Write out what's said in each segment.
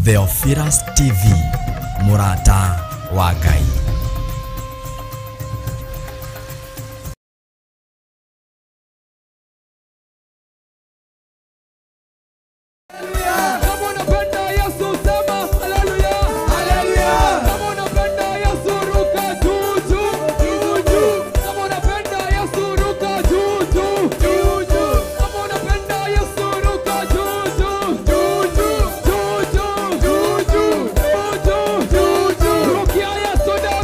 Theophilus TV, mũrata wa Ngai. Kama unapenda Yesu sema haleluya. Haleluya. Kama unapenda Yesu ruka juu juu juu juu. Kama unapenda Yesu ruka juu juu juu juu. Kama unapenda Yesu ruka juu juu juu juu juu juu juu juu juu juu juu. Rukia Yesu ndio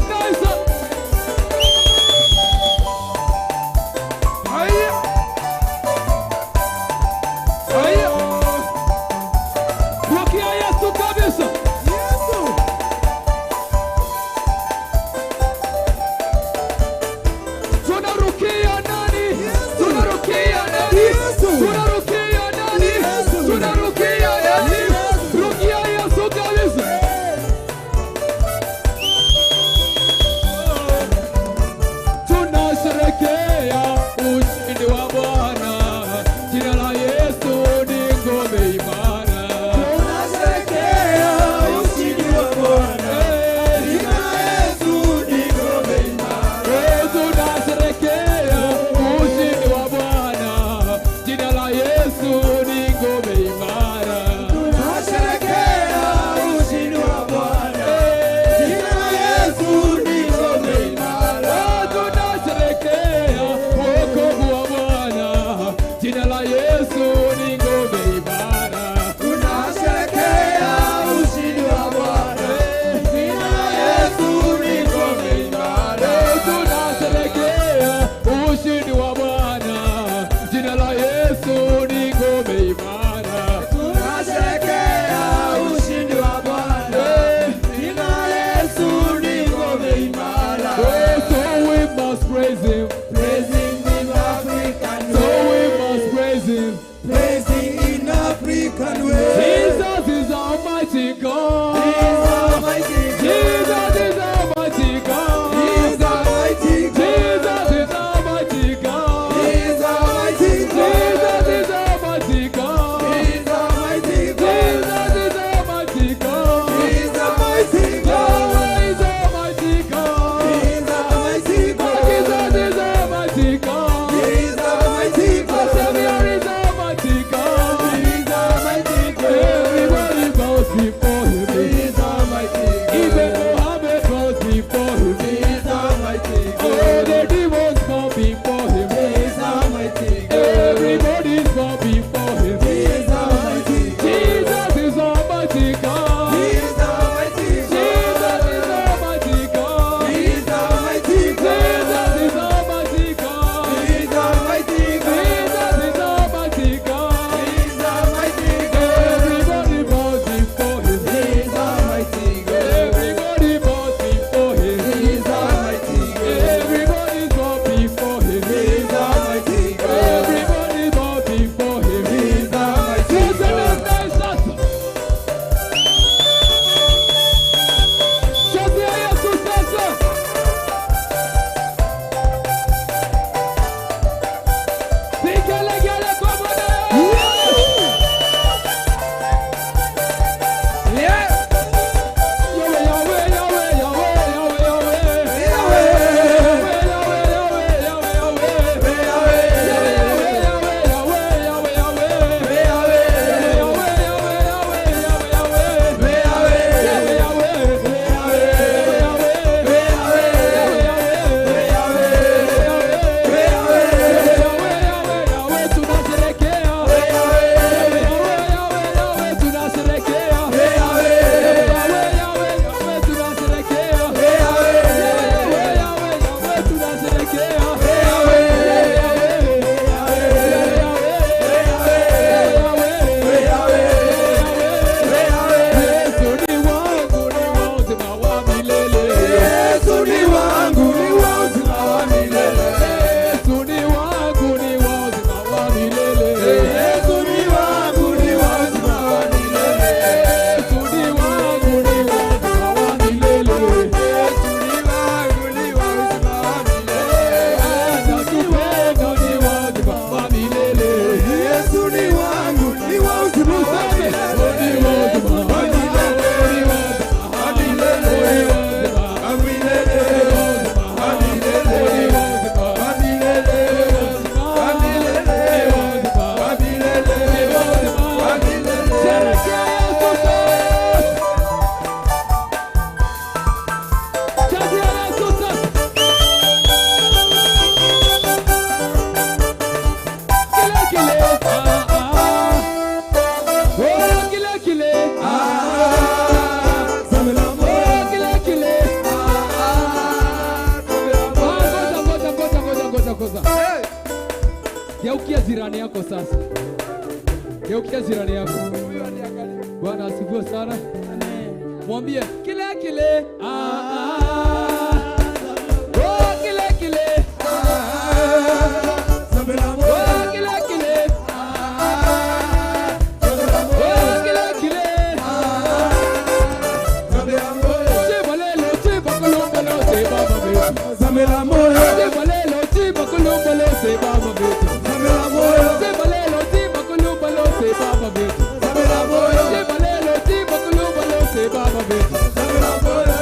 kile kile. Oh, kile kile. Ah, ngoja ngoja ngoja ngoja ngoja ngoja. Geukia jirani yako sasa. Geukia jirani yako. Bwana asifiwe sana. Mwambie kile kile. Ah, ah. Oh, kile kile. Oh, kile kile. Oh, kile kile. Chibalelo, chibakulumbalo, chibaba betu. Chibalelo, chibakulumbalo, chibaba betu. Chibalelo, chibakulumbalo, chibaba betu. Chibalelo, chibakulumbalo, chibaba betu.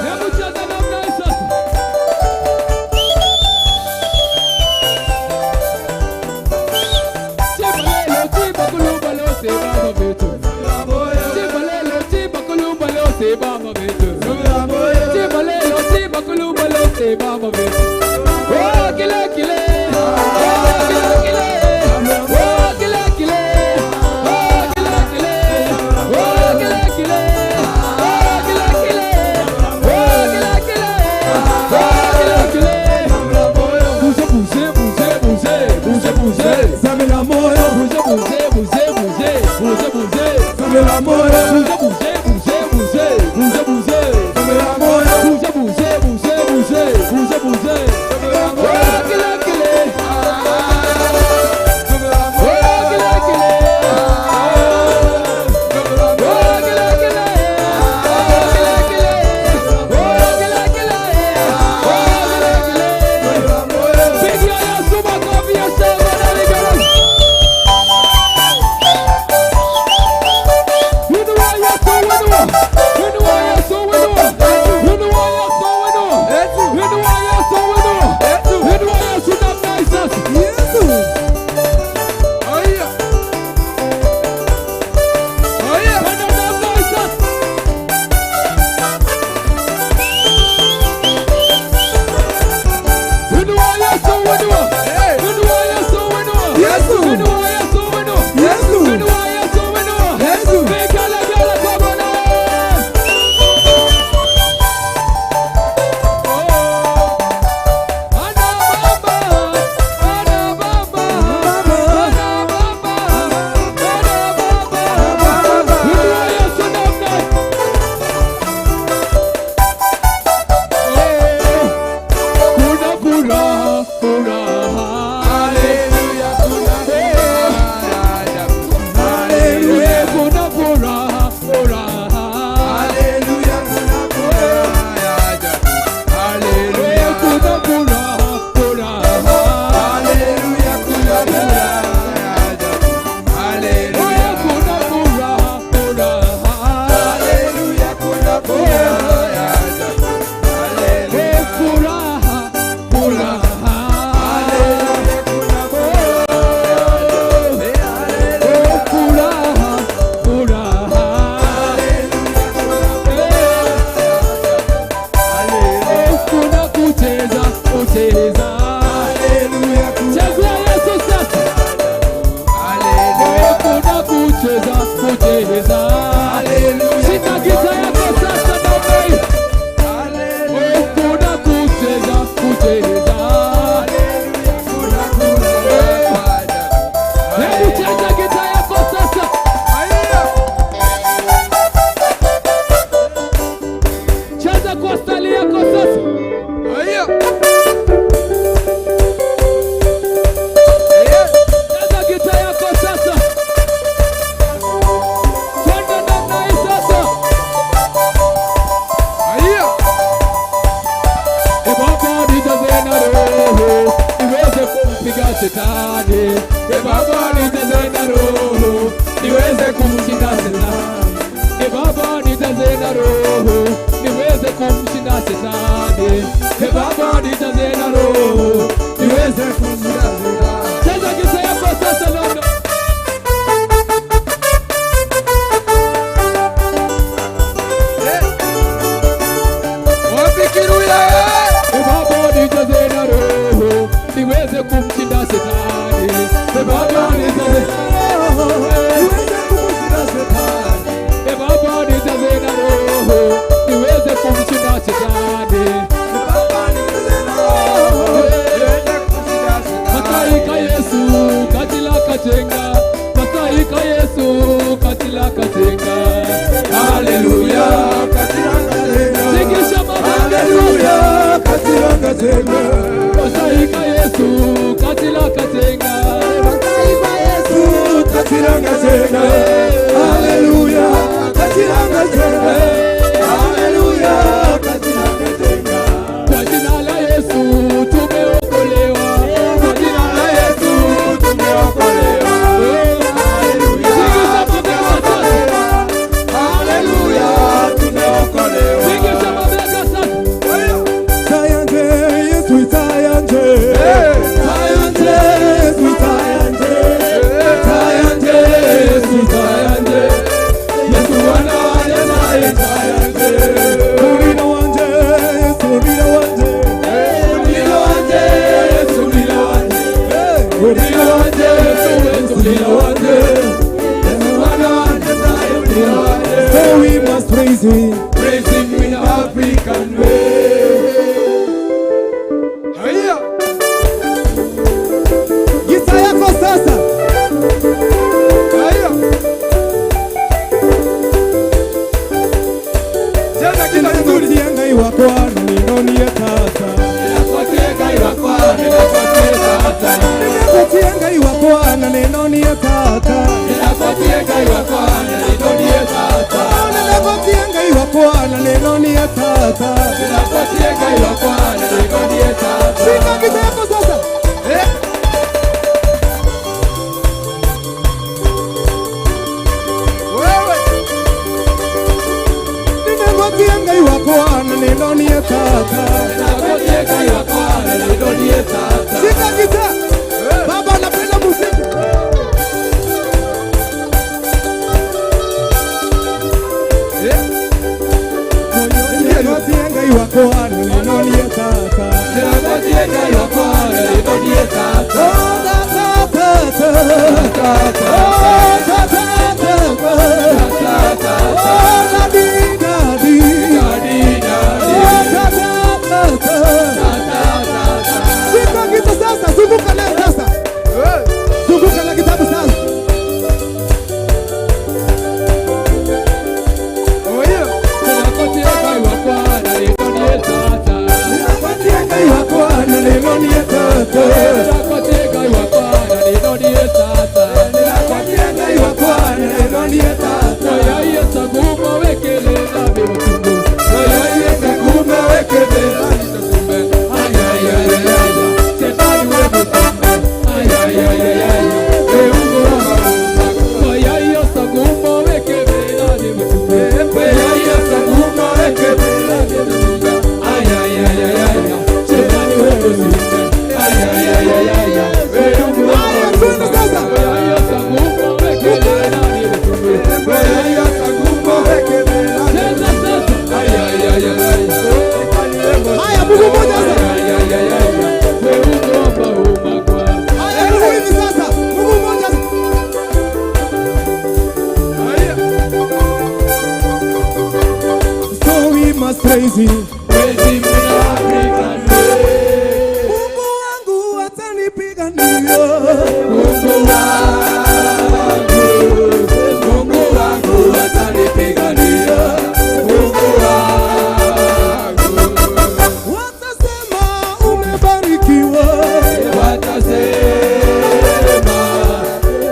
Hebu cheza namna hii sasa. Chibalelo, chibakulumbalo, chibaba betu. Chibalelo, chibakulumbalo, chibaba betu. Chibalelo, chibakulumbalo, chibaba betu. Oh, kile kile. Oh, kile kile. Oh, kile kile. Oh, kile kile. Oh, kile kile. Oh, kile kile. Oh, kile kile. Oh, kile kile. Bouge, bouge, bouge, bouge, bouge, bouge. Bouge, bouge, bouge, bouge, bouge, bouge. Bouge, bouge, bouge, bouge, bouge, bouge. Bouge, bouge, bouge, bouge, bouge, bouge. Oh, kile kile. Oh, kile kile. Oh, kile kile. Oh, kile kile. Oh, kile kile. Oh, kile kile. Pigia Yesu makofi ya shangwe na vigelegele. Inua Yesu, inua. Inua Yesu, inua. Inua Yesu, inua. Inua Yesu, inua. Inua Yesu namna hii sasa. Kwenda namna hii sasa. Inua Yesu, inua. Inua Yesu, inua. Yesu. Inua Yesu, inua. Yesu. Inua Yesu, inua. Yesu. Vigelegele kwa Bwana. Oh. Ana baba, ana baba, ana baba, ana baba. Inua Yesu namna hii. Oh. Kuna furaha, furaha. Kuna furaha, furaha. Kuna furaha, furaha. Kuna furaha, furaha. Furaha, furaha. Furaha, furaha. Kuna kucheza, kucheza. Chezea Yesu sasa. Kuna kucheza, kucheza. Shika gita yako sasa namna hii. Kuna kucheza, kucheza. Hebu cheza gita yako sasa. Cheza kwa stali yako sasa. Cheza gita yako sasa. Twende namna hii sasa. E Baba nijaze na roho niweze kumpiga shetani. E Baba nijaze na roho niweze kumshinda shetani. E Baba nijaze na roho niweze kumshinda shetani. E Baba nijaze na roho niweze kumshinda shetani. Cheza gita yako sasa namna. E Baba nijaze na roho niweze kumshinda shetani. E Baba nijaze na roho niweze kumshinda shetani. E katenga. Haleluya katiranga tena. Tingisha mabega. Haleluya katiranga tena. Basaika Yesu katila katenga. Basaika Yesu katiranga tena. Haleluya katiranga tena. Haleluya katiranga tena. Kwa jina la Yesu tumeokolewa. Kwa jina la Yesu tumeokolewa. Haleluya Tingisha mabega sasa. Haleluya tumeokolewa. Tingisha mabega sasa. Tayanje Yesu tayanje. Tayanje Yesu tayanje. Tayanje Yesu tayanje. Yesu wana wa Nyasaye tayanje. Ulina wanje Yesu ulina wanje. Ulina wanje Yesu ulina wanje. Ulina wanje Yesu ulina wanje. Yesu wana wa Nyasaye ulina wanje. So we must praise him. Praise him in African way. Haya. Gita yako sasa. Haya. Cheza kila nzuri. Ninakutia ngai wakwa ninonie tata. Ninakutia ngai wakwa, ninakutia tata. Ninakutia ngai wakwa ninonie tata. Ninakutia ngai wakwa, ninonie tata. Ninakutia ngai wakwa ninonie tata. Ninakutia ngai wakwa, ninonie tata. Shika gita yako sasa. Eh. Wewe. Ninakutia ngai wakwa ninonie tata. Ninakutia ngai wakwa, ninonie tata. Shika gita. Baba anapenda muziki. Eh. Ninakutia ngai wakwa ninonie tata. Ninakutia ngai wakwa, ninonie tata. Oh, tata, tata. Oh, tata, tata. Oh, daddy, daddy. Oh, tata, tata. Shika gita sasa, zunguka nayo sasa. Zunguka na kitabu sasa. Ninakutia ngai wakwa ninonie tata. Ninakutia ngai wakwa ninonie tata. Ninakutia ngai wakwa ninonie tata. Ninakutia ngai wakwa ninonie tata. Oya Yesu guma wekele na bimutungu. Oya Yesu guma wekele na bimutungu. Ay ay ay ay ay. Shetani we mutumbe. Ay ay ay ay ay. Eungu wa maruma. Oya Yesu guma wekele na bimutungu. Oya Yesu guma wekele na bimutungu. Ay ay ay ay ay. Shetani we mutumbe. Ay ay ay ay ay. Eungu wa Haya, twende sasa. Oya Yesu guma wekele na bimutungu. Oya Yesu guma wekele na Cheza sasa. Ay ay ay ay ay. Haya, mguu mmoja sasa. Ay ay ay ay. Weungu wa maruma. Haya, mguu hivi sasa. Mguu mmoja. So we must praise him. Praise him in African way. Mungu wangu atanipigania. Mungu wangu, Mungu wangu atanipigania. Mungu wangu, Watasema umebarikiwa. watasema,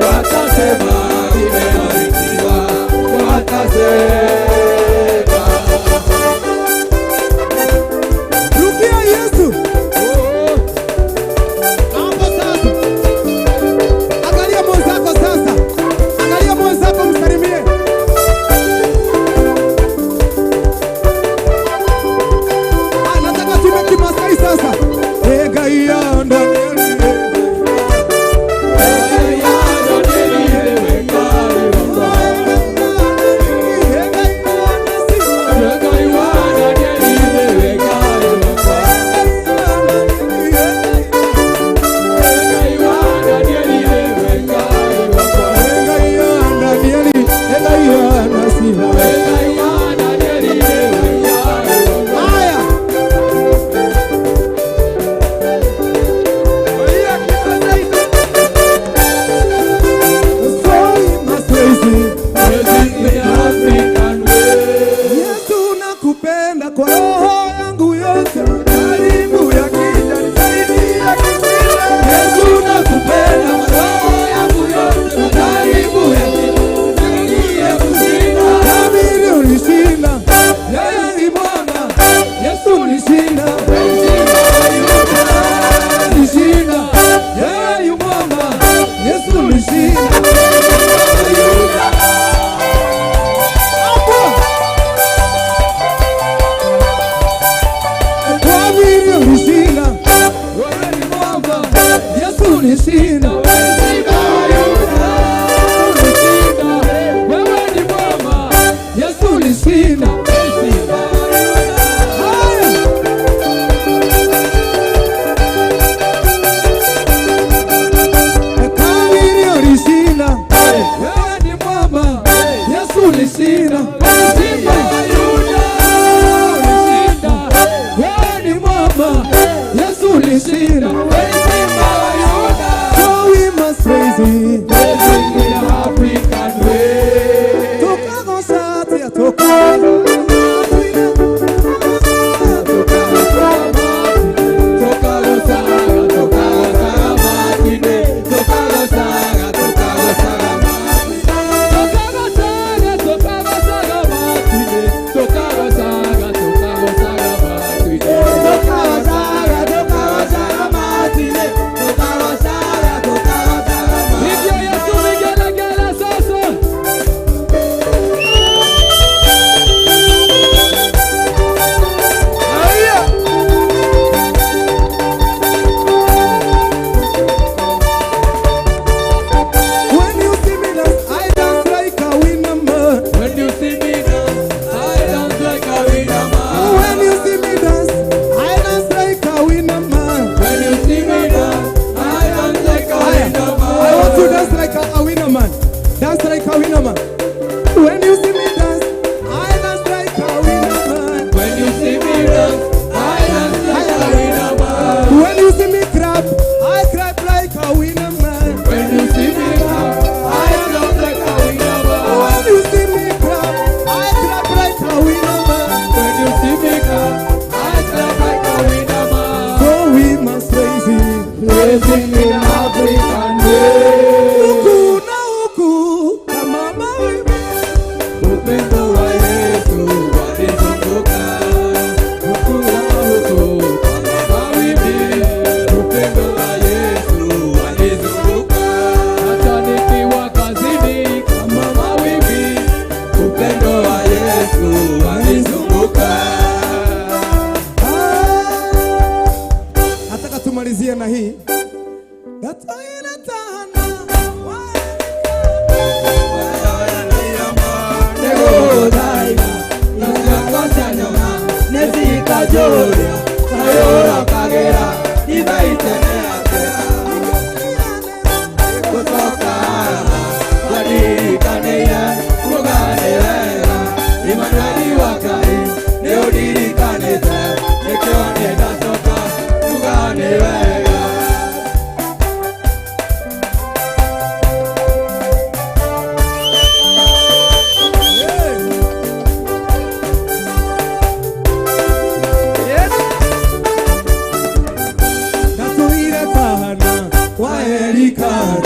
watasema nimebarikiwa. Watasema. Rukia Yesu. Hapo sasa. Angalia mwenzako sasa. Angalia mwenzako msalimie. Ah, nataka tume Kimasai sasa. Egaia ndani. Egaia ndani. Egaia nasiha. Haya. So we must praise him. Ulishinda. Simba wa Yuda ulishinda. Wewe ni mwamba. Yesu ulishinda. Wewe Simba wa Yuda. So we must praise him. Praise him in African way. Tukagosatia toka. When you see me dance, I dance like a winner man. When you see me dance, I dance like a winner man. When you see me dance, I dance like a winner man. When you see me dance, I dance like a winner man. I want to dance like a winner man. Dance like a winner man. When you see me dance, I dance like a winner man. When you see me dance, I dance like a winner man. When you see me clap, I clap like a winner man. When you see me clap, I clap like a winner man. When you see me clap, I clap like a winner man. When you see me clap, I clap like a winner man. So we must praise him. Praise him in African way. Huku na huku kama mawimbi. Upendo wa Yesu wanizunguka, huku na huku kama mawimbi. Upendo wa Yesu wanizunguka, hata nikiwa kazini kama mawimbi. Upendo wa Yesu wanizunguka. Ah, nataka tumalizie na hii. Gatoiletana, Gatoiletana, waelikana.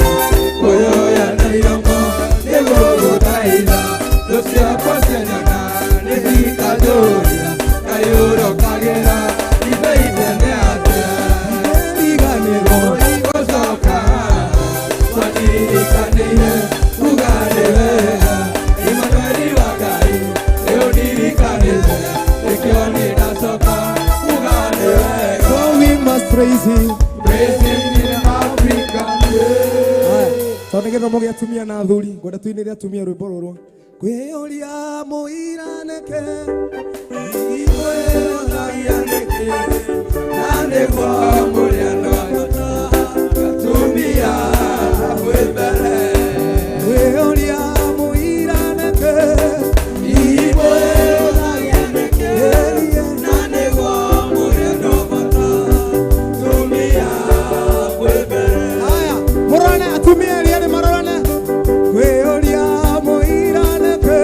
Eliganero, so we must praise him. Tondũ gĩthomo gĩa atumia na athuri ngwenda tũinĩre atumia rwĩmbo rũrũ kwĩyũria mũiranĩke kwĩyũria mũiranĩke Ĩrie. Haya, mũrorane atumia erĩ erĩ marorane kwĩyũria mũiranĩke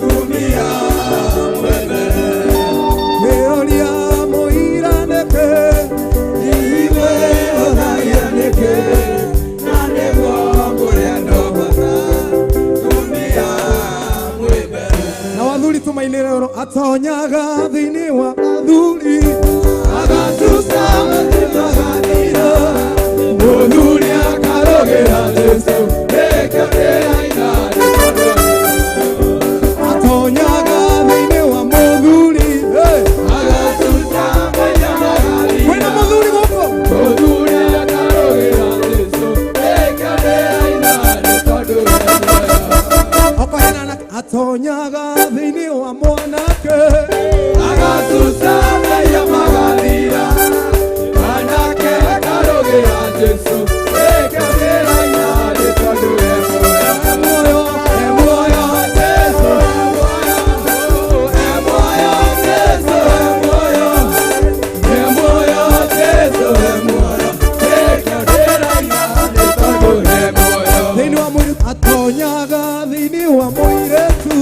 Tumia Jesu ĩkĩrĩraina nĩ tondũ e muoyo. E muoyo, e muoyo Jesu, e muoyo, e muoyo Jesu, e muoyo, e muoyo Jesu, e muoyo, ĩkĩrĩraina nĩ tondũ e muoyo. Thĩinĩ wa mwĩrĩ atonyaga thĩinĩ wa mũirĩtu.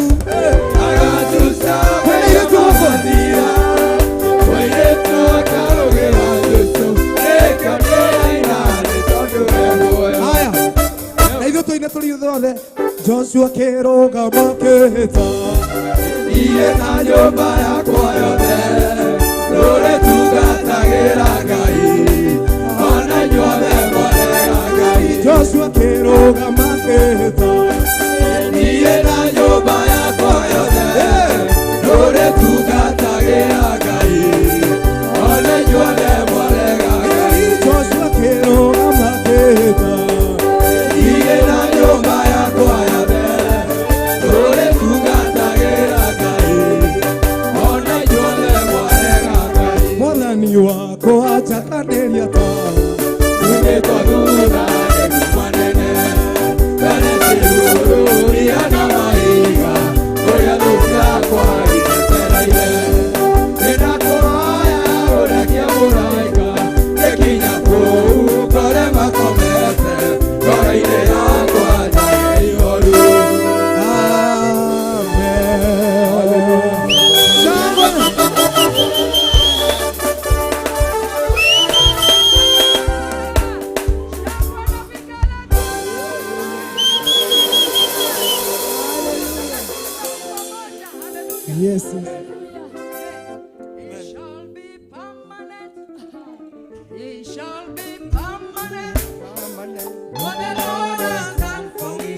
Agatuca Kwĩna irĩtu gũkũ? Mũirĩtu akarũgĩra Jesu ĩkĩrĩraina nĩ tondũ e muoyo. Haya, na ithuĩ tũine tũrĩ ithuothe. Joshua kĩrũgama kĩhĩta. Niĩ na nyũmba yakwa yothe tũrĩtungatagĩra Ngai, ona inyuothe mwarega Ngai. Joshua kĩrũgama kĩhĩta. Niĩ na nyũmba yakwa yothe tũrĩtungatagĩra Ngai, ona inyuothe mwarega Ngai. Joshua kĩrũgama kĩhĩta. Niĩ na nyũmba yakwa yothe tũrĩtungatagĩra Ngai, ona inyuothe mwarega Ngai. Mwathani wakwa njakanĩria tawa. Tugĩtwo thutha nĩ manene, mbere cirururia na mahiga, ũrĩa thũ ciakwa icetereire. Nĩndakũhoya ũrekie mũraika, gĩkinya kũu ngore makomete, ngoro-inĩ yakwa njarie ihoru. Amen. Shangwe. Yes. It shall be permanent. It shall be permanent. What the Lord has done for me.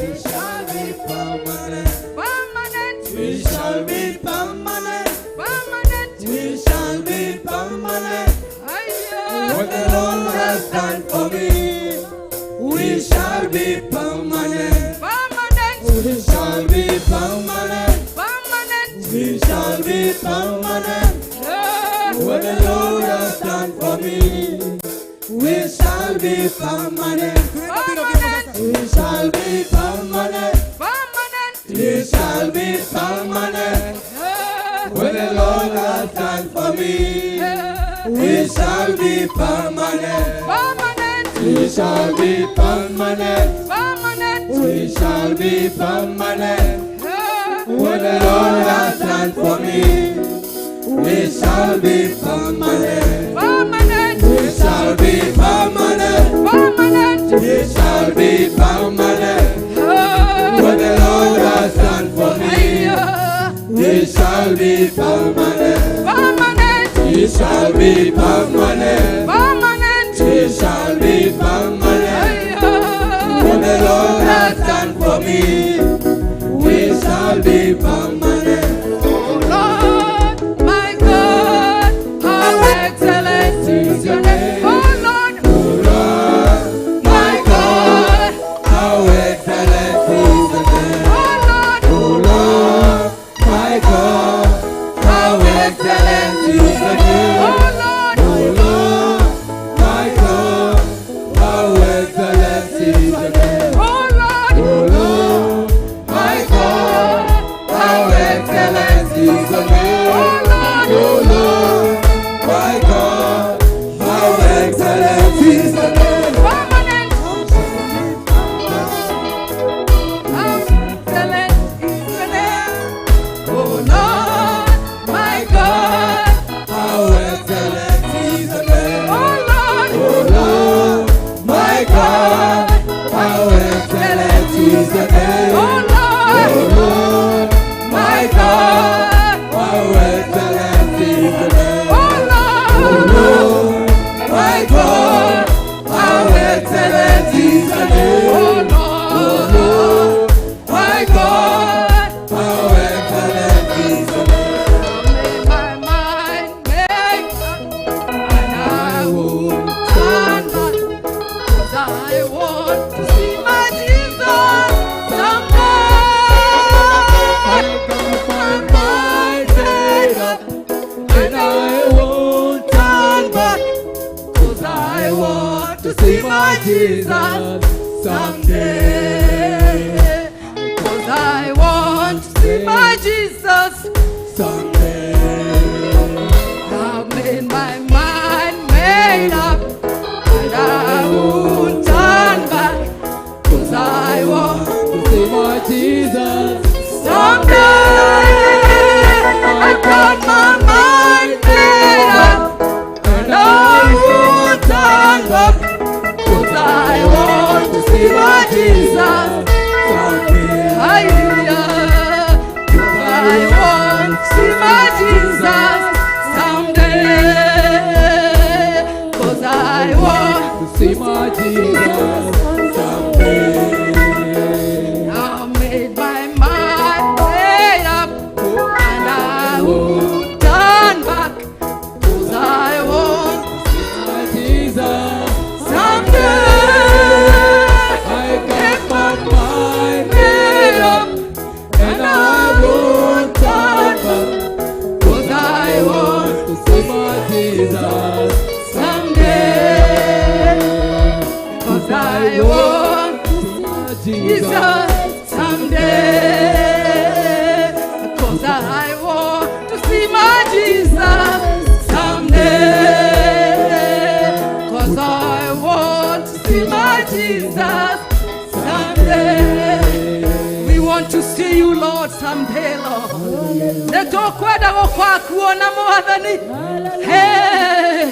It shall be permanent. Permanent. We shall be permanent. Permanent. We shall be permanent. Aye. What the Lord has done for me, we shall be permanent. Permanent. We shall be permanent. Permanent. We shall be permanent. Yeah. What the Lord has done for me, we shall be permanent. Permanent. We shall be permanent. Permanent. We shall be permanent. Yeah. What the Lord has done for me, Yeah. we shall be permanent. Permanent. We shall be permanent. Permanent. We shall be permanent. Yeah. What the Lord has done for me, we shall be permanent. Permanent. We shall be permanent. Permanent. We shall be permanent. Yeah. What the Lord has done for me, Yeah. we shall be permanent. Permanent. We shall be permanent. Permanent. We shall be permanent. Yeah. What the Lord has done for me, we shall be permanent. Oh Lord, my God, how excellent is your name. Oh Lord, Lord, my God, how excellent is the name. oh Lord, Oh Lord, my God, how excellent is the name. oh Lord, Oh Lord, my God, how excellent is the name. oh Lord, Oh Lord, my God, how excellent is the name. oh Lord, Oh Lord, my God, how excellent is the name. permanent. How excellent is your name. Oh Lord, my God, How excellent is the name. oh Lord, Oh Lord, my God, how excellent is the name. oh Lord, Oh Lord, my God, how excellent is the name. oh Lord, Lord, my God, how excellent is the name. oh Lord, my God. How excellent is the name. May my mind make up, and I won't turn back, 'cause I want to see my Jesus someday. My mind made up, and I won't turn back, 'cause I want to see my Jesus someday. 'Cause I want to see my Jesus Someday. I've made my mind made up, and I won't turn back. 'Cause I want To see my Jesus. someday. I got my mind made up, and I won't turn back. 'Cause I want to see my Jesus. Someday. Hallelujah. 'Cause I want to see my Jesus someday. 'Cause I want To see my Jesus. Someday. I made my mind made up, and I won't turn back. 'Cause I want My Jesus. someday. I got my mind Made up, and I won't turn back. 'Cause I want To see my Jesus. someday. 'Cause I want My Jesus. Jesus someday. 'Cause I want to see my Jesus someday. 'Cause I want to see my Jesus someday. We want to see you, Lord, someday, Lord. Nĩtũkwenda gũkwakuona Mwathani. Hey,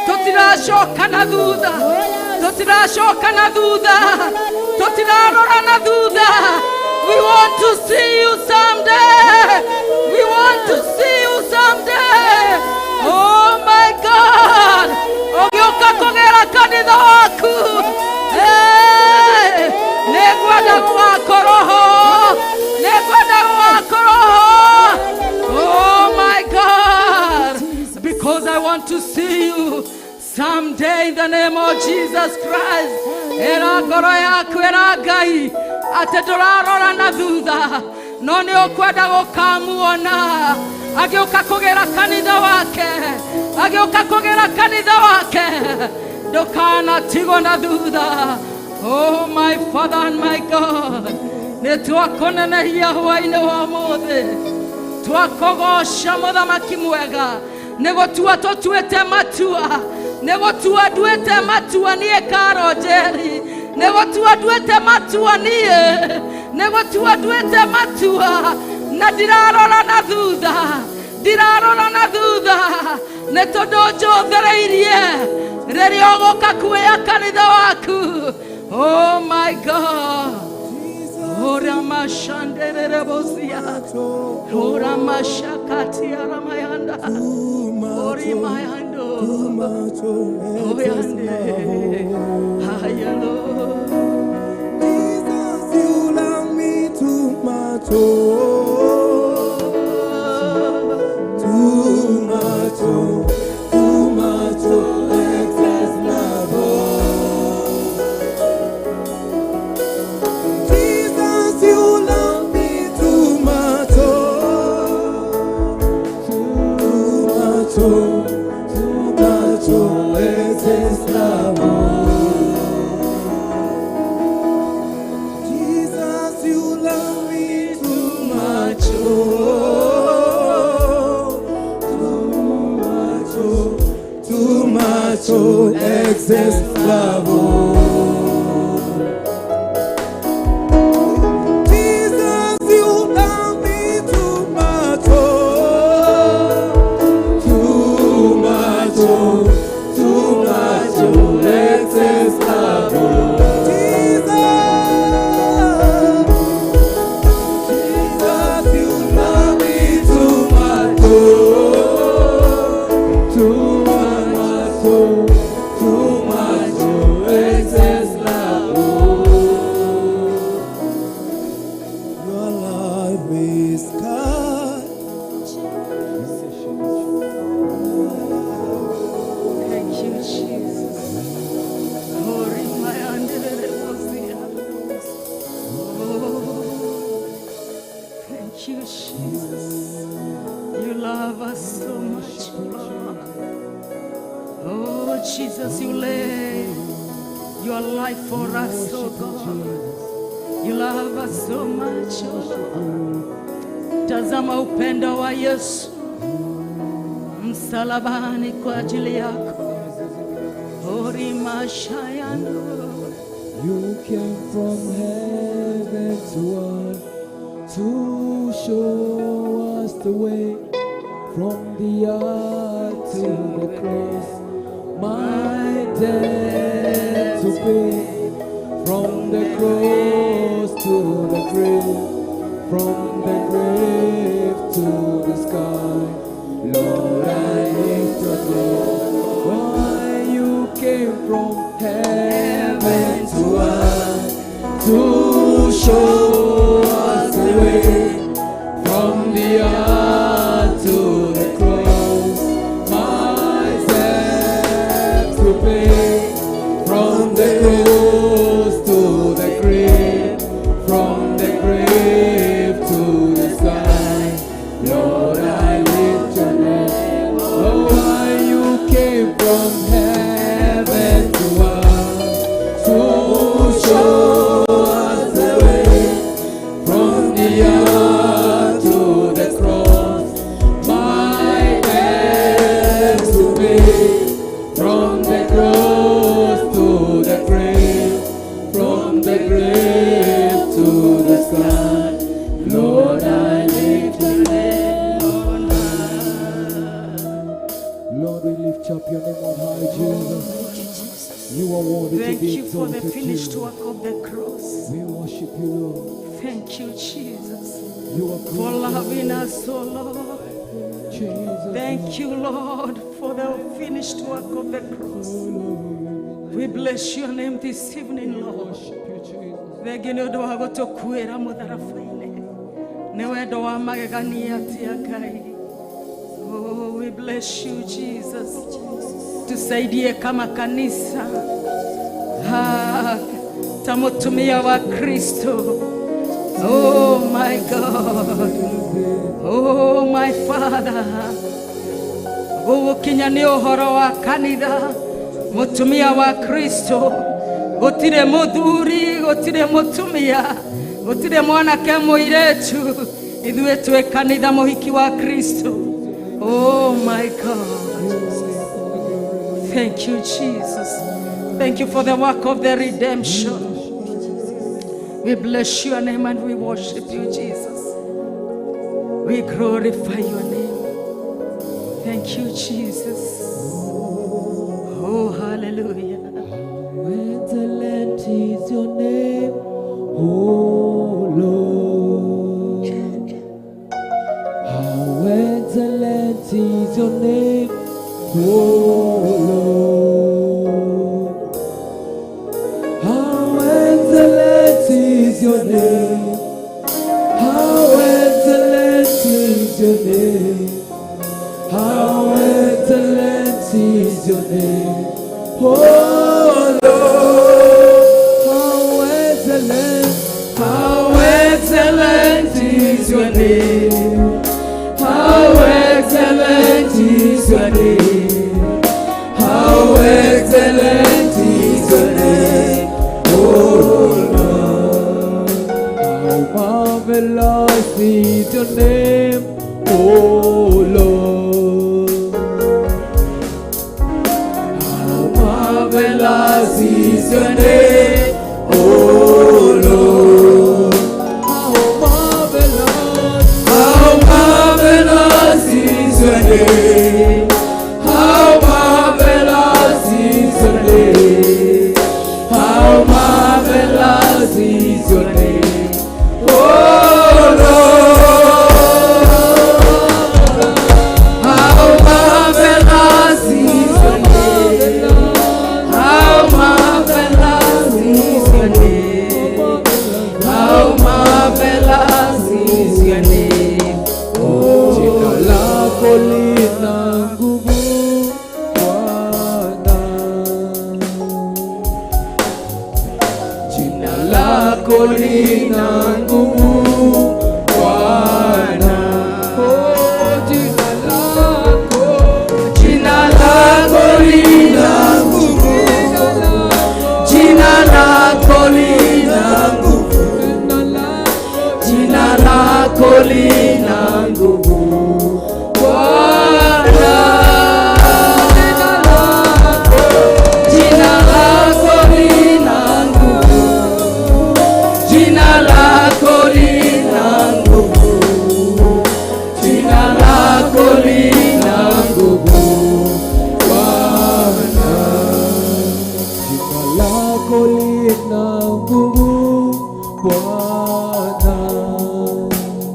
tũtiracoka na thutha, tũtiracoka na thutha, tũtirarora na thutha. We want to see you someday. We want to see you someday. Oh my God, ũgĩũka kũgera kanitha waku. Hey, nĩngwenda gũgakorwo ho, nĩngwenda gũgakorwo ho. Oh my God, because I want to see you someday in the name of Jesus Christ. Ĩra ngoro yaku, ĩra Ngai atĩ ndũrarora na thutha, no nĩ ũkwenda gũkamuona agĩũka kũgĩra kanitha wake, agĩũka kũgĩra kanitha wake. Ndũkanatigwo na thutha. Oh my Father and my God, nĩ twakũnenehia hwaĩ-inĩ wa ũmũthĩ, twakũgoca mũthamaki mwega. Nĩ gũtua tũtuĩte matua, nĩ gũtua nduĩte matua niĩ Karo Njeri, nĩ gũtua nduĩte matua niĩ, nĩ gũtua nduĩte matua, na ndirarora na thutha, ndirarora na thutha, nĩ tondũ njũthĩrĩirie rĩrĩa ũgũka kuoya kanitha waku. Oh my God. Ora mashandererebosia. Ora mashakatia ramayanda. Ori mayando. Oyande. Hayalo. Jesus, you love me too much, oh, too much, oh, too much, oh, excess love, oh. Jesus, you love me too much, oh, too much, oh, too much, oh, excess love, oh. Jesus, you love me too much, oh, too much, oh, too much, oh, excess love, oh. Jesus, you love me too much, oh, too much, oh, too much, oh, excess love, oh. Jesus, Jesus, you love me too much, oh, Too much, oh, too much, oh, excess love, oh. Your love is kind. Thank you, Jesus. Ori mayandererebosia. Oh, thank you, Jesus. You love us so much, Lord. Oh, Jesus, you lay your life for us, oh God. You love us so much, oh Lord. Tazama upendo wa Yesu msalabani kwa ajili yako. Orimashayano. You came from heaven to earth to show us the way from the earth to the cross. My debt to pay, from the cross to the grave, from the grave to the sky. Lord, I lift your name. Why you came from heaven to earth to show us the way from the earth to the cross. My debt to pay, from the cross to the grave, from the grave to the sky. Lord, I lift your name. Oh, why you came from heaven to earth to show us the way from the earth to the cross. My debt to pay, from the cross to the grave, from the grave to the sky. Lord, I lift your name on high. Lord, we lift up your name on high, Jesus. Thank you, Jesus. You are worthy to Thank be you for the exalted, finished Jesus. work of the cross. We worship you, Lord. Thank you, Jesus, You are for good, loving us, oh Lord. Jesus. Thank you, Lord, for the finished work of the cross. We bless your name this evening, Lord. Worship you, Jesus. Thengi nĩ ũndũ wa gũtũkuĩra mũtharaba-inĩ, nĩ wendo wa magegania atia Ngai. Oh, we bless you, Jesus. Tusaidie kama kanisa, ta mũtumia wa Kristo. Oh my God, oh my Father, gũgũkinya nĩ ũhoro wa kanitha, mũtumia wa Kristo. Gũtirĩ mũthuri, gũtirĩ mũtumia, gũtirĩ mwanake, mũirĩtu, ithuĩ twĩ kanitha, mũhiki wa Kristo. Oh my God, thank you, Jesus. Thank you for the work of the redemption. We bless your name and we worship you, Jesus. We glorify your name. Thank you, Jesus. Oh, hallelujah. Excellent is your name, oh Lord. How excellent is your name, oh Lord. How excellent is your name. How excellent is your name. How excellent is your name, oh Lord. How excellent is your name. How excellent is your name. How excellent is your name, oh Lord. How marvelous is your name, oh Lord. How marvelous is your name, oh Lord. How marvelous is your name. How marvelous is your name. How marvelous is your name, oh Lord. How marvelous is your name. How marvelous is your name. How marvelous is your name. Jina lako lina nguvu, Bwana. Jina lako lina nguvu, Bwana. Oh, jina lako, Jina lako lina nguvu. Jina lako lina nguvu Bwana,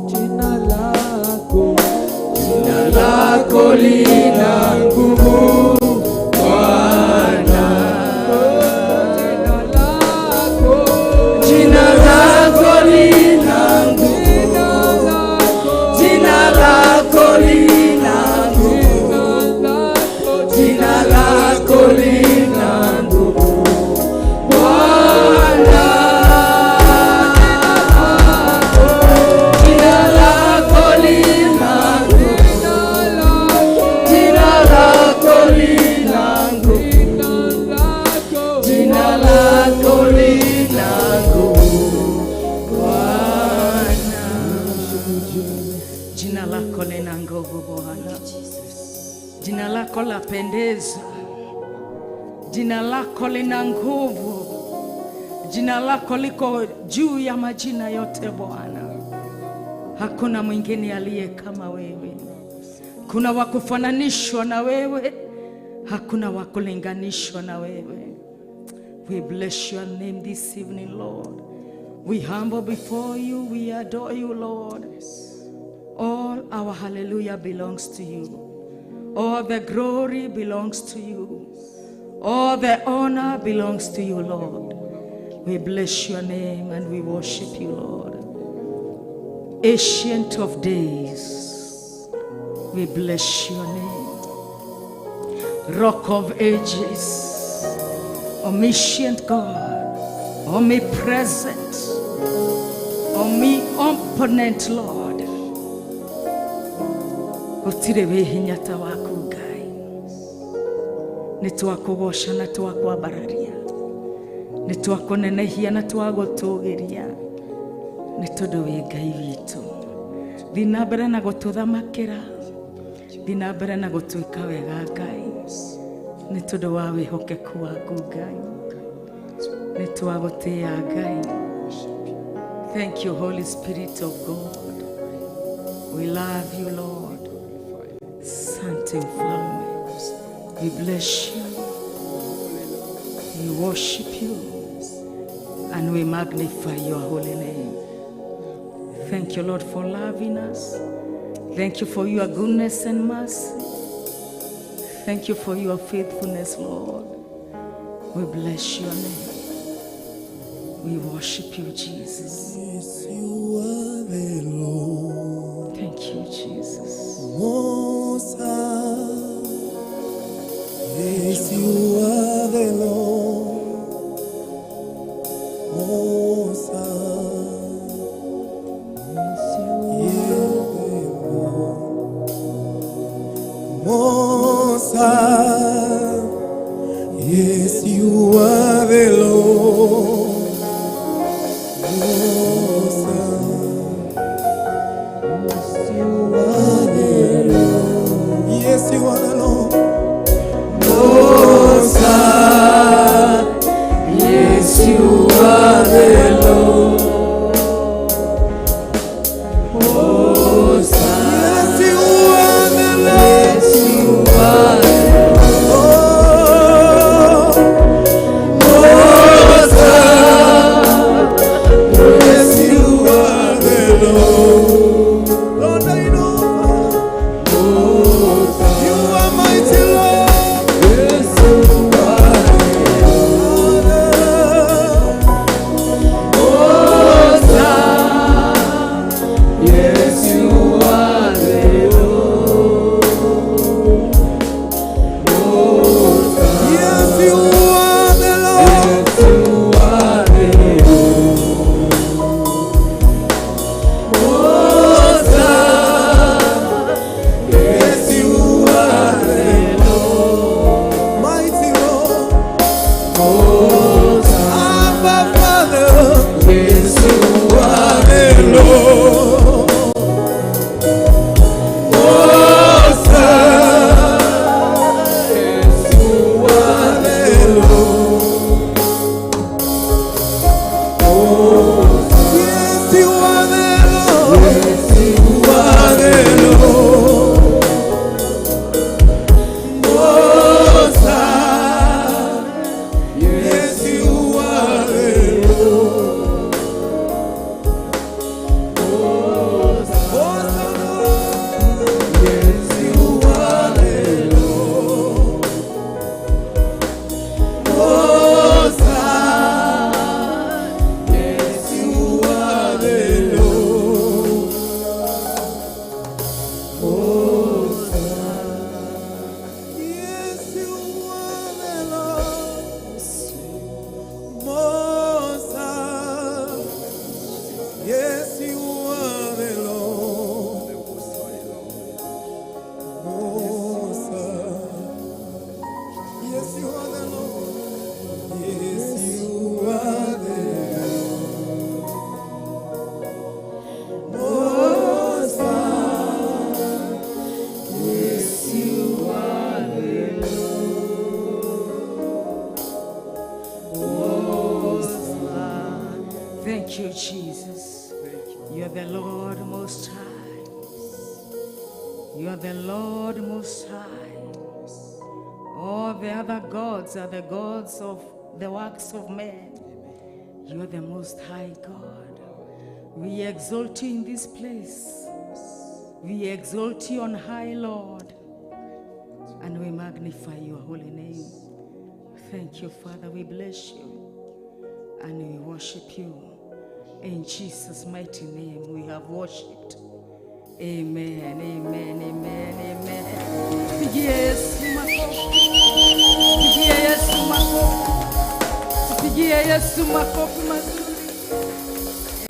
jina lako, jina lako lina nguvu Bwana, jina lako, Jina lako lina nguvu, jina lako, jina lako lina nguvu, jina lako, jina lako lina nguvu Bwana. Jina lako lina nguvu, jina lako lina nguvu, jina lako, jina lako lina nguvu Bwana. Jina lako lina nguvu Bwana. Jina lako lapendeza. Jina lako lina nguvu. Jina lako liko juu ya majina yote Bwana. Hakuna mwingine aliye kama wewe. Kuna wa kufananishwa na wewe, hakuna wa kulinganishwa na wewe. We bless your name this evening, Lord. We humble before you, we adore you, Lord. All our hallelujah belongs to you. All the glory belongs to you. All the honor belongs to you, Lord. We bless your name and we worship you, Lord. Ancient of days, we bless your name. Rock of ages, omniscient God, omnipresent, omnipotent Lord. Gũtirĩ wĩ hinya ta waku Ngai. Nĩ twakũgoca na twakwambararia, nĩ twakũnenehia na twagũtũgĩria, nĩ tondũ wĩ Ngai witũ. Thiĩ na mbere na gũtũthamakĩra, thiĩ na mbere na gũtwĩka wega Ngai, nĩ tondũ wa wĩhokeku waku Ngai. Nĩ twagũtĩĩa Ngai. Thank you, Holy Spirit of God. We love you, Lord. Sante Mfalme. We bless you. We worship you. And we magnify your holy name. Thank you, Lord, for loving us. Thank you for your goodness and mercy. Thank you for your faithfulness, Lord. We bless your name. We worship you, Jesus. Yes, you are the Lord. Thank you, Jesus. Most High. Yes, you are the Lord. Most High. Yes, the Lord. Most High. Yes, you are the Lord. Most High. You are the Lord. Yes, you are the Lord. Most High. Yes, you are the Lord. Most High. Yes, you are the Lord. Yes, you are the Oh, Most High. yes, you are the Lord. Lord, I know. You are mighty, Lord. Yes, you are Most High. Yes, you are the Lord. Yes, you are the Lord. Yes, you are the Lord. Most High. Yes, you are the Lord. Mighty Lord. Abba, Father. Yes, you Are the Lord. Most High. Yes, you are The Lord. Yes, you are the Lord. Yes, you You are the Lord. Most High. Yes, Yes, you are Most High. Yes, you are the Lord. Most High. Thank you, Jesus. You are the Lord Most High. You are the Lord Most High. All the other gods are the gods of the works of men. You are the Most High God. We exalt you in this place. We exalt you on high, Lord. And we magnify your holy name. Thank you, Father. We bless you and we worship you. In Jesus' mighty name, we have worshipped. Amen, amen, amen, amen. Pigie Yesu makofi. Pigie Yesu makofi. Pigie Yesu makofi mazuri.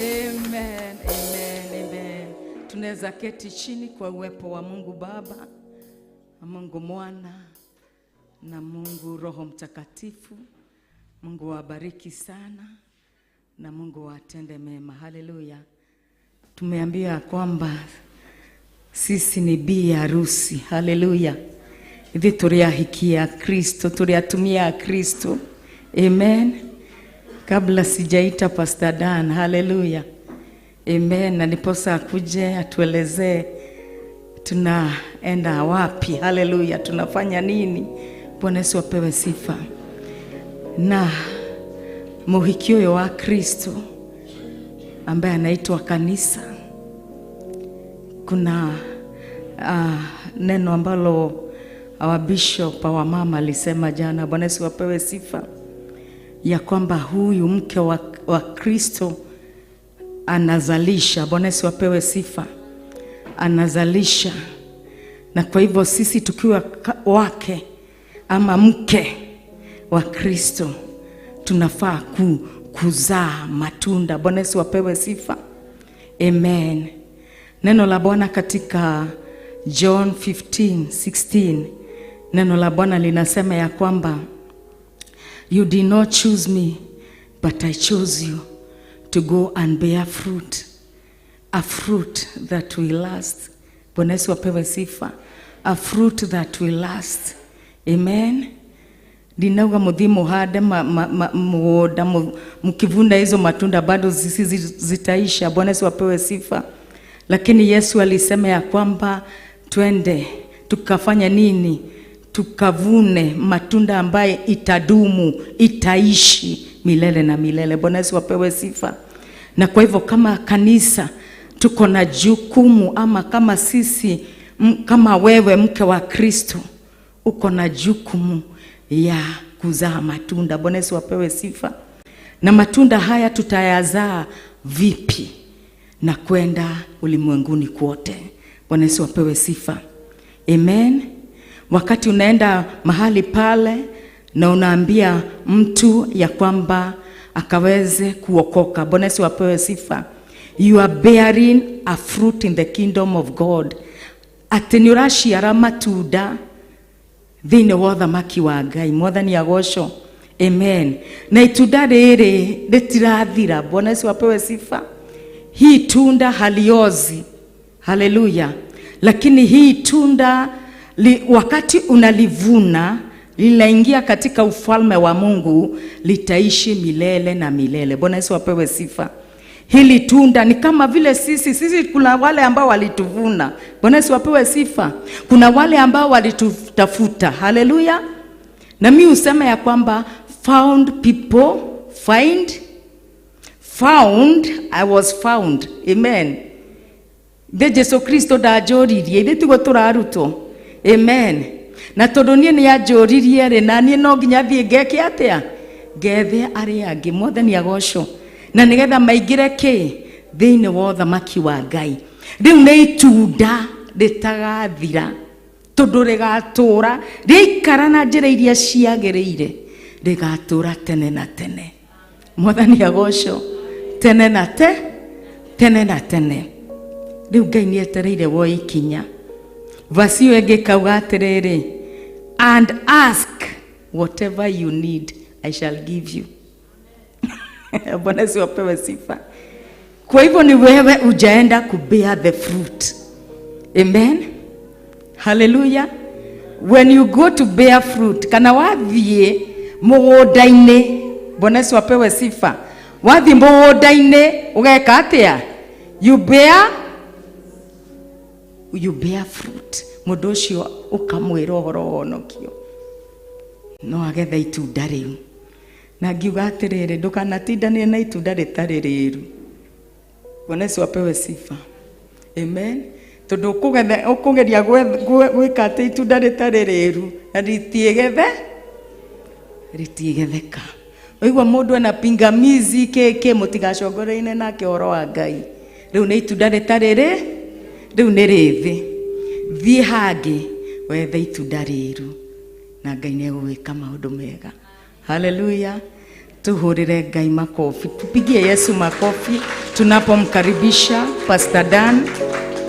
Amen, amen, amen. Tunaweza keti chini kwa uwepo wa Mungu Baba, Mungu Mwana na Mungu Roho Mtakatifu. Mungu awabariki sana na Mungu atende mema. Haleluya. Tumeambiwa kwamba sisi ni bi harusi. Haleluya. Ithuĩ tũrĩ ahiki a Kristo, tũrĩ atumia a Kristo. Amen. Kabla sijaita Pastor Dan, haleluya. Amen. Na niposa akuje atuelezee tunaenda wapi. Haleluya. Tunafanya nini? Bwana Yesu apewe sifa. Na muhiki ũyũ wa Kristo ambaye anaitwa kanisa, kuna neno ambalo our bishop, our mama alisema jana, Bwana Yesu apewe sifa, ya kwamba huyu mke wa Kristo anazalisha. Bwana Yesu apewe sifa, anazalisha. Na kwa hivyo sisi tukiwa wake ama mke wa Kristo tunafaa kuzaa matunda. Bwana Yesu apewe sifa. Amen. Neno la Bwana katika John 15:16, neno la Bwana linasema ya kwamba you did not choose me, but I chose you to go and bear fruit, a fruit that will last. Bwana Yesu apewe sifa. A fruit that will last. Amen. Ndinauga muthii muhande mugunda mkivuna hizo matunda bado zitaisha. Bwana Yesu apewe sifa. Lakini Yesu alisema ya kwamba twende tukafanya nini? Tukavune matunda ambaye itadumu, itaishi milele na milele. Bwana Yesu apewe sifa. Na kwa hivyo kama kanisa tuko na jukumu, ama kama sisi, kama wewe mke wa Kristo uko na jukumu ya kuzaa matunda. Bwana Yesu apewe sifa. Na matunda haya tutayazaa vipi? Na kwenda ulimwenguni kwote. Bwana Yesu apewe sifa. Amen. Wakati unaenda mahali pale na unaambia mtu ya kwamba akaweze kuokoka, Bwana Yesu apewe sifa, you are bearing a fruit in the kingdom of God. Atĩ nĩ ũraciara matunda thĩinĩ wa ũthamaki wa Ngai. Mwathani agocwo. Amen. Na itunda rĩrĩ rĩtirathira. Bwana Yesu apewe sifa. Hii tunda haliozi. Haleluya. Lakini hii tunda wakati unalivuna linaingia katika ufalme wa Mungu, litaishi milele na milele. Bwana Yesu apewe sifa. Hili tunda ni kama vile sisi kuna wale ambao walituvuna. Bwana Yesu apewe sifa. Kuna wale ambao walitutafuta. Haleluya. Na mimi husema ya kwamba found people find, found, I was found. Amen. The Jesu Kristo ndanjũririe, ithuĩ tiguo tũrarutwo. Amen. Na tondũ niĩ nĩ anjũririe rĩ, na niĩ no nginya thiĩ ngeke atĩa? Ngethe arĩa angĩ. Mwathani agocwo. Na nĩgetha maingĩre kĩ? Thĩinĩ wa ũthamaki wa Ngai. Rĩu nĩ itunda rĩtagathira, tondũ rĩgatũra rĩikara na njĩra iria ciagĩrĩire, rĩgatũra tene na tene. Mwathani agocwo. Tene na tene na tene. Rĩu Ngai nĩ etereire woe ikinya. Verse ĩyo ĩngĩ ĩkauga atĩrĩrĩ, and ask whatever you need, I shall give you. Bwana Yesu apewe sifa. Kwa hivyo ni wewe ujaenda kubear the fruit. Amen. Hallelujah. When you go to bear fruit, kana wathiĩ mũgũnda-inĩ, Bwana Yesu apewe sifa. Wathiĩ mũgũnda-inĩ ũgeka atĩa? You bear you bear fruit. Mũndũ ũcio ũkamwĩra ũhoro wa ũhonokio no agethe itunda rĩu. Na ngiuga atĩrĩrĩ, ndũkanatindanie na itunda rĩtarĩ rĩru. Bwana Yesu apewe sifa. Amen. Tondũ ũkũgetha ũkũgeria gwĩka atĩ itunda rĩtarĩ rĩru na ritiĩgethe ritiĩgetheka. Waigua mũndũ ena pingamizi kĩkĩ mũtigacongoreine nake ũhoro wa Ngai. Rĩu nĩ itunda rĩtarĩ rĩ rĩu nĩ rĩthĩ. Thiĩ hangĩ wethe itunda rĩru na Ngai nĩ egũgwĩka maũndũ mega. Haleluya. Tuhurire Ngai makofi, tupigie Yesu makofi tunapomkaribisha Pastor Dan,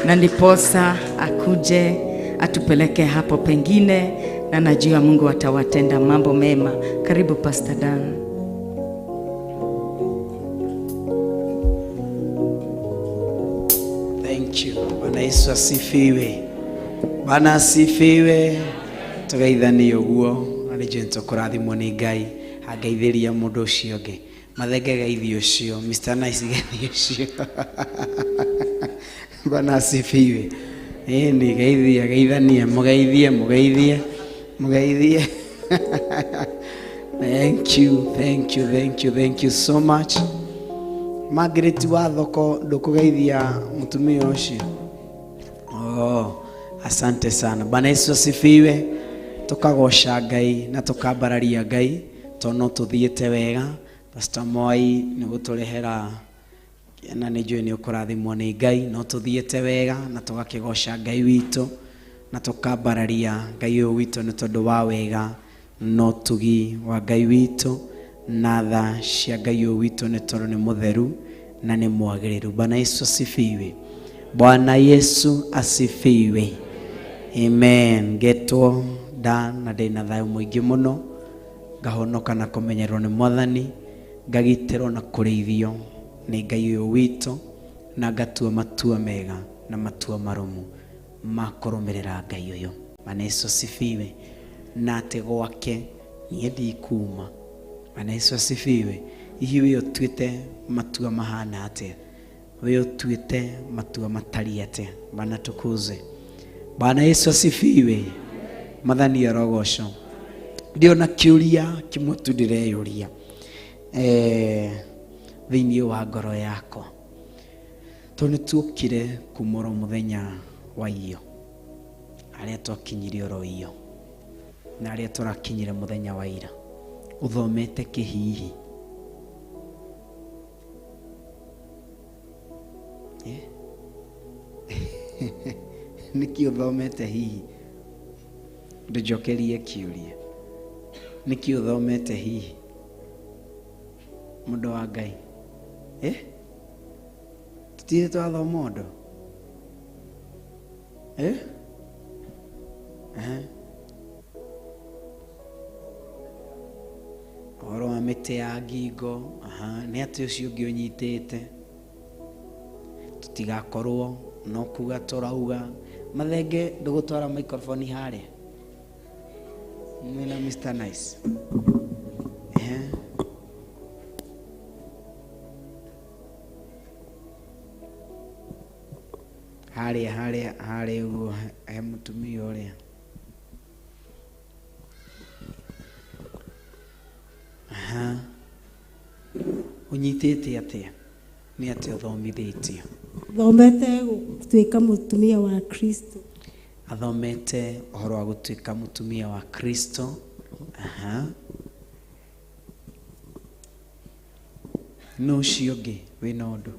na ndiposa akuje atupeleke hapo pengine, na najua Mungu atawatenda mambo mema. Karibu Pastor Dan. Thank you. Bwana Yesu asifiwe. Bwana asifiwe. Tugeithanie ũguo na nĩ njũĩ nĩtũkũrathimwo nĩ Ngai angeithĩria mũndũ ũcio ũngĩ mathenge geithie ũcio Mr. Nice geithie ũcio. Bwana asifiwe. Ĩni geithie geithanie mũgeithie mũgeithie mũgeithie. Thank you, thank you, thank you, thank you so much. Margaret wa thoko ndũkũgeithia mũtumia ũcio. Oh, asante sana. Bwana Yesu asifiwe. Tukagoca Ngai na tukambararia Ngai tondũ no tũthiĩte wega. Pastor Moi nĩ gũtũrehera na nĩ njũĩ nĩ ũkũrathimwo nĩ Ngai no tũthiĩte wega na tũgakĩgoca Ngai witũ na tũkambararia Ngai ũyũ witũ nĩ tondũ wa wega na ũtugi wa Ngai witũ na tha cia Ngai ũyũ witũ nĩ tondũ nĩ mũtheru na nĩ mwagĩrĩru. Bwana Yesu asifiwe. Bwana Yesu asifiwe. Amen. Ngetwo Dan na ndĩna thayũ mũingĩ mũno ngahonoka na kũmenyerwo nĩ Mwathani ngagitĩrwo na kũrĩithio nĩ Ngai ũyũ witũ na ngatua matua mega na matua marũmu ma kũrũmĩrĩra Ngai ũyũ. Bwana Yesu asifiwe. Na atĩ gwake niĩ ndikuma. Bwana Yesu asifiwe. Hihi we ũtuĩte matua mahana atĩa? We ũtuĩte matua matariĩ atĩa? Bwana tukuze. Bwana Yesu asifiwe. Mwathani arogocwo. Ndĩona kĩũria kĩmwe tu ndĩreyũria thĩinĩ wa ngoro yakwa tondũ nĩ tuokire kuma oro mũthenya wa iyo arĩa twakinyire oro iyo na arĩa tũrakinyire mũthenya wa ira ũthomete kĩhihi Eh? Nĩkĩ ũthomete hihi? Ndũnjokerie kĩũria. Nĩkĩ ũthomete hihi? Mũndũ wa Ngai. Eh? Tũtirĩ twathoma ũndũ? Eh? Eh? Ũhoro wa mĩtĩ ya ngingo, aha, nĩ atĩ ũcio ũngĩ ũnyitĩte. Tũtigakorwo no kuga tũrauga. Mathenge ndũgũtwara microphone harĩa. Mwĩna Mr. Nice. Eh? Harĩa harĩa harĩa ũguo he mũtumia ũrĩa. Aha. Ũnyitĩte atĩa? Nĩ atĩa ũthomithĩtio? Thomete gũtuĩka mũtumia wa Kristo. Athomete ũhoro wa gũtuĩka mũtumia wa Kristo. Aha. Nũ ũcio ũngĩ wĩna ũndũ?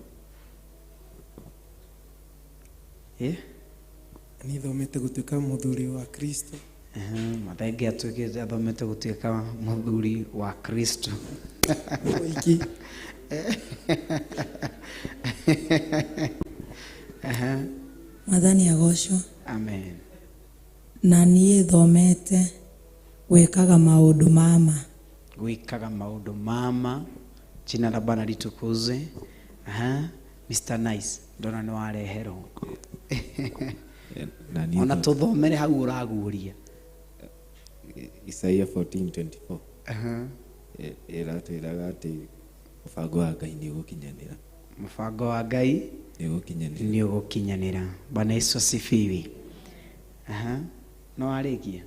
Eh? Niĩ thomete gũtuĩka mũthuri wa Kristo. Aha, Mathenge atuĩkĩte athomete gũtuĩka mũthuri wa Kristo. Mũhiki. Aha. Mwathani agocwo. Amen. Na niĩ thomete gwĩkaga maũndũ ma ma. Gwĩkaga maũndũ ma ma. Jina la Bwana litukuzwe. Aha, Mr Nice ndona nĩ wareherwo. Na niĩ Ona tũthomere hau ũraguũria. Isaia 14:24. Aha. Ĩratwĩraga atĩ mũbango wa Ngai nĩ ũgũkinyanĩra. Mũbango wa Ngai nĩ ũgũkinyanĩra. Nĩ ũgũkinyanĩra. Bwana Yesu asifiwe. Aha, no warĩkia.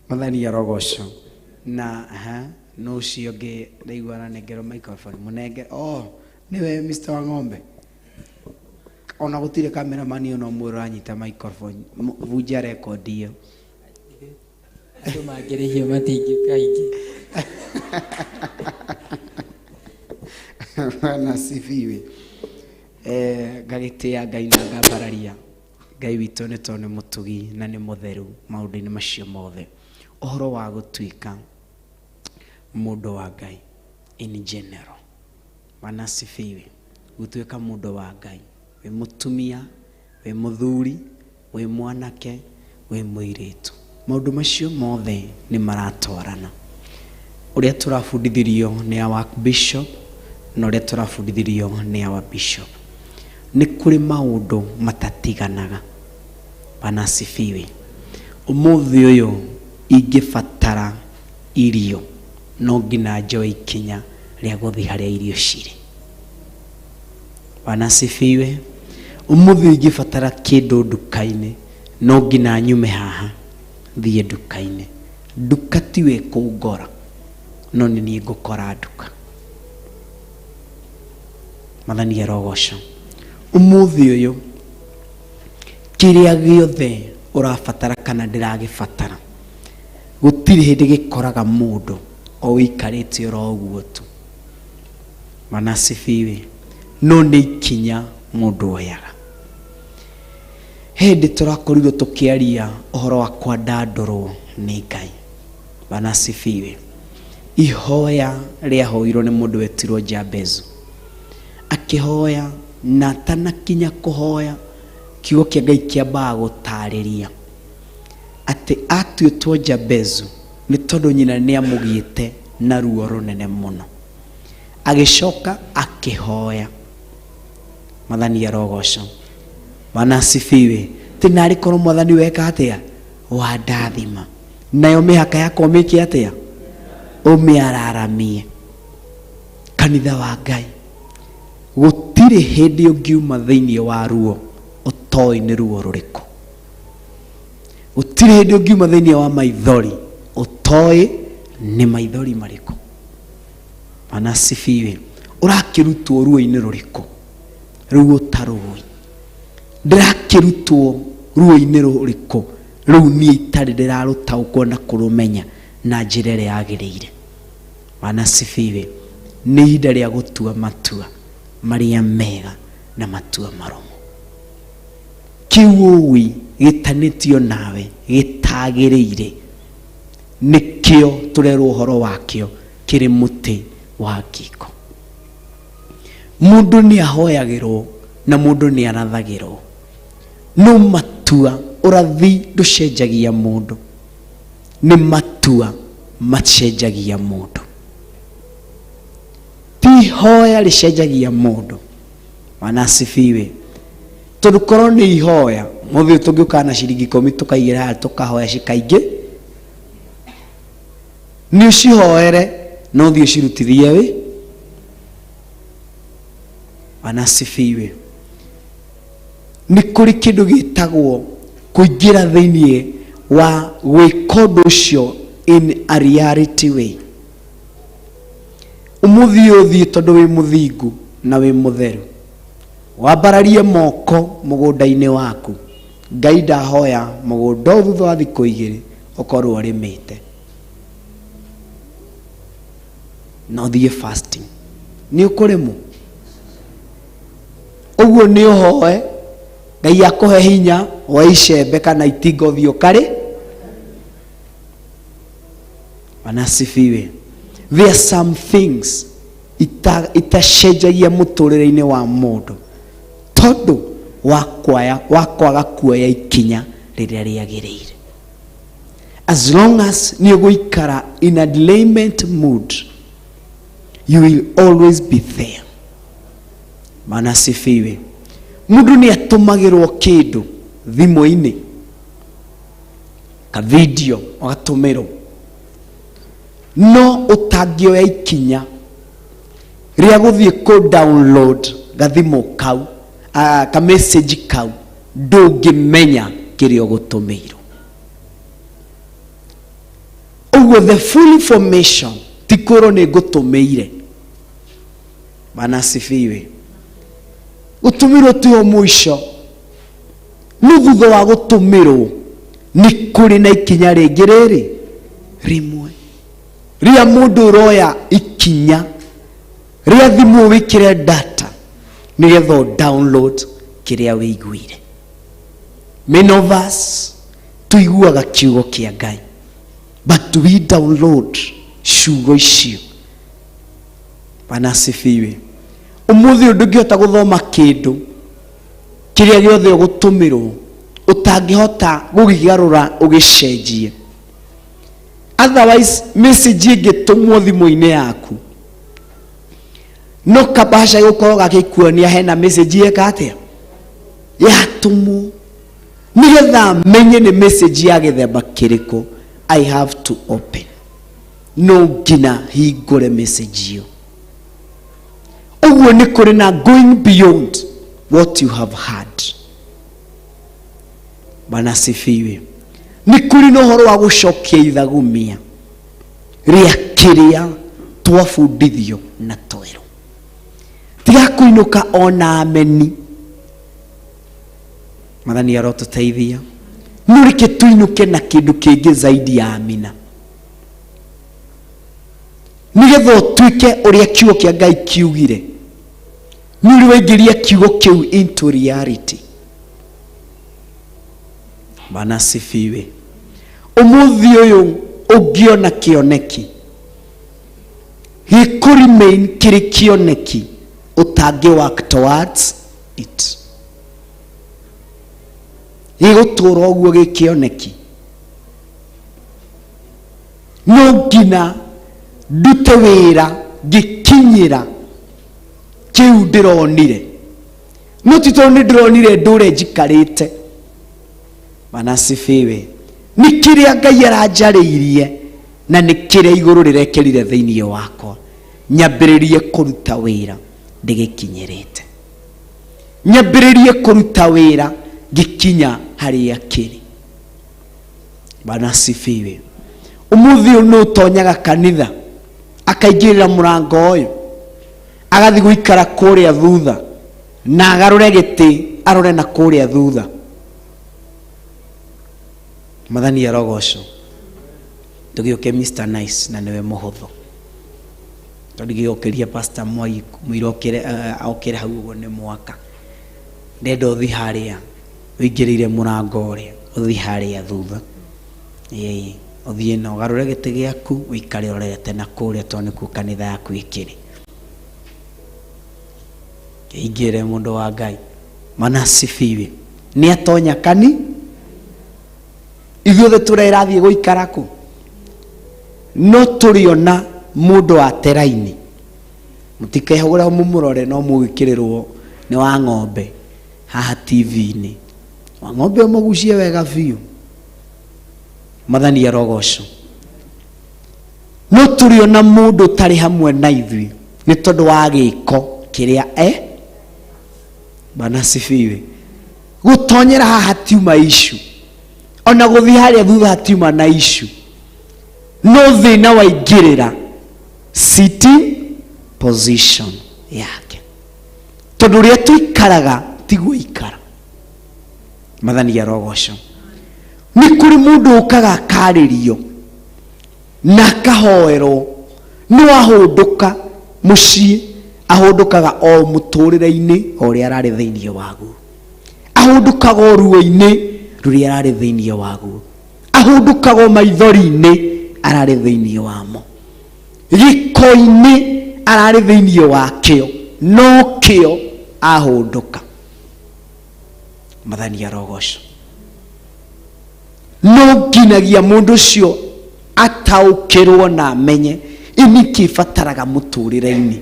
Mwathani arogocwo. Na aha, no ũcio ũngĩ ndaigua aranengerwo microphone mũnenge. Oh, nĩwe Mr. Wang'ombe. Ona gũtirĩ cameraman ona ũmwe ũranyita microphone. Vunja record ĩyo. Andũ mangĩrĩhio matingĩũka aingĩ. Bwana asifiwe. Ngagĩtĩa Ngai na ngambararia Ngai witũ nĩ tondũ nĩ mũtugi na nĩ mũtheru maũndũ-inĩ macio mothe. Ũhoro wa gũtuĩka mũndũ wa Ngai in general. Bwana asifiwe. Gũtuĩka mũndũ wa Ngai, wĩ mũtumia, wĩ mũthuri, wĩ mwanake, wĩ mũirĩtu, maũndũ macio mothe nĩ maratwarana. Ũrĩa tũrabundithirio nĩ our bishop na ũrĩa tũrabundithirio nĩ our bishop, nĩ kũrĩ maũndũ matatiganaga. Bwana asifiwe. Ũmũthĩ ũyũ ingĩbatara irio no nginya njoe ikinya rĩa gũthiĩ harĩa irio cirĩ. Bwana asifiwe. Ũmũthĩ ingĩbatara kĩndũ nduka-inĩ no nginya nyume haha thiĩ nduka-inĩ. Nduka tiwe kũngora, no nĩ niĩ ngũkora nduka. Mwathani arogocwo. Ũmũthĩ ũyũ kĩrĩa gĩothe ũrabatara kana ndĩragĩbatara, gũtirĩ hĩndĩ gĩkoraga mũndũ o ũikarĩte oro ũguo tu. Bwana asifiwe. No nĩ ikinya mũndũ oyaga. Hĩndĩ tũrakorirwo tũkĩaria ũhoro wa kwandandũrwo nĩ Ngai. Bwana asifiwe. Ihoya rĩahoirwo nĩ mũndũ wetirwo Jabezu. Akĩhoya na atanakinya kũhoya, kiugo kĩa Ngai kĩambaga gũtarĩria atĩ atuĩtwo Jabezu nĩ tondũ nyina nĩamũgĩte na ruo rũnene mũno. Agĩcoka akĩhoya. Mwathani arogocwo. Bwana asifiwe. Ti narĩ korwo Mwathani weka atĩa? Wandathima. Nayo mĩhaka yakwa ũmĩke atĩa? Ũmĩararamie. Kanitha wa Ngai, gũtirĩ hĩndĩ ũngiuma thĩinĩ wa ruo ũtoĩ nĩ ruo rũrĩkũ. Gũtirĩ hĩndĩ ũngiuma thĩinĩ wa maithori ũtoĩ nĩ maithori marĩkũ. Bwana asifiwe. Ũrakĩrutwo ruo-inĩ rũrĩkũ? Rũu ũtarũĩ. Ndĩrakĩrutwo ruo-inĩ rũrĩkũ? Rũu niĩ itarĩ ndĩrarũtaũkwo na kũrũmenya na njĩra ĩrĩa yagĩrĩire. Bwana asifiwe. Nĩ ihinda rĩa gũtua matua marĩa mega na matua maromo. Kĩu ũĩ gĩtanĩtio nawe gĩtagĩrĩire, nĩkĩo tũrerwo ũhoro wakĩo kĩrĩ mũtĩ wa ngingo. Mũndũ nĩ ahoyagĩrwo na mũndũ nĩ arathagĩrwo, no matua ũrathi ndũcenjagia mũndũ, nĩ matua macenjagia mũndũ. Ti ihoya rĩcenjagia mũndũ. Bwana asifiwe. Tondũ korwo nĩ ihoya, mũthĩ ũyũ tũngĩũka na ciringi ikũmi tũkaigĩra haha tũkahoya cikaingĩ, nĩ ũcihoere no ũthiĩ ũcirutithie wĩ. Bwana asifiwe. Nĩ kũrĩ kĩndũ gĩtagwo kũingĩra thĩinĩ wa gwĩka ũndũ ũcio in a reality way. Ũmũthĩ ũyũ ũthiĩ tondũ wĩ mũthingu na wĩ mũtheru, wambararie moko mũgũnda-inĩ waku. Ngai ndahoya mũgũnda ũyũ thutha wa thikũ igĩrĩ ũkorwo ũrĩmĩte, na ũthiĩ fasting. Nĩ ũkũrĩmwo ũguo nĩ ũhoe Ngai akũhe hinya wa icembe kana itinga ũthiĩ ũkarĩ. Bwana asifiwe. There are some things itacenjagia mũtũrĩre-inĩ wa mũndũ tondũ wa kwaga kuoya ikinya rĩrĩa rĩagĩrĩire. As long as nĩ ũgũikara in a delayment mood, you will always be there. Bwana asifiwe. Mũndũ nĩ atũmagĩrwo kĩndũ thimũ-inĩ, ka video ũgatũmĩrwo, no ũtangĩoya ikinya rĩa gũthiĩ kũ download gathimũ kau, ka message kau, ndũngĩmenya kĩrĩa ũgũtũmĩirwo. Ũguo the full information ti kwĩrwo nĩ ngũtũmĩire. Bwana asifiwe. Gũtũmĩrwo tiho mũico, no thutha wa gũtũmĩrwo nĩ kũrĩ na ikinya rĩngĩ rĩrĩ rĩmwe rĩa mũndũ ũroya ikinya rĩa thimũ wĩkĩre data nĩgetha ũ download kĩrĩa wĩiguire. Many of us tũiguaga kiugo kĩa Ngai, but do we download ciugo icio? Bwana asifiwe. Ũmũthĩ ũyũ ndũngĩhota gũthoma kĩndũ kĩrĩa gĩothe ũgũtũmĩrwo ũtangĩhota gũkĩgarũra ũgĩcenjie. Otherwise message ĩngĩtũmwo thimũ-inĩ yaku, no kabaca gũkorwo gagĩkuonia hena message yeka atĩa yatũmwo, nĩgetha menye nĩ message ya gĩthemba kĩrĩkũ. I have to open, no nginya hingũre message ĩyo. Ũguo nĩ kũrĩ na going beyond what you have heard. Bwana asifiwe. Nĩ kũrĩ na ũhoro wa gũcokia ithagumia rĩa kĩrĩa twabundithio na twerũ. Tiga kũinũka ona ameni. Mwathani arotũteithia. No reke tũinũke na kĩndũ kĩngĩ zaidi ya amina, nĩgetha ũtuĩke ũrĩa kiugo kĩa Ngai kiugire. Nĩ ũrĩ waingĩria kiugo kĩu into reality. Bwana asifiwe. Ũmũthĩ ũyũ ũngĩona kĩoneki gĩkũ remain kĩrĩ kĩoneki ũtangĩ work towards it, gĩgũtũra ũguo gĩ kĩoneki. No nginya ndute wĩra ngĩkinyĩra kĩu ndĩronire, no ti tondũ nĩ ndĩronire ndũre njikarĩte. Bwana asifiwe. Nĩ kĩrĩa Ngai aranjarĩirie na nĩ kĩrĩa igũrũ rĩrekĩrire thĩinĩ wakwa, nyambĩrĩrie kũruta wĩra ndĩgĩkinyĩrĩte, nyambĩrĩrie kũruta wĩra ngĩkinya harĩa kĩrĩ. Bwana asifiwe. Ũmũthĩ ũyũ nĩ ũtonyaga kanitha akaingĩrĩra mũrango ũyũ agathiĩ gũikara kũrĩa thutha na agarũre gĩtĩ arore na kũrĩa thutha. Mwathani arogocwo. Tũgĩũke Mr Nice na nĩwe mũhũthũ, tondũ gĩũkĩria Pastor Mwai mũira okĩre, okĩre hau ũguo nĩ mwaka. Ndenda ũthiĩ harĩa ũingĩrĩire mũrango ũrĩa, ũthiĩ harĩa thutha, ĩĩ, ũthiĩ na ũgarũre gĩtĩ gĩaku ũikare ũrorete na kũrĩa, tondũ nĩkuo kanitha yaku ĩkĩrĩ. Kĩingĩre mũndũ wa Ngai. Bwana asifiwe. Nĩ atonya kani ithuothe tũrerathiĩ gũikara kũ, no tũrĩona mũndũ wa teraini, mũtikehũgũre mũmũrore, no mũgĩkĩrĩrwo nĩ wa ng'ombe haha TV-inĩ. Wa ng'ombe ũmũgucie wega biũ. Mwathani arogocwo. No tũrĩona mũndũ ũtarĩ hamwe na ithuĩ nĩ tondũ wa gĩko kĩrĩa e. Bwana asifiwe. Gũtonyera haha hatiuma issue, ona gũthiĩ harĩa thutha hatiuma na issue, no thĩna waingĩrĩra sitting position yake, tondũ ũrĩa tũikaraga tiguo ikara. Mwathani arogocwo. Nĩ kũrĩ mũndũ ũkaga akarĩrio na akahoerwo, no ahũndũka mũciĩ ahũndũkaga o mũtũrĩre-inĩ o ũrĩa ararĩ thĩinĩ waguo, ahũndũkaga o ruo-inĩ rũrĩa ararĩ thĩinĩ waguo, ahũndũkaga o maithori-inĩ ararĩ thĩinĩ wamo, gĩko-inĩ ararĩ thĩinĩ wakĩo, no kĩo ahũndũka. Mwathani arogocwo. No nginyagia mũndũ ũcio ataũkĩrwo na amenye nĩkĩ bataraga mũtũrĩre-inĩ.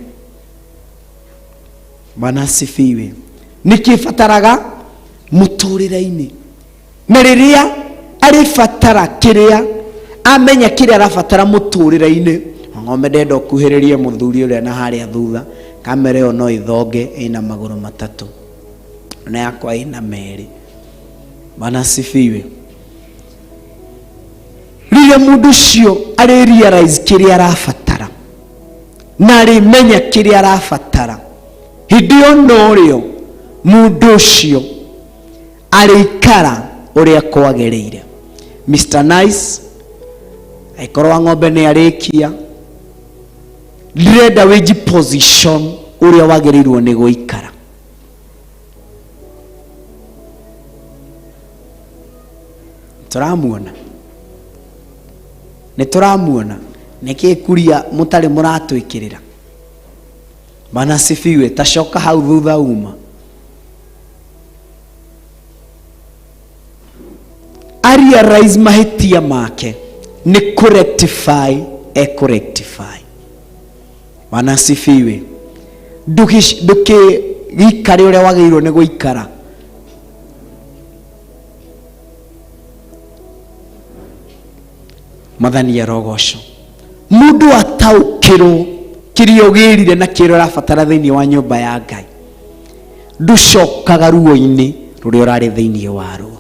Bwana asifiwe. Nĩkĩ bataraga mũtũrĩre-inĩ, na rĩrĩa arĩbatara kĩrĩa amenya kĩrĩa arabatara mũtũrĩre-inĩ. Ng'ombe ndenda ũkuhĩrĩrie mũthuri ũrĩa na harĩa thutha, kamera ĩyo no ĩthonge ĩna magũrũ matatũ na yakwa ĩna merĩ. Bwana asifiwe. Rĩrĩa mũndũ ũcio arĩ realize kĩrĩa arabatara na arĩmenya kĩrĩa arabatara, hĩndĩ ĩyo norĩo mũndũ ũcio arĩikara ũrĩa kwagĩrĩire. Mr Nice, angĩkorwo wa ng'ombe nĩ arĩkia, ndĩrenda wĩnji position ũrĩa wagĩrĩirwo nĩ gũikara. Tũramuona, nĩ tũramuona. Nĩkĩ kuria mũtarĩ mũratwĩkĩrĩra? Bwana asifiwe. Tacoka hau thutha uma arealize mahĩtia make nĩ kũrectify, ekũrectify. Bwana asifiwe. Ndũkĩgĩikare ũrĩa wagĩrĩirwo nĩ gũikara. Mwathani arogocwo. Mũndũ ataũkĩrwo kĩrĩa ũgĩrire na kĩrĩa ũrabatara thĩinĩ wa nyũmba ya Ngai, ndũcokaga ruo-inĩ rũrĩa ũrarĩ thĩinĩ waruo.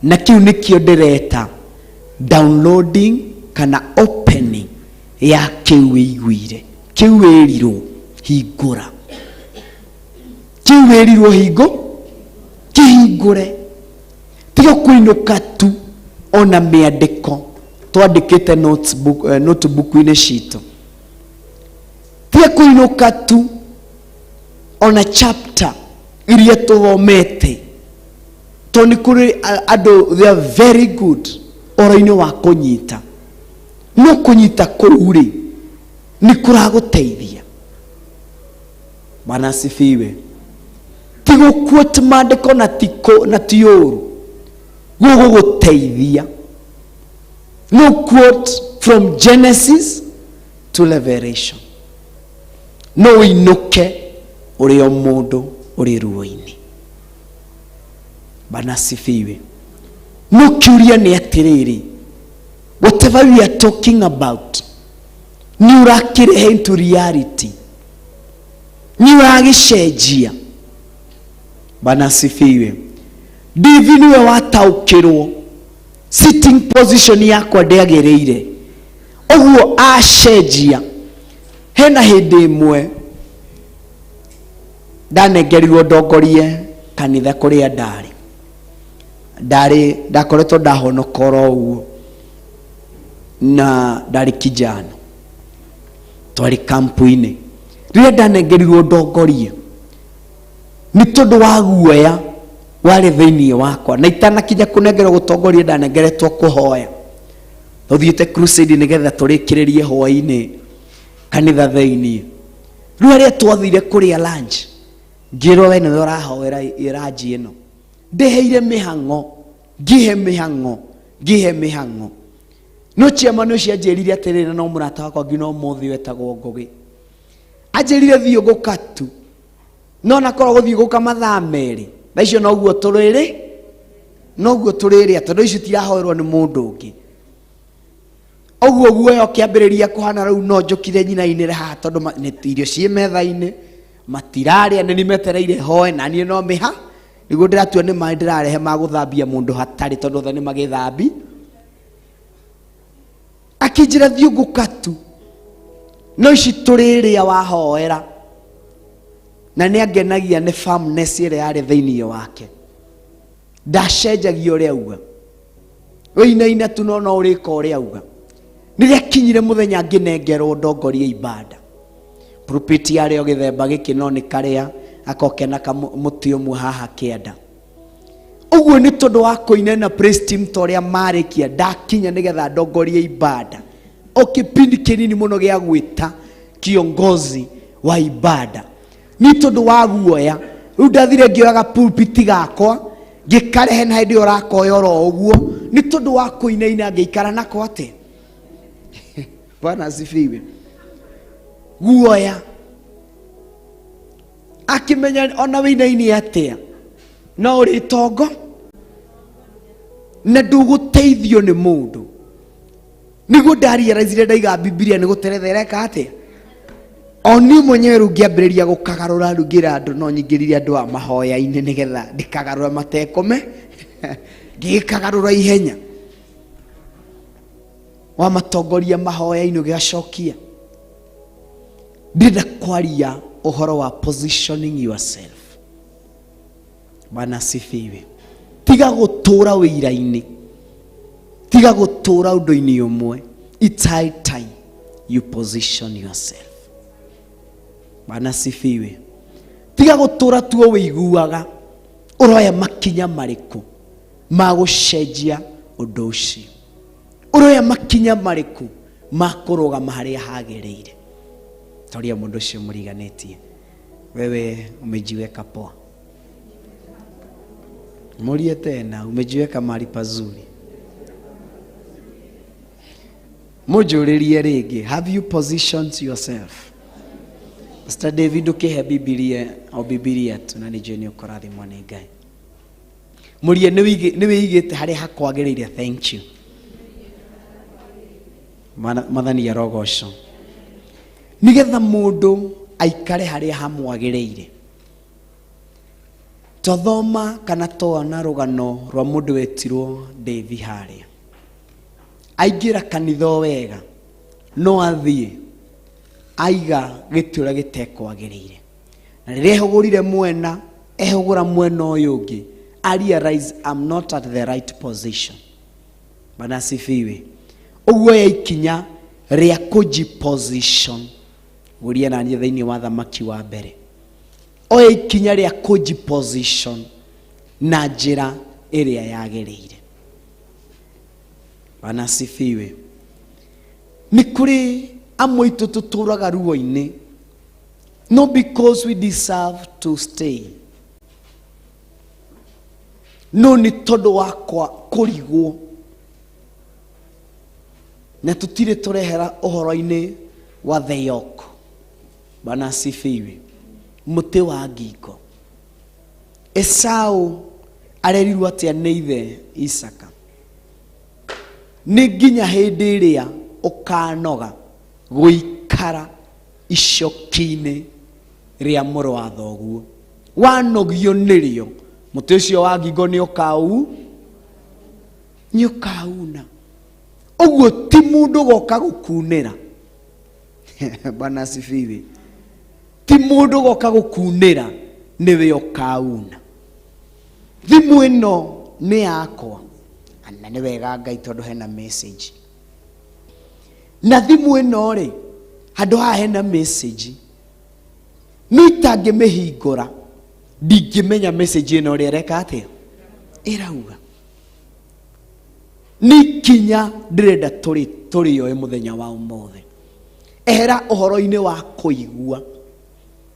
Na kĩu nĩkĩo ndĩreta downloading kana opening ya kĩu wĩiguire, kĩu wĩrirwo hingũra, kĩu wĩrirwo hingo kĩhingũre. Tiga kũinũka tu ona mĩandĩko twandĩkĩte notebook-inĩ citũ. Tiga kũinũka tu ona chapter iria tũthomete, tondũ nĩ kũrĩ andũ they are very good ũhoro-inĩ wa kũnyita, no kũnyita kũu rĩ nĩ kũragũteithia. Bwana asifiwe. Ti gũquote maandĩko na ti na ti ũru gũgũgũteithia. No quote from Genesis to Revelation, no ũinũke ũrĩ o mũndũ ũrĩ ruo-inĩ. Bwana asifiwe. No kĩũria nĩ atĩrĩrĩ, whatever we are talking about, nĩ ũrakĩrehe into reality, nĩ ũragĩcenjia? Bwana asifiwe. Ndithi nĩwe wataũkĩrwo sitting position yakwa ndĩagĩrĩire, ũguo acenjia. Hena hĩndĩ ĩmwe ndanengerirwo ndongorie kanitha kũrĩa ndarĩ, ndarĩ ndakoretwo ndahonoka oro ũguo, na ndarĩ kijana, twarĩ kampu-inĩ. Rĩrĩa ndanengerirwo ndongorie, nĩ tondũ wa guoya warĩ thĩinĩ wakwa, na itanakinya kũnengerwo gũtongoria, ndanengeretwo kũhoya. Tũthiĩte crusade nĩgetha tũrĩkĩrĩrie hwaĩ-inĩ kanitha thĩinĩ. Rĩu arĩa twathire kũrĩa lunch, ngĩrwo we nĩwe ũrahoera lunch ĩno. Ndeheire mĩhang'o, ngĩhe mĩhang'o, ngĩhe mĩhang'o. No chairman ũcio anjĩrire atĩrĩrĩ, no mũrata wakwa nginya ũmũthĩ wetagwo Ngũgĩ, anjĩrire thiĩ gũka tu, no nakorwo gũthiĩ gũka mathaa merĩ thaa icio noguo tũrĩrĩ, noguo tũrĩrĩa, tondũ icio tirahoerwo nĩ mũndũ ũngĩ. Ũguo guoya ũkĩambĩrĩria kũhana rĩu no njũkire nyina-inĩ haha, tondũ nĩ irio ciĩ metha-inĩ, matirarĩa, nĩ metereire hoe, na niĩ no mĩha nĩguo ndĩratua nĩ maĩ ndĩrarehe ma gũthambia mũndũ hatarĩ, tondũ othe nĩ magĩthambi. Akĩnjĩra thiĩ ngũka tu, no ici tũrĩrĩa wahoera. Na nĩ angenagia nĩ firmness ĩrĩa yarĩ thĩinĩ wake, ndacenjagia ũrĩa auga, wĩinaina tu no no ũrĩka ũrĩa auga. Nĩrĩakinyire mũthenya ngĩnengerwo ndongorie ibada, pulpit yarĩ o gĩthemba gĩkĩ, no nĩ karĩa akoke na kamũtĩ ũmwe haha kĩanda ũguo. Nĩ tondũ wa kũina na praise team ta ũrĩa marĩkia, ndakinya nĩgetha ndongorie ibada, o kĩpindi kĩnini mũno gĩa gwĩta kiongozi wa ibada, nĩ tondũ wa guoya rĩu ndathire ngĩoyaga pulpit gakwa ngĩkarehe, na hĩndĩ ĩyo ũrakoya oro ũguo. Nĩ tondũ wa kũinaina ngĩikara nako atĩa? Bwana asifiwe. Guoya akĩmenya ona wĩinaini atĩa no ũrĩ tongo na ndũgũteithio nĩ mũndũ. Nĩguo ndarealizire ndaiga Bibilia nĩ gũteretha ĩreka atĩa. O niĩ mwenyewe rĩu ngĩambĩrĩria gũkagarũra, rĩu ngĩra andũ no nyingĩrire andũ a mahoya-inĩ nĩgetha ndĩkagarũra matekũme. Ngĩgĩkagarũra ihenya. Wamatongoria mahoya-inĩ ũgĩgacokia. Ndĩrenda kwaria ũhoro wa positioning yourself. Bwana asifiwe. Tiga gũtũra wĩira-inĩ, tiga gũtũra ũndũ-inĩ ũmwe. It's high time you position yourself. Bwana asifiwe. Tiga gũtũra tuo wĩiguaga. Ũroya makinya marĩkũ ma gũcenjia ũndũ ũcio? Ũroya makinya marĩkũ ma kũrũgama harĩa hagĩrĩire? Toria mũndũ ũcio mũriganĩtie, wewe umejiweka poa. Murie tena, umejiweka mahali pazuri. Mũnjũrĩrie rĩngĩ, have you positioned yourself? Pastor David ũkĩhe Bibilia o Bibilia tu na nĩnjũĩ nĩ ũkũrathimwo nĩ Ngai. Mũrie nĩ wĩigĩte harĩa hakwagĩrĩire. Thank you. Mwathani arogocwo. Nĩgetha mũndũ aikare harĩa hamwagĩrĩire. Twathoma kana twana rũgano rwa mũndũ wetirwo David harĩa. Aingĩra kanitha o wega, no athiĩ aiga gĩtĩ ũrĩa gĩtekwagĩrĩire. Na rĩrĩa ehũgũrire mwena, ehũgũra mwena ũyũ ũngĩ, I realize I'm not at the right position. Bwana asifiwe. Ũguo ya ikinya rĩa kũji-position. Ũria na niĩ thĩinĩ wa thamaki wa mbere. Oya ikinya rĩa kũji-position na njĩra ĩrĩa yagĩrĩire. Bwana asifiwe. Nĩ kũrĩ amwe aitũ tũtũraga ruo-inĩ, not because we deserve to stay, no nĩ tondũ wa kũrigwo na tũtirĩ tũrehera ũhoro-inĩ wa the yoke. Bwana asifiwe. Mũtĩ wa ngingo. Esau arerirwo atĩa nĩ ithe Isaka? Nĩ nginya hĩndĩ ĩrĩa ũkanoga gũikara icoki-inĩ rĩa mũrũ wa thoguo. Wanogio nĩrĩo, mũtĩ ũcio wa ngingo nĩ ũkau, nĩ ũkauna. Ũguo ti mũndũ goka gũkunĩra. Bwana asifiwe. Ti mũndũ goka gũkunĩra, nĩwe ũkauna. Thimũ ĩno nĩ yakwa. Na nĩ wega Ngai tondũ hena message. Na thimũ ĩno rĩ, handũ haha hena message. No itangĩmĩhingũra, ndingĩmenya message ĩno ũrĩa ĩreka atĩa? Ĩrauga. Nĩ ikinya ndĩrenda tũrĩoe mũthenya wa ũmũthĩ. Ehera ũhoro-inĩ wa kũigua,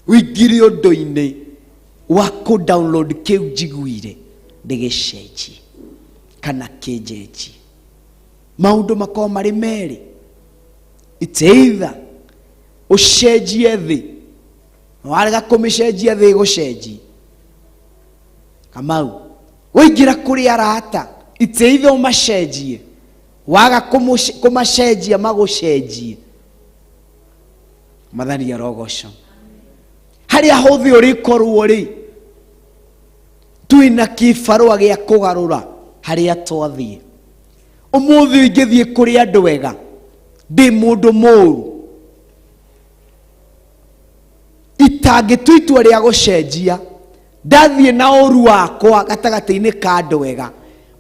ũingĩre ũndũ-inĩ wa kũ-download kĩu njiguire ndĩgĩcenjie kana kĩnjenjie. Maũndũ makorwo marĩ merĩ. It's either ũcenjie thĩ, warega kũmĩcenjia thĩ ĩgũcenjie. Kamau, waingĩra kũrĩ arata, it's either ũmacenjie, waga kũmacenjia magũcenjie. Mwathani arogocwo. Harĩa hothe ũrĩkorwo rĩ, twĩna kĩbarũa gĩa kũgarũra harĩa twathiĩ. Ũmũthĩ ingĩthiĩ kũrĩ andũ ega, ndĩ mũndũ mũũru, itangĩtua itua rĩa gũcenjia, ndathiĩ na ũru wakwa gatagatĩ-inĩ ka andũ ega,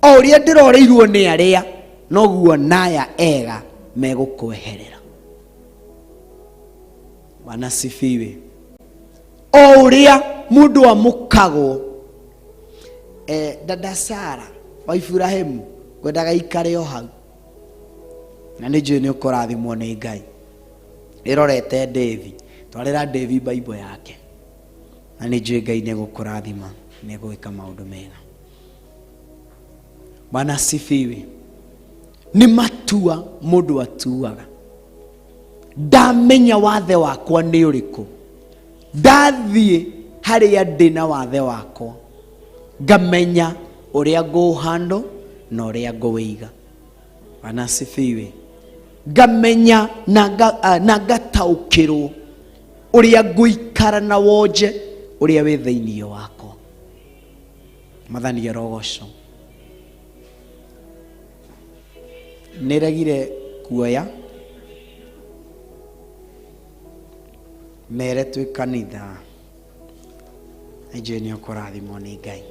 o ũrĩa ndĩroreirwo nĩ arĩa, noguo naya ega megũkweherera. Bwana asifiwe. O ũrĩa mũndũ amũkagwo, dada Sara wa Ibrahimu ngwendaga ikare o hau, na nĩ njũĩ nĩ ũkũrathimwo nĩ Ngai. Ĩrorete David, twarĩra David Bible yake, na nĩ njũĩ Ngai nĩ egũkũrathima, nĩ egũgĩka maũndũ mega. Bwana asifiwe. Nĩ matua mũndũ atuaga. Ndamenya wathe wakwa nĩ ũrĩkũ, ndathiĩ harĩa ndĩ na wathe wakwa, ngamenya ũrĩa ngũũhandũ na ũrĩa ngũwĩiga. Bwana asifiwe. Ngamenya na na ngataũkĩrwo ũrĩa ngũikara na wonje ũrĩa wĩ thĩinĩ wakwa. Mwathani arogocwo. Nĩregire kuoya mere twĩ kanitha, nĩnjũĩ nĩ ũkũrathimwo nĩ Ngai.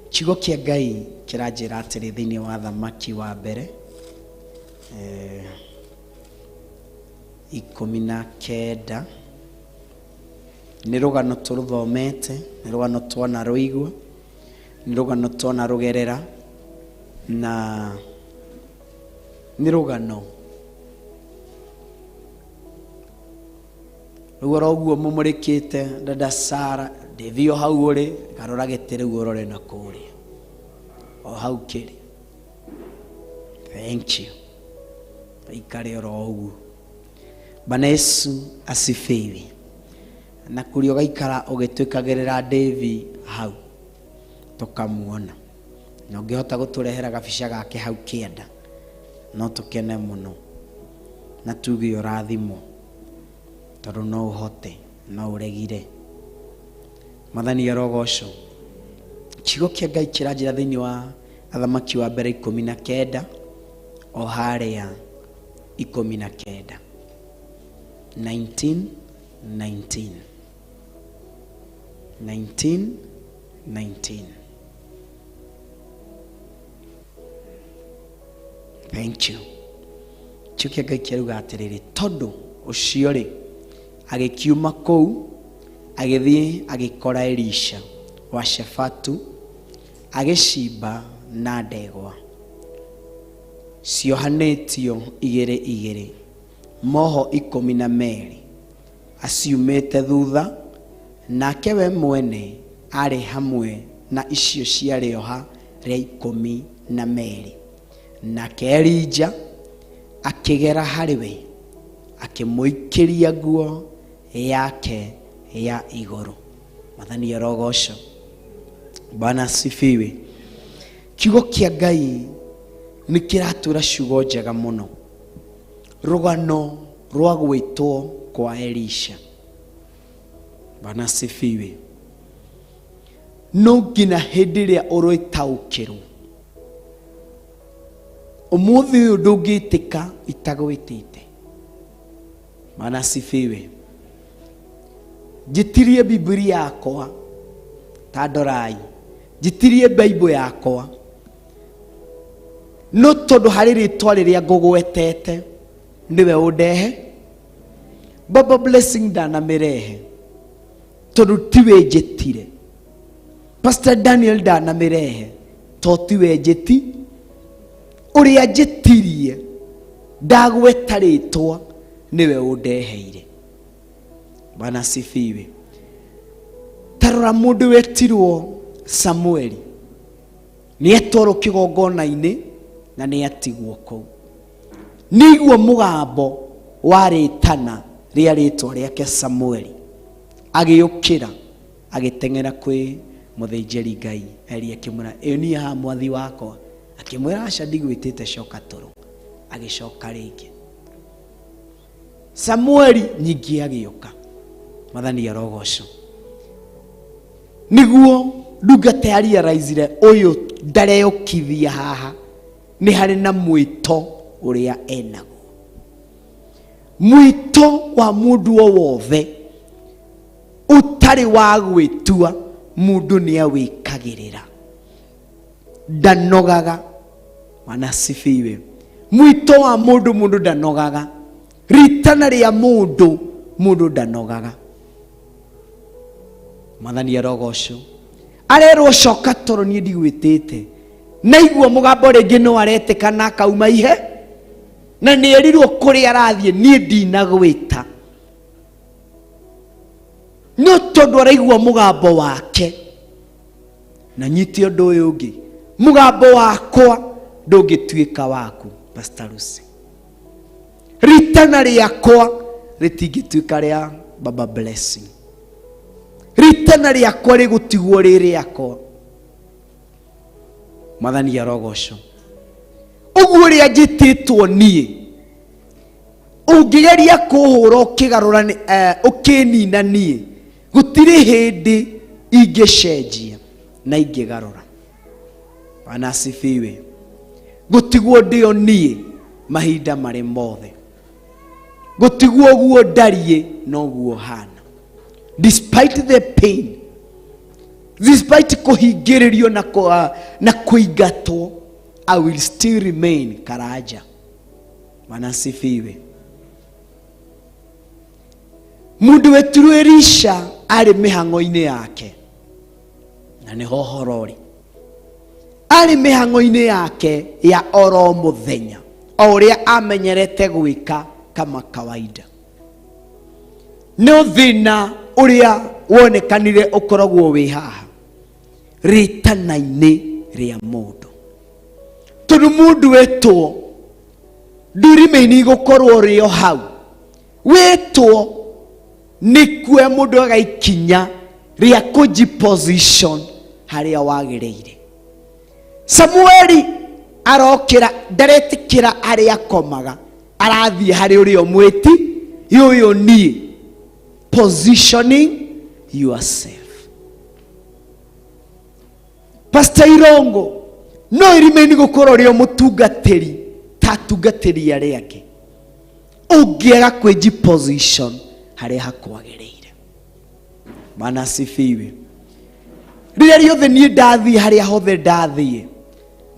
Kiugo kĩa Ngai kĩranjĩra atĩrĩ thĩinĩ wa Thamaki wa mbere 19, nĩ rũgano tũrũthomete, nĩ rũgano twanarũigua, nĩ rũgano twanarũgerera, na nĩ rũgano rĩu oro ũguo mũmũrĩkĩte dada Sara ndĩthio hau ũrĩ garũra gĩtĩ rĩu ũrore na kũrĩa o hau kĩrĩ. Thank you. Ikare oro ũguo. Bwana Yesu asifiwe. Na kũrĩa ũgaikara ũgĩtwĩkagĩrĩra Davy hau tũkamuona, na ũngĩhota gũtũrehera gabica gake hau kĩanda no tũkene mũno na tuge ũrathimwo, tondũ no ũhote no ũregire. Mwathani arogocwo. Kiugo kĩa Ngai kĩranjĩra thĩinĩ wa Athamaki wa mbere 19 o harĩa 19. 19 19. 19 19. Thank you. Kiugo kĩa Ngai kĩruga atĩrĩrĩ, tondũ ũcio rĩ agĩkiuma kũu agĩthiĩ agĩkora Elisha wa Shefatu agĩcimba na ndegwa ciohanĩtio igĩrĩ igĩrĩ moho 12 aciumĩte thutha, nake we mwene arĩ hamwe na icio cia rĩoha rĩa 12. Nake Elija akĩgera harĩ we akĩmũikĩria nguo yake ya igũrũ. Mwathani arogocwo. Bwana asifiwe. Kiugo kĩa Ngai nĩ kĩratwĩra ciugo njega mũno, rũgano rwa gwĩtwo kwa Elisha. Bwana asifiwe. No nginya hĩndĩ ĩrĩa ũrĩtaũkĩrwo ũmũthĩ ũyũ ndũngĩtĩka itagwĩtĩte. Bwana asifiwe. Njĩtirie Bibilia yakwa ta ndorai, njĩtirie Bible yakwa, no tondũ harĩ rĩtwa rĩrĩa ngũgwetete nĩwe ũndehe. Baba Blessing ndanamĩrehe tondũ tiwe njĩtire. Pastor Daniel ndanamĩrehe to tiwe njĩti. Ũrĩa njĩtirie ndagweta rĩtwa nĩwe ũndeheire. Bwana asifiwe. Tarora mũndũ wetirwo Samueli nĩetwarwo kĩgongona-inĩ na nĩatigwo kũu. Nĩigua mũgambo wa rĩtana rĩa rĩtwa rĩake Samueli, agĩũkĩra agĩteng'era kwĩ mũthĩnjĩri Ngai Eli, akĩmwĩra, ĩ niĩ haha mwathi wakwa. Akĩmwĩra, aca ndigwĩtĩte, coka toro. Agĩcoka rĩngĩ. Samueli nyingĩ agĩũka. Mwathani arogocwo. Nĩguo ndungata ya realize ũyũ ndareyũkithia haha, nĩ harĩ na mwĩto ũrĩa enaguo. Mwĩto wa mũndũ o wothe ũtarĩ wa gwĩtua, mũndũ nĩ awĩkagĩrĩra, ndanogaga. Bwana asifiwe. Mwĩto wa mũndũ, mũndũ ndanogaga. Ritana rĩa mũndũ, mũndũ ndanogaga. Mwathani arogocwo. Arerwo coka toro niĩ ndigwĩtĩte. Naigua mũgambo rĩngĩ no aretĩka na akauma ihe, na nĩ erirwo kũrĩa arathiĩ niĩ ndinagwĩta. No tondũ araigua mũgambo wake, na nyite ũndũ ũyũ ũngĩ, mũgambo wakwa Ndũngĩtuĩka waku, Pastor Lucy. Ritana rĩakwa rĩtingĩtuĩka rĩa Baba Blessing. Ritana rĩakwa rĩgũtigwo rĩ rĩakwa. Mwathani arogocwo. Ũguo ũrĩa njĩtĩtwo niĩ, ũngĩgeria kũhũra ũkĩgarũra ũkĩnina niĩ, gũtirĩ hĩndĩ ingĩcenjia na ingĩgarũra. Bwana asifiwe. Gũtigwo ndĩo niĩ mahinda marĩ mothe. Gũtigwo ũguo ndariĩ noguo hana. Despite the pain, despite kũhingĩrĩrio na kũingatwo, I will still remain Karanja. Bwana asifiwe. Mũndũ wetirwo Elisha arĩ mĩhang'o-inĩ yake, na nĩho ũhoro ũrĩ. Arĩ mĩhang'o-inĩ yake ya oro mũthenya, o ũrĩa amenyerete gwĩka kama kawaida. No thĩna ũrĩa wonekanire ũkoragwo wĩ haha rĩtana-inĩ rĩa mũndũ, tondũ mũndũ wetwo ndũrĩmĩini gũkorwo rĩo hau wetwo nĩ kuoya mũndũ agaikinya rĩa kũji position harĩa wagĩrĩire. Samueli arokĩra, ndaretĩkĩra harĩa akomaga, arathiĩ harĩ ũrĩa ũmwĩti ũyũ niĩ. Positioning yourself. Pastor Irongo no irimaini gũkorwo ũrĩ o mũtungatĩri ta atungatĩri arĩa angĩ, ũngĩaga kwĩji position harĩa hakwagĩrĩire. Bwana asifiwe. Rĩrĩa rĩothe niĩ ndathiĩ harĩa hothe ndathiĩ,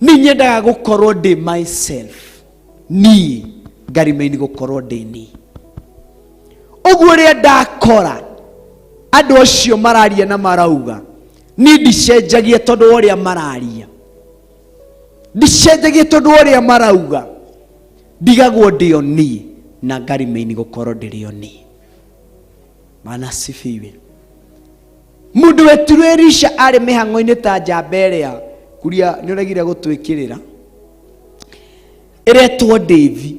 niĩ nyendaga gũkorwo ndĩ myself, niĩ ngarimaini gũkorwo ndĩ niĩ. Ũguo rĩrĩa ndakora andũ acio mararia na marauga, niĩ ndicenjagia tondũ wa ũrĩa mararia, ndicenjagia tondũ wa ũrĩa marauga, ndigagwo ndĩ o niĩ na ngarimaini gũkorwo ndĩrĩ o niĩ. Bwana asifiwe. Mũndũ wetirwo Elisha arĩ mĩhang'o-inĩ ta njamba ĩrĩa kuria nĩ ũregire gũtwĩkĩrĩra, ĩretwo Davi,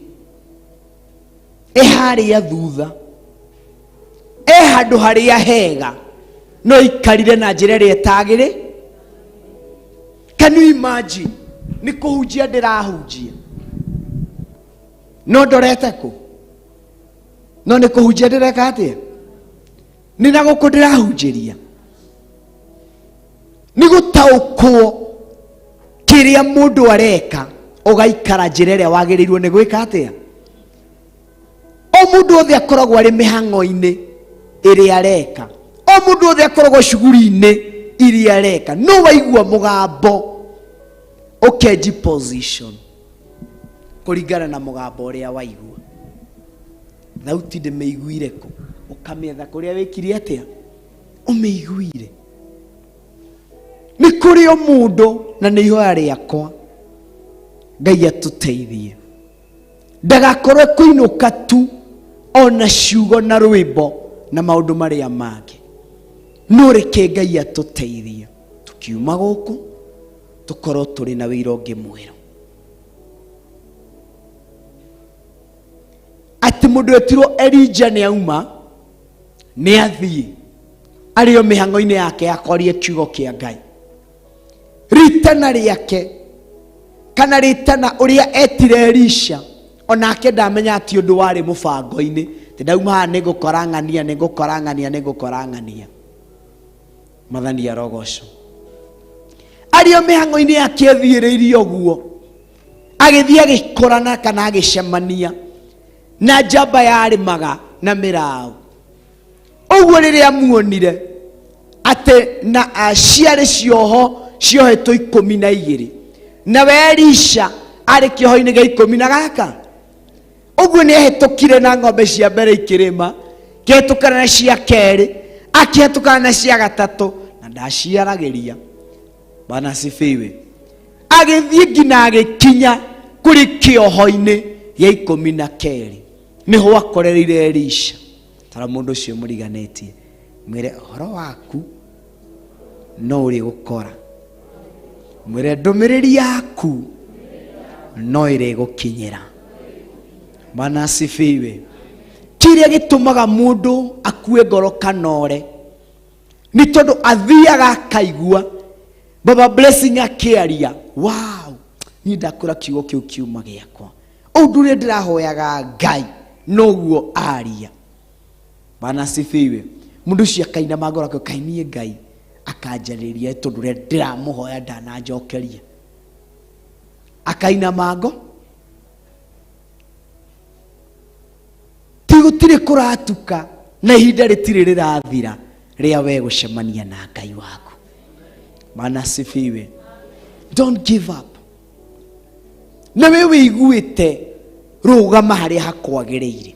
ĩharĩa thutha, e handũ harĩa hega, no ikarire na njĩra ĩrĩa ĩtagĩrĩ. Can you imagine? Nĩ kũhunjia ndĩrahunjia, no ndorete kũ? No nĩ kũhunjia ndĩreka atĩa? Nĩ na gũkũ ndĩrahunjĩria. Nĩ gũtaũkwo kĩrĩa mũndũ areka, ũgaikara njĩra ĩrĩa wagĩrĩirwo nĩ gwĩka atĩa. O mũndũ othe akoragwo arĩ mĩhang'o-inĩ ĩrĩa areka, o mũndũ othe akoragwo cuguri-inĩ iria areka, no waigua mũgambo ũkenji position kũringana na mũgambo ũrĩa waigua. Thauti ndĩmĩiguire kũ? Ũkamĩetha kũrĩa wĩkire atĩa? Ũmĩiguire. Nĩ kũrĩ o mũndũ, na nĩ ihoya rĩakwa Ngai atũteithie ndagakorwe kũinũka tu ona ciugo na rwĩmbo na maũndũ marĩa mangĩ, no reke Ngai atũteithie tukiuma gũkũ tũkorwo tũrĩ na wĩra ũngĩ mwerũ, atĩ mũndũ wetirwo Elijah nĩ auma, nĩ athiĩ arĩ o mĩhang'o-inĩ yake akorie kiugo kĩa Ngai. Ritana rĩake kana ritana ũrĩa etire Elisha, onake ndamenya atĩ ũndũ warĩ mũbango-inĩ, atĩ ndauma haha nĩ ngũkora ng'ania, nĩ ngũkora ng'ania, nĩ ngũkora ng'ania. Mwathani arogocwo. Arĩ o mĩhang'o-inĩ yake athiĩrĩirie ũguo, agĩthiĩ agĩkorana kana agĩcemania na njamba yarĩmaga na mĩraũ. Ũguo rĩrĩa amuonire atĩ na ciarĩ cioho ciohetwo ikũmi na igĩrĩ, nawe Elisha arĩ kĩoho-inĩ gĩa ikũmi na gaka. Ũguo nĩ ahĩtũkire na ng'ombe cia mbere ikĩrĩma, kĩhĩtũkana na cia kerĩ, akĩhĩtũkana na cia gatatũ, na ndaciaragĩria. Bwana asifiwe. Agĩthiĩ nginya agĩkinya kũrĩ kĩoho-inĩ gĩa ikũmi na kerĩ, nĩho akorereire Elisha. Tara mũndũ ũcio mũriganĩtie, mwĩre ũhoro waku no ũrĩ gũkora, mwĩre ndũmĩrĩri yaku No ĩrĩgũkinyĩra. Bwana asifiwe. Kĩrĩa gĩtũmaga mũndũ akue ngoro kana ore nĩ tondũ athiaga akaigua Baba Blessing akĩaria, wow, niĩ ndakũra kiugo kĩu kiuma gĩakwa, ũndũ ũrĩa ndĩrahoyaga Ngai noguo aria. Bwana asifiwe. Mũndũ ũcio akainama ngoro akauga, kaĩ niĩ Ngai akanjarĩria tondũ ũrĩa ndĩramũhoya ndananjokeria. Akainama ngo ti gũtirĩ kũratuka na ihinda rĩtirĩ rĩrathira rĩa we gũcemania na Ngai waku. Bwana asifiwe. Don't give up. Na we wĩiguĩte, rũgama harĩa hakwagĩrĩire.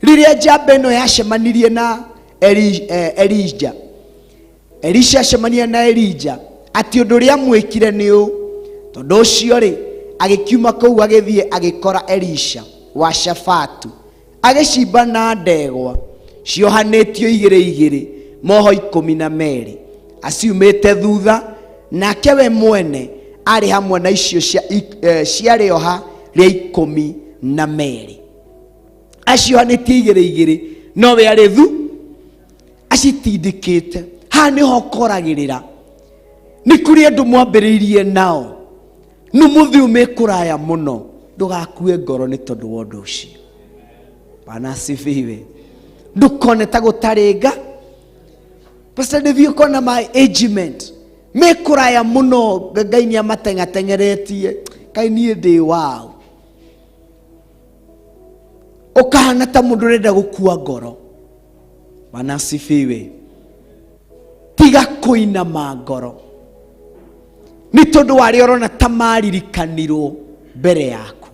Rĩrĩa njamba ĩno yacemanirie na Elija, Elisha acemania na Elija atĩ ũndũ ũrĩa amwĩkire nĩ ũũ. Tondũ ũcio rĩ, agĩkiuma kũu agĩthiĩ agĩkora Elisha wa Shafatu agĩcimba na ndegwa ciohanĩtio igĩrĩ igĩrĩ moho 12 aciumĩte thutha, nake we mwene arĩ hamwe na icio cia rĩoha rĩa 12 aciohanĩtie igĩrĩ igĩrĩ, no we arĩ thu acitindĩkĩte. Haha nĩho ũkoragĩrĩra, nĩ kũrĩ andũ mwambĩrĩirie nao nĩ mũthiĩ ume kũraya mũno, ndũgakue ngoro nĩ tondũ wa ũndũ ũcio. Bwana asifiwe. Ndũkone ta gũtarĩ nga. Pastor David, ũkona my agement me kũraya mũno, Ngai nĩ amateng'ateng'eretie, kaĩ niĩ ndĩ waũ? Ũkahana ta mũndũ ũrenda gũkua ngoro. Bwana asifiwe. Tiga kũinama ngoro nĩ tondũ wa arĩa ũrona ta maririkanirwo mbere yaku,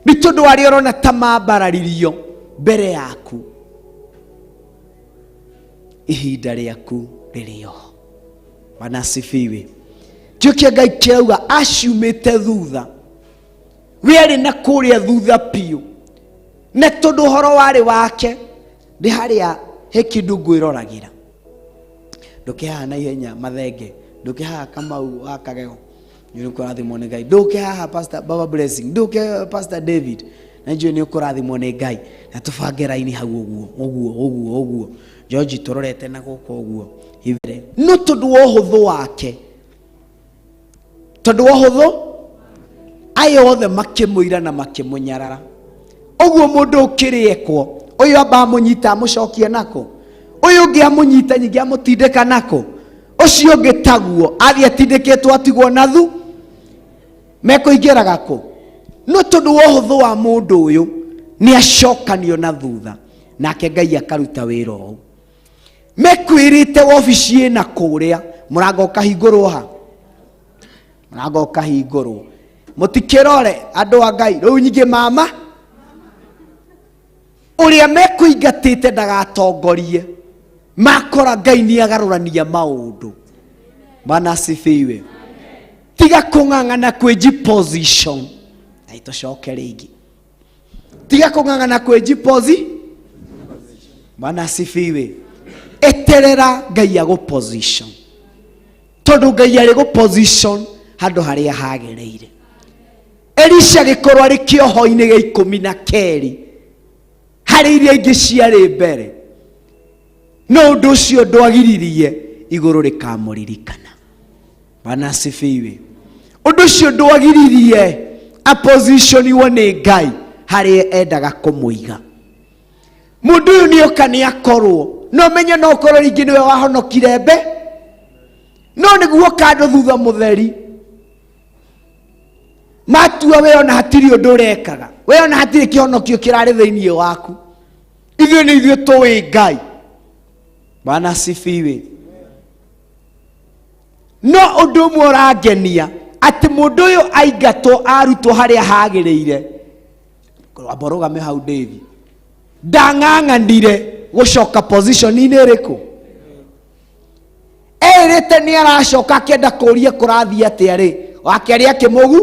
nĩ tondũ wa arĩa ũrona ta mambararirio mbere yaku. Ihinda rĩaku rĩrĩ oho. Bwana asifiwe. Kĩo kĩa Ngai kĩrauga aciumĩte thutha, we arĩ na kũrĩa thutha biũ, na tondũ ũhoro warĩ wake nĩ harĩa he kĩndũ ngwĩroragĩra. Ndũke haha na ihenya mathenge, ndũke haha Kamau wa Kagego, nĩ ũkũrathimwo nĩ Ngai. Ndũke haha Pastor Baba Blessing, ndũke Pastor David, na njũĩ nĩ ũkũrathimwo nĩ Ngai. Na tũbange raini hau ũguo ũguo ũguo ũguo, George tũrorete na gũkũ ũguo ithere. No tondũ wa ũhũthũ wake, tondũ wa ũhũthũ, aya othe makĩmũira na makĩmũnyarara. Ũguo mũndũ ũkĩrĩekwo, ũyũ amba amũnyita amũcokie nako, ũyũ ũngĩ amũnyita nyingĩ amũtindĩka nako, ũcio ũngĩ taguo athiĩ atindĩkĩtwo atigwo na thu, mekũingĩraga kũ? No tondũ wa ũhũthũ wa mũndũ ũyũ nĩ acokanio na thutha, nake Ngai akaruta wĩra ũũ. Mekwĩrĩte wabici ĩna kũrĩa, mũrango ũkahingũrwo ha? Mũrango ũkahingũrwo. Mũtikĩrore andũ a Ngai, rĩu nyingĩ mama ũrĩa mekũingatĩte ndagatongorie, makora Ngai nĩ agarũrania maũndũ. Bwana asifiwe. Tiga kũng'ang'ana kwĩnji position, na itũcoke rĩngĩ. Tiga kũng'ang'ana kwĩnji posi. Bwana asifiwe. Eterera Ngai agũ position, tondũ Ngai arĩ gũ position handũ harĩa hagĩrĩire. Elisha agĩkorwo arĩ kĩoho-inĩ gĩa 12 harĩ iria ingĩ ciarĩ mbere, no ũndũ ũcio ndwagiririe igũrũ rĩkamũririkana. Bwana asifiwe. Ũndũ ũcio ndwagiririe apositioniwo nĩ Ngai harĩa endaga kũmũiga. Mũndũ ũyũ nĩ oka nĩ akorwo, no menye no ũkorwo rĩngĩ nĩwe wahonokire mbe, no nĩguo kando thutha mũtheri matua we ona hatirĩ ũndũ ũrekaga, we ona hatirĩ kĩhonokio kĩrarĩ thĩinĩ waku. Ithuĩ nĩ ithuĩ tũĩ Ngai. Bwana asifiwe. No ũndũ ũmwe ũrangenia atĩ mũndũ ũyũ aingatwo arutwo harĩa hagĩrĩire, amba ũrũgame hau David, ndang'ang'anire gũcoka position-inĩ ĩrĩkũ? Erĩte nĩ aracoka akĩenda kũria kũrathiĩ atĩa rĩ, wakerĩ akĩmũgu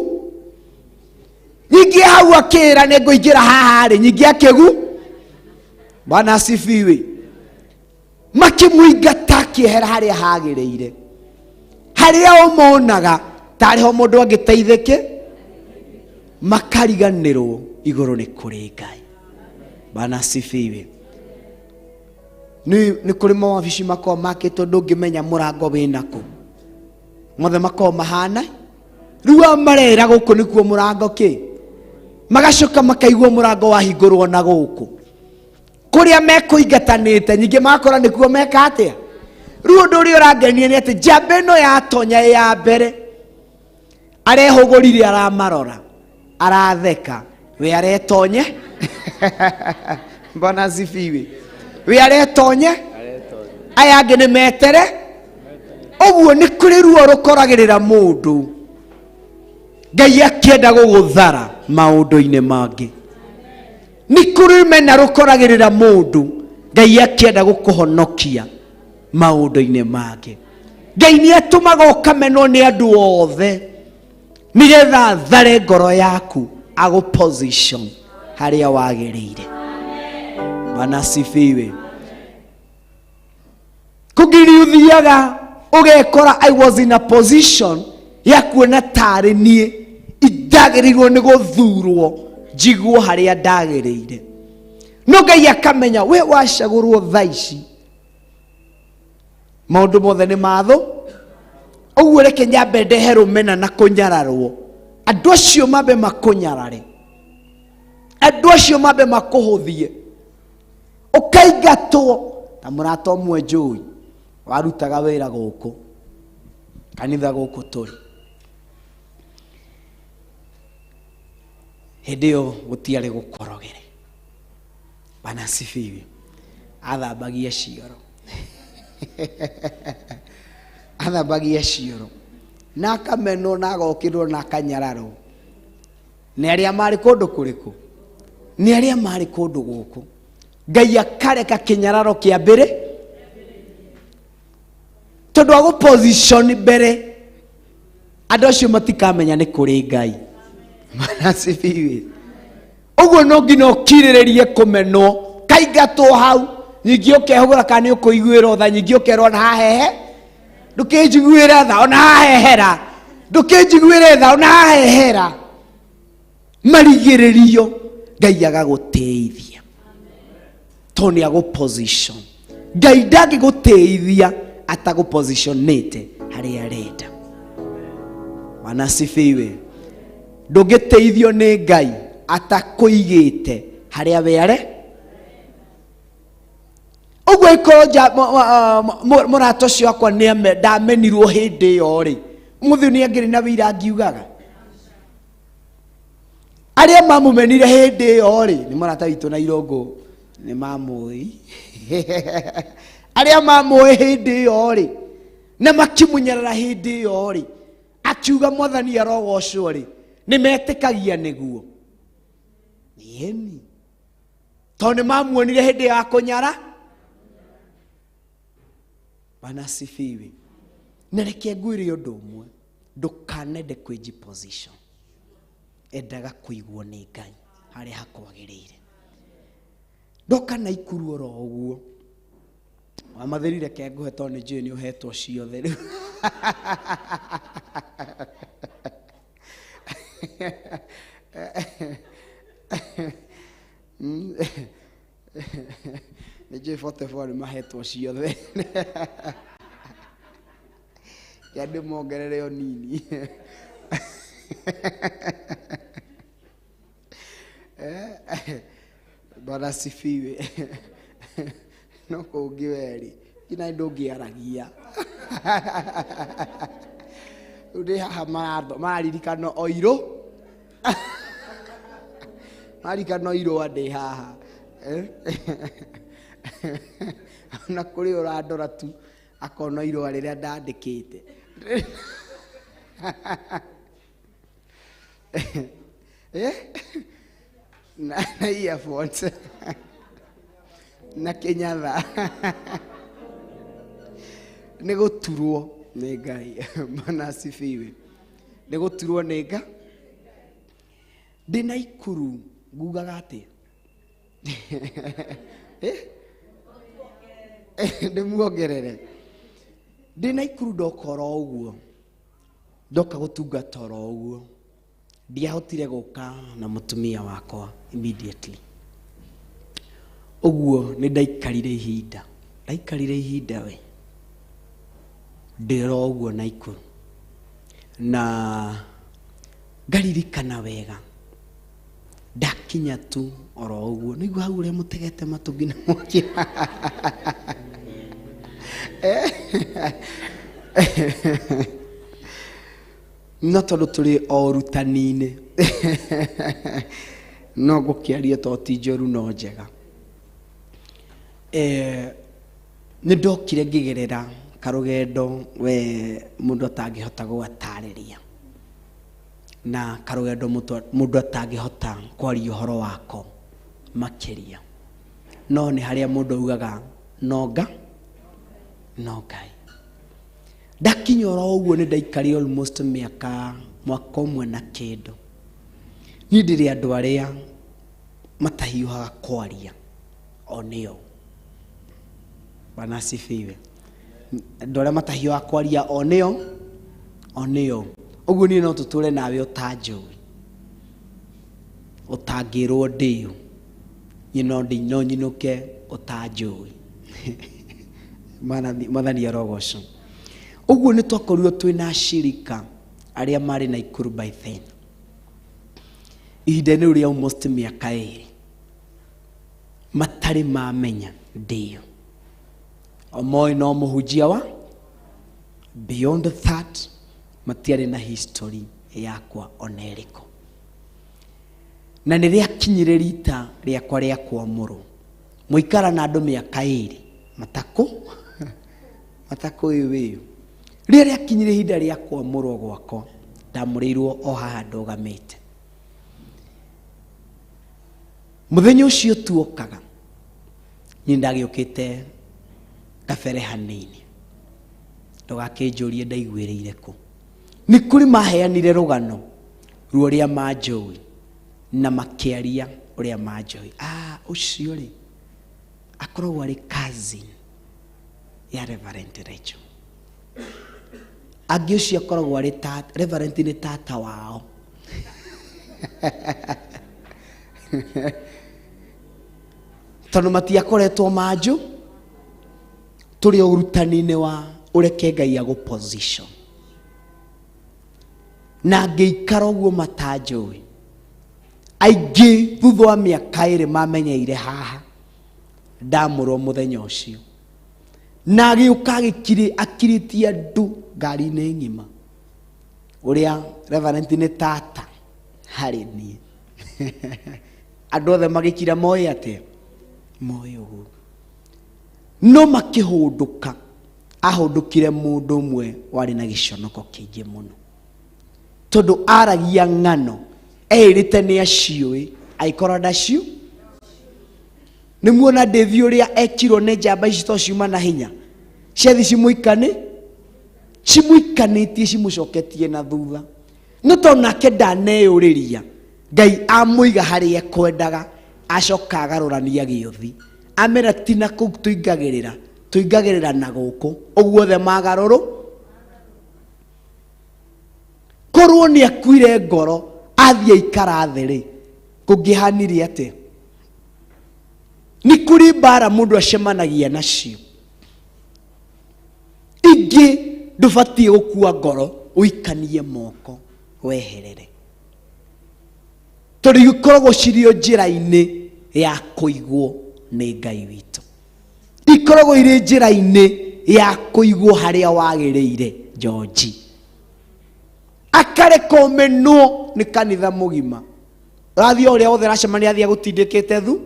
nyingĩ hau akĩra nĩ ngũingĩra haha rĩ, nyingĩ akĩgu. Bwana asifiwe. Makĩmũingata akĩehera harĩa hagĩrĩire, harĩa ũmonaga tarĩ ho mũndũ angĩteithĩke. Makariganĩrwo igũrũ nĩ kũrĩ Ngai. Bwana asifiwe. Nĩ kũrĩ mawabici makoragwo makĩtwo ndũngĩmenya mũrango wĩna kũ. Mothe makoragwo mahana. Rĩu aya marera gũkũ nĩkuo mũrango kĩ. Magacoka makaigua mũrango wahingũrwo na gũkũ. Kũrĩa mekũingatanĩte nyingĩ magakora nĩkuo meka atĩa. Rĩu ũndũ ũrĩa ũrangenia nĩ atĩ njamba ĩno yatonya ya mbere. Arehũgũrire aramarora. Aratheka. We aretonye. Bwana asifiwe. We aretonye. Aya angĩ nĩ metere. Ũguo nĩ kũrĩ ruo rũkoragĩrĩra mũndũ. Ngai akĩenda gũgũthara maũndũ-inĩ mangĩ. Nĩ kũrĩ mena rũkoragĩrĩra mũndũ. Ngai akĩenda gũkũhonokia maũndũ-inĩ mangĩ. Ngai nĩ atũmaga ũkamenwo nĩ andũ othe nĩgetha athare ngoro yaku agũ position harĩa wagĩrĩire. Bwana asifiwe. Kũngiri ũthiaga ũgekora I was in a position ya kuona tarĩ niĩ indagĩrĩirwo nĩ gũthurwo njiguo harĩa ndagĩrĩire. No Ngai akamenya we wacagũrwo thaa ici maũndũ mothe nĩ mathũ. Ũguo reke nyambe ndehe rũmena na kũnyararwo. Andũ acio mambe makũnyarare. Andũ acio mambe makũhũthie. Ũkaingatwo. Ta mũrata ũmwe njũĩ warutaga wĩra gũkũ kanitha gũkũ tũrĩ. Hĩndĩ ĩyo gũtiarĩ gũkorogere. Bwana asifiwe. Athambagia cioro. Athambagia cioro. Na akamenwo na agokĩrwo na akanyararwo. Nĩ arĩa marĩ kũndũ kũrĩkũ? Nĩ arĩa marĩ kũndũ gũkũ. Ngai akareka kĩnyararo kĩa mbere. Tondũ agũ position mbere. Andũ acio matikamenya nĩ kũrĩ Ngai. Bwana asifiwe. Ũguo no nginya ũkirĩrĩrie kũmenwo. Kaingatwo hau. Ningĩ ũkehũgũra kana nĩ ũkũiguĩrwo tha, ningĩ ũkerwo ona hahehe. Ndũkĩnjiguĩre tha, ona hahehera. Ndũkĩnjiguĩre tha, ona hahehera. Marigĩrĩrio, Ngai agagũteithia. Tondũ nĩ agũ position. Ngai ndangĩgũteithia atagũpositionĩte harĩa arenda. Bwana asifiwe. Ndũngĩteithio nĩ Ngai atakũigĩte harĩa we arĩ. Ũguo ikorwo mũrata ũcio wakwa ndamenirwo hĩndĩ ĩyo rĩ, mũthĩ nĩ angĩrĩ na wĩira angiugaga. Arĩa mamũmenire hĩndĩ ĩyo rĩ, nĩ mũrata witũ na Irũngũ, nĩ mamũĩ. Arĩa mamũĩ hĩndĩ ĩyo rĩ, na makĩmũnyarara hĩndĩ ĩyo rĩ, akiuga Mwathani arogocwo rĩ, nĩ metĩkagia nĩguo. Ĩni. Tondũ nĩ mamuonire hĩndĩ ya kũnyara. Bwana asifiwe. Na reke ngwĩre ũndũ ũmwe, ndũkanende kwĩnji position. Endaga kũigwo nĩ Ngai harĩa hakwagĩrĩire. Ndoka na ikuru oro ũguo. Wamathĩri reke ngũhe tondũ nĩ njũĩ nĩ ũhetwo ciothe rĩu. Nĩ njũĩ 44 nĩ mahetwo ciothe. Reke ndĩmongerere o nini. Bwana asifiwe. No kũngĩ werĩ, nginya ndũngĩaragia. Rĩu ndĩ haha mararirikana o irũ. Mararirikana o irũa ndĩ haha. Ona kũrĩ ũrandora tu akona irũa rĩrĩa ndandĩkĩte. Na earphones. Na kĩnyatha. Nĩ gũturwo nĩ Ngai. Bwana asifiwe. Nĩ gũturwo nĩ Ngai. Ndĩ na ikuru ngugaga atĩa? Ndĩmuongerere. Ndĩ na ikuru ndoka oro ũguo. Ndoka gũtungata oro ũguo. Ndiahotire gũka na mũtumia wakwa immediately. Ũguo nĩ ndaikarire ihinda, ndaikarire ihinda we ndĩro ũguo Naikuru, na ngaririkana wega ndakinya tu oro ũguo nĩguo hau ũrĩa mũtegete matũ nginya mwaki. No tondũ tũrĩ o ũrutani-inĩ no ngũkĩaria to ti njũru no njega. Nĩ ndokire ngĩgerera karũgendo we mũndũ atangĩhota gũgatarĩria, na karũgendo mũndũ atangĩhota kwaria ũhoro wako makĩria, no nĩ harĩa mũndũ augaga no Ngai. Ndakinya oro ũguo nĩ ndaikarire almost mĩaka mwaka ũmwe na kĩndũ. Niĩ ndĩrĩ andũ arĩa matahiũhaga kwaria o nĩo. Bwana asifiwe. Andũ arĩa matahiũhaga kwaria o nĩo, o nĩo. Ũguo niĩ no tũtũre nawe ũtanjũĩ, ũtangĩrwo ndĩũ. Niĩ no nyinũke ũtanjũĩ. Mwathani arogocwo. Ũguo nĩ twakorirwo twĩna ashirika arĩa marĩ Naikuru by then. Ihinda-inĩ rĩu rĩa almost mĩaka 2 matarĩ mamenya ndĩyo. O moĩ no mũhunjia wa beyond that matiarĩ na history yakwa ona ĩrĩkũ. Na nĩ rĩakinyire rita rĩakwa rĩa kwamũrwo. Mũikara na andũ mĩaka 2 matakũ wĩyo. Rĩrĩa rĩakinyire ihinda rĩa kwamũrwo gwakwa, ndamũrĩirwo o haha ndũgamĩte. Mũthenya ũcio tuokaga, niĩ ndagĩũkĩte kabere hanini. Ndũgakĩnjũrie ndaiguĩrĩire kũ. Nĩ kũrĩ maheanire rũgano ruo rĩa manjũĩ na makĩaria ũrĩa manjũĩ. Ũcio rĩ akoragwo arĩ cousin ya Reverend Rachel. Angĩ ũcio akoragwo arĩ Reverend nĩ tata wao. Tondũ matiakoretwo manjũ, tũrĩ ũrutani-inĩ wa ũreke Ngai agũ position. Na ngĩikara ũguo matanjũĩ. Aingĩ thutha wa mĩaka 2 mamenyeire haha ndamũrwo mũthenya ũcio. Na agĩũka akirĩtie andũ ngari-inĩ ng'ima. Ũrĩa Reverend nĩ tata harĩ niĩ. Andũ othe magĩkira moĩ atĩa? Moĩ ũguo. No makĩhũndũka, ahũndũkire mũndũ ũmwe warĩ na gĩconoko kĩingĩ mũno. Tondũ aragia ng'ano, eĩrĩte nĩ aciũĩ, agĩkorwo ndaciũ. Nĩ muona David ũrĩa ekirwo nĩ njamba ici to ciuma na hinya. Ciathi cimũikane, cimũikanĩtie cimũcoketie na thutha. No tondũ nake ndaneyũrĩria, Ngai amũiga harĩa ekwendaga, acoka agarũrania gĩũthi. Amera ti na kũu tũingagĩrĩra, tũingagĩrĩra na gũkũ. Ũguo othe magarũrũ. Korwo nĩ akuire ngoro, athiĩ aikara thĩ rĩ, kũngĩhanire atĩa? Nĩ kũrĩ mbara mũndũ acemanagia nacio. Ingĩ ndũbatiĩ gũkua ngoro, ũikanie moko weherere. Tondũ ikoragwo cirĩ o njĩra-inĩ ya kũigwo nĩ Ngai witũ. Ikoragwo irĩ njĩra-inĩ ya kũigwo harĩa wagĩrĩire, George. Akareka ũmenwo nĩ kanitha mũgima. Ũrathiĩ o ũrĩa wothe ũracemania athiĩ agũtindĩkĩte thu.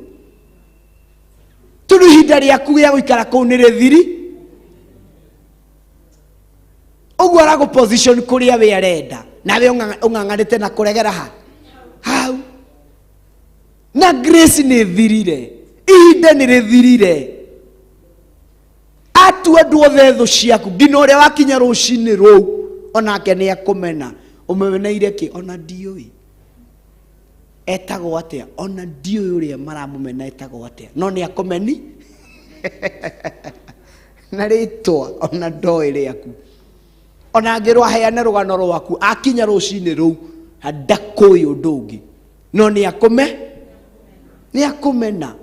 Tondũ ihinda rĩaku rĩa gũikara kũu nĩ rĩthiri. Ũguo aragũ position kũrĩa we arenda. Nawe ũng'ang'anĩte na kũregera ha? Hau. Na grace nĩ thirire. Ihinda nĩ rĩthirire. Atua andũ othe thũ ciaku nginya ũrĩa wakinya rũcinĩ rũu onake nĩ akũmena. Ũmeneire kĩ? Ona ndiũĩ. Etagwo atĩa? Ona ndiũĩ ũrĩa maramũmena etagwo atĩa. No nĩ akũmeni. Na rĩtwa ona ndoĩ rĩaku. Ona angĩrwo aheane rũgano rwaku akinya rũcinĩ rũu Ndakũĩ ũndũ ũngĩ no nĩ akũme nĩ akũmena.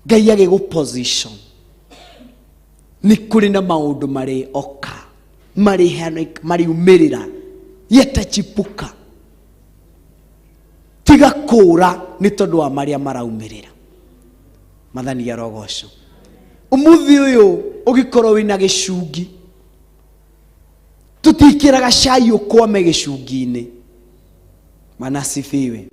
Ngai agĩgũ position nĩ kũrĩ na maũndũ marĩ oka marĩumĩrĩra yatachipuka. Tiga kũra nĩ tondũ wa marĩa maraumĩrĩra. Mathani arogocwo. Ũmũthĩ ũyũ ũgĩkorwo wĩna gĩcungi, tũtikĩraga cai ũkwame gĩcungi-inĩ. Manasifiwe.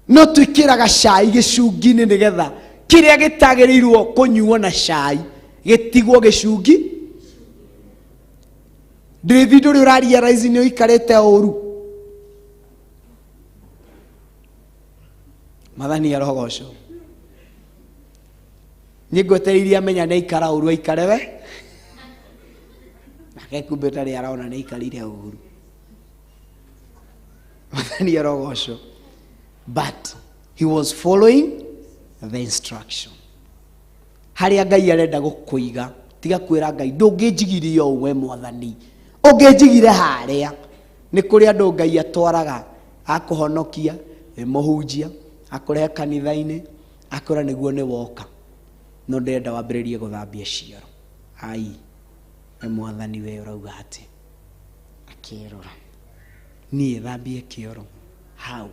No twĩkĩraga cai gĩcungi-inĩ nĩgetha kĩrĩa gĩtagĩrĩirwo kũnyuo na cai gĩtigwo gĩcungi. Ndĩrĩthi ndũrĩ ũrarealize nĩ ũikarĩte ũru. Mathani arogocwo. Niĩ ngwetereirie amenya nĩ aikara ũru aikare we. Nake kumbe tarĩ arona nĩ aikarire ũru. Mathani arogocwo. But he was following the instruction. Harĩa Ngai arenda gũkũiga, tiga kwĩra Ngai ndũngĩnjigire ũũ we mwathani, ũngĩnjigire harĩa. Nĩ kũrĩ andũ Ngai atwaraga akũhonokia, wĩ mũhunjia, akũrehe kanitha-inĩ, akwĩra nĩguo nĩ woka, no ndĩrenda wambĩrĩrie gũthambia cioro. Ai, we mwathani we ũrauga atĩ? Akĩrora, niĩ thambie kĩoro hau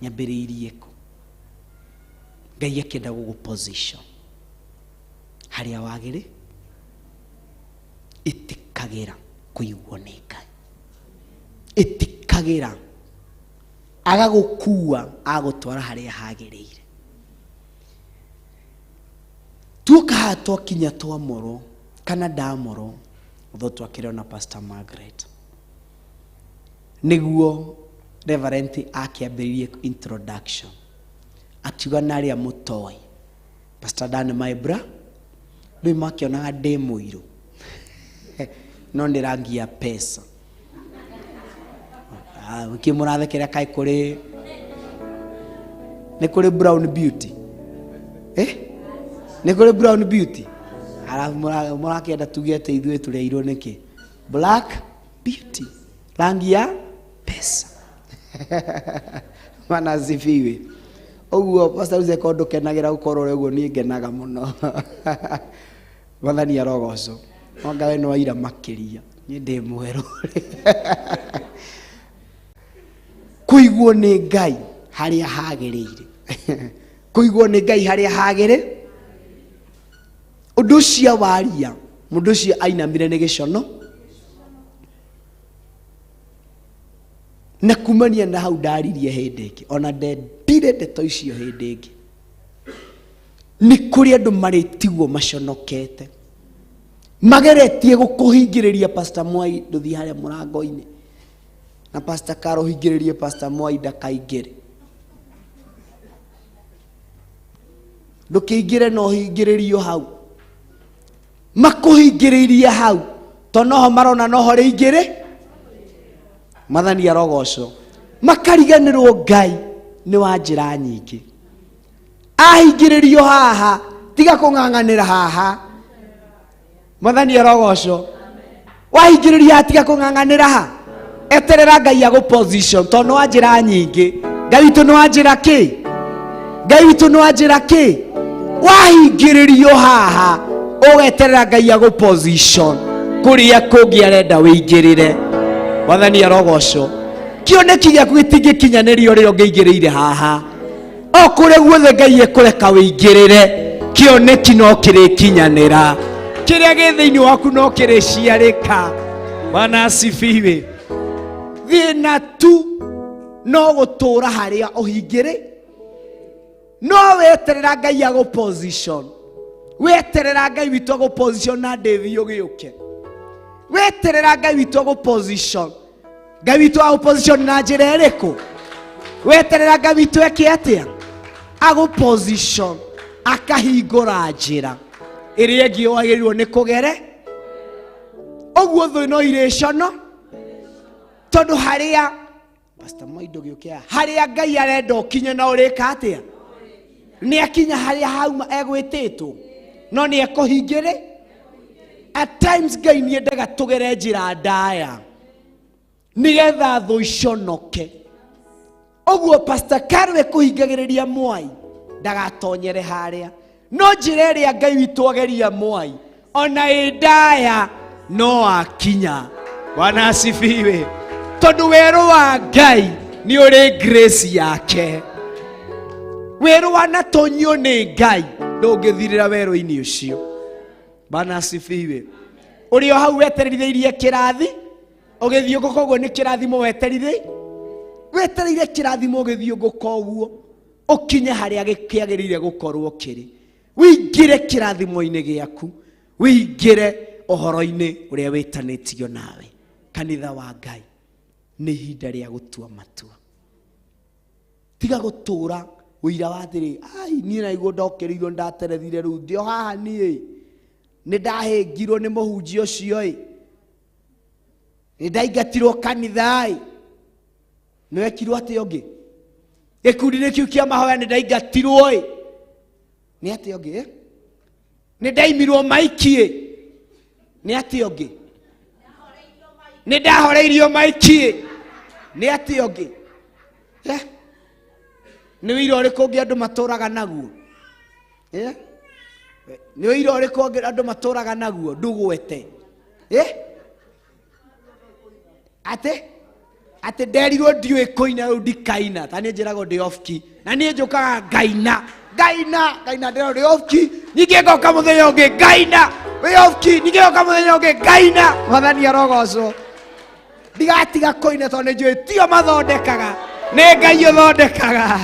nyambĩrĩirie kũ? Ngai akĩenda gũgũ position harĩa wagĩrĩ. Ĩtĩkagĩra kũigwo nĩ Ngai, ĩtĩkagĩra agagũkua agũtwara harĩa hagĩrĩire. Tuoka haha twakinya twamorwo kana ndamorwo, tho twakĩrĩo na Pastor Margaret nĩguo Reverend akĩambĩrĩrie introduction, akiuga na arĩa mũtoĩ Pastor Dan my bra, rĩu makĩonaga ndĩ mũirũ no nĩ rangi ya pesa. Kĩ mũrathekera kaĩ kũrĩ nĩ kũrĩ brown beauty, eh? Nĩ kũrĩ brown beauty, arabu mũrakĩenda tuge atĩ ithuĩ tũrĩ airũ nĩkĩ? Black beauty, rangi ya pesa. Bwana asifiwe. Ũguo Pastor Ruze ko ndũkenagĩra gũkorwo ũrĩ ũguo, niĩ ngenaga mũno. Mwathani arogocwo. No Ngai no aira makĩria, niĩ ndĩ mwerũ. Kũigwo nĩ Ngai harĩa hagĩrĩire, kũigwo nĩ Ngai harĩa hagĩrĩ. Ũndũ ũcio waria, mũndũ ũcio ainamire nĩ gĩcono, na kumania na hau ndaririe hĩndĩ ĩngĩ, ona ndendire ndeto icio hĩndĩ ĩngĩ. Nĩ kũrĩ andũ marĩtigwo maconokete, mageretie gũkũhingĩrĩria. Pastor Mwai ndũthiĩ harĩa mũrango-inĩ, na Pastor Karo hingĩrĩrie Pastor Mwai ndakaingĩre. Ndũkĩingĩre na ũhingĩrĩrio hau, makũhingĩrĩirie hau to noho marona noho rĩingĩrĩ. Mwathani arogocwo. Makariganĩrwo Ngai nĩ wa njĩra nyingĩ. Ahingĩrĩrio haha, tiga kũng'ang'anĩra haha. Mwathani arogocwo. Wahingĩrĩria haha, tiga kũng'ang'anĩra ha, eterera Ngai agũ position tondũ nĩ wa njĩra nyingĩ. Ngai witũ nĩ wa njĩra kĩ? Ngai witũ nĩ wa njĩra kĩ? Wahingĩrĩrio haha, ũgeterera Ngai agũ position kũrĩa kũngĩ arenda wĩingĩrĩre. Mwathani arogocwo. Kĩoneki gĩaku gĩtingĩkinyanĩrio rĩrĩa ũngĩingĩrĩire haha. O kũrĩa guothe Ngai ekũreka wĩingĩrĩre, kĩoneki no kĩrĩkinyanĩra. Kĩrĩa gĩ thĩinĩ waku no kĩrĩciarĩka. Bwana asifiwe. Thĩna tu no gũtũra harĩa ũhingĩrĩ, no weterera Ngai agũ position, weterera Ngai witũ agũ position na ndĩthi ũgĩũke. Weterera Ngai witũ agũ position. Ngai witũ agũ position na njĩra ĩrĩkũ? Weterera Ngai witũ eke atĩa? Agũ position, akahingũra njĩra ĩrĩa ĩngĩ wagĩrĩirwo nĩ kũgere. Ũguo thũ no irĩcono, tondũ harĩa Pastor Moi ndũgĩũke haha, harĩa Ngai arenda ũkinye na ũrĩka atĩa? Nĩ akinya harĩa hauma egwĩtĩtwo, no nĩ ekũhingĩrĩ. At times Ngai nĩ endaga tũgere njĩra ndaya. Nĩgetha thũ iconoke. Ũguo Pastor Karwe kũhingagĩrĩria mwai ndagatonyere harĩa. No njĩra ĩrĩa Ngai witũ ageria mwai ona ĩ ndaya no akinya. Bwana asifiwe. Tondũ werũ wa Ngai nĩ ũrĩ grace yake. Werũ wanatonyio nĩ Ngai ndũngĩthirĩra werũ-inĩ ũcio. Bwana asifiwe. Ũrĩ o hau weterithĩirie kĩrathi ũgĩthiũngũka ũguo nĩ kĩrathimo weterire wetereire kĩrathimo ũgĩthiũngũka ũguo ũkinye harĩa kĩagĩrĩire gũkorwo kĩrĩ wĩingĩre kĩrathimo-inĩ gĩaku wĩingĩre ũhoro-inĩ ũrĩa wĩtanĩtio nawe. Kanitha wa Ngai nĩ ihinda rĩa gũtua matua. Tiga gũtũra ũira wa atĩrĩ, ai niĩ naiguo ndokĩrĩirwo ndaterethire rĩu ndĩ o haha niĩ nĩ ndahĩngirwo nĩ mũhunjia ũcio ĩ nĩ ndaingatirwo kanitha ĩ nĩ wekirwo atĩa ũngĩ gĩkundi-inĩ kĩu kĩa mahoya nĩ ndaingatirwo ĩ nĩ atĩa ũngĩ ĩ? Nĩ ndaimirwo maiki ĩ nĩ atĩa ũngĩ nĩ ndahoreirio maiki ĩ nĩ atĩa ũngĩ? Eh? Nĩ ũira ũrĩkũ ũngĩ andũ matũraga naguo? Eh? Nĩ ũira ũrĩkũ ũngĩ andũ matũraga naguo ndũgwete? Eh? Atĩ atĩ nderirwo ndiũĩ kũina rĩu ndikaina ta niĩ njĩragwo ndĩ off key na niĩ njũkaga ngaina ngaina ngaina ndĩragwo ndĩ off key ningĩ ngoka mũthenya ũngĩ ngaina wĩ off key ningĩ ngoka mũthenya ũngĩ ngaina. Mwathani arogocwo. Ndigatiga kũina tondũ nĩ njũĩ tio mathondekaga nĩ Ngai ũthondekaga.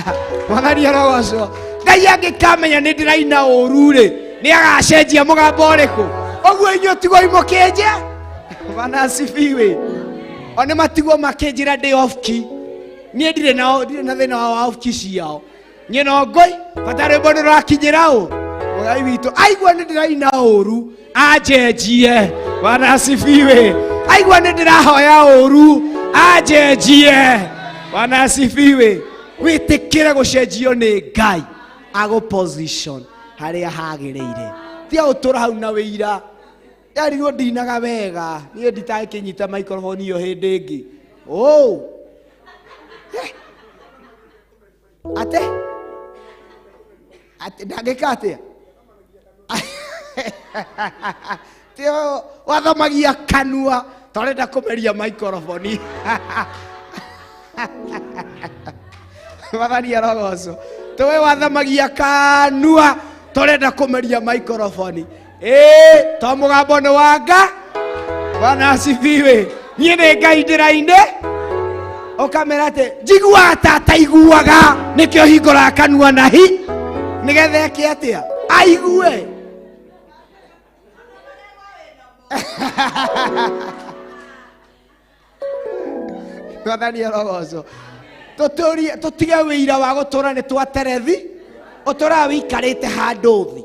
Mwathani arogocwo. Ngai angĩkamenya nĩ ndĩraina ũru rĩ nĩ agacenjia mũgambo ũrĩkũ ũguo inyuĩ tigwo imũkĩnje. Bwana asifiwe. O nĩ matigwo makĩnjĩra ndĩ off key. Niĩ ndirĩ na ndirĩ na thĩna wa off key ciao. Niĩ no ngoi bata rwĩmbo nĩ rũrakinyĩra ũ Ngai witũ aigua nĩ ndĩraina ũru anjenjie. Bwana asifiwe. Aigua nĩ ndĩrahoya ũru anjenjie. Bwana asifiwe. Wĩtĩkĩre gũcenjio nĩ Ngai agũ position harĩa hagĩrĩire. Tiga gũtũra hau na wĩira yarirwo ndinaga wega niĩ nditangĩkĩnyita microphone iyo hĩndĩ ĩngĩ. Oh. Ate ate ndangĩka atĩa? Tio wathamagia kanua torenda kũmeria microphone. Mwathani arogocwo. Tuwe wathamagia kanua torenda kũmeria microphone. Ĩĩ to mũgambo nĩ wanga. Bwana asifiwe. Niĩ nĩ Ngai ndĩraine ũkamera atĩ njiguaga ta ataiguaga nĩkĩo hingũraga kanua na hi nĩgetha eke atĩa aigue. Mwathani arogocwo. Tũtũrie tũtige wĩira wa gũtũra nĩ twaterethi ũtũraga wĩikarĩte handũ thĩ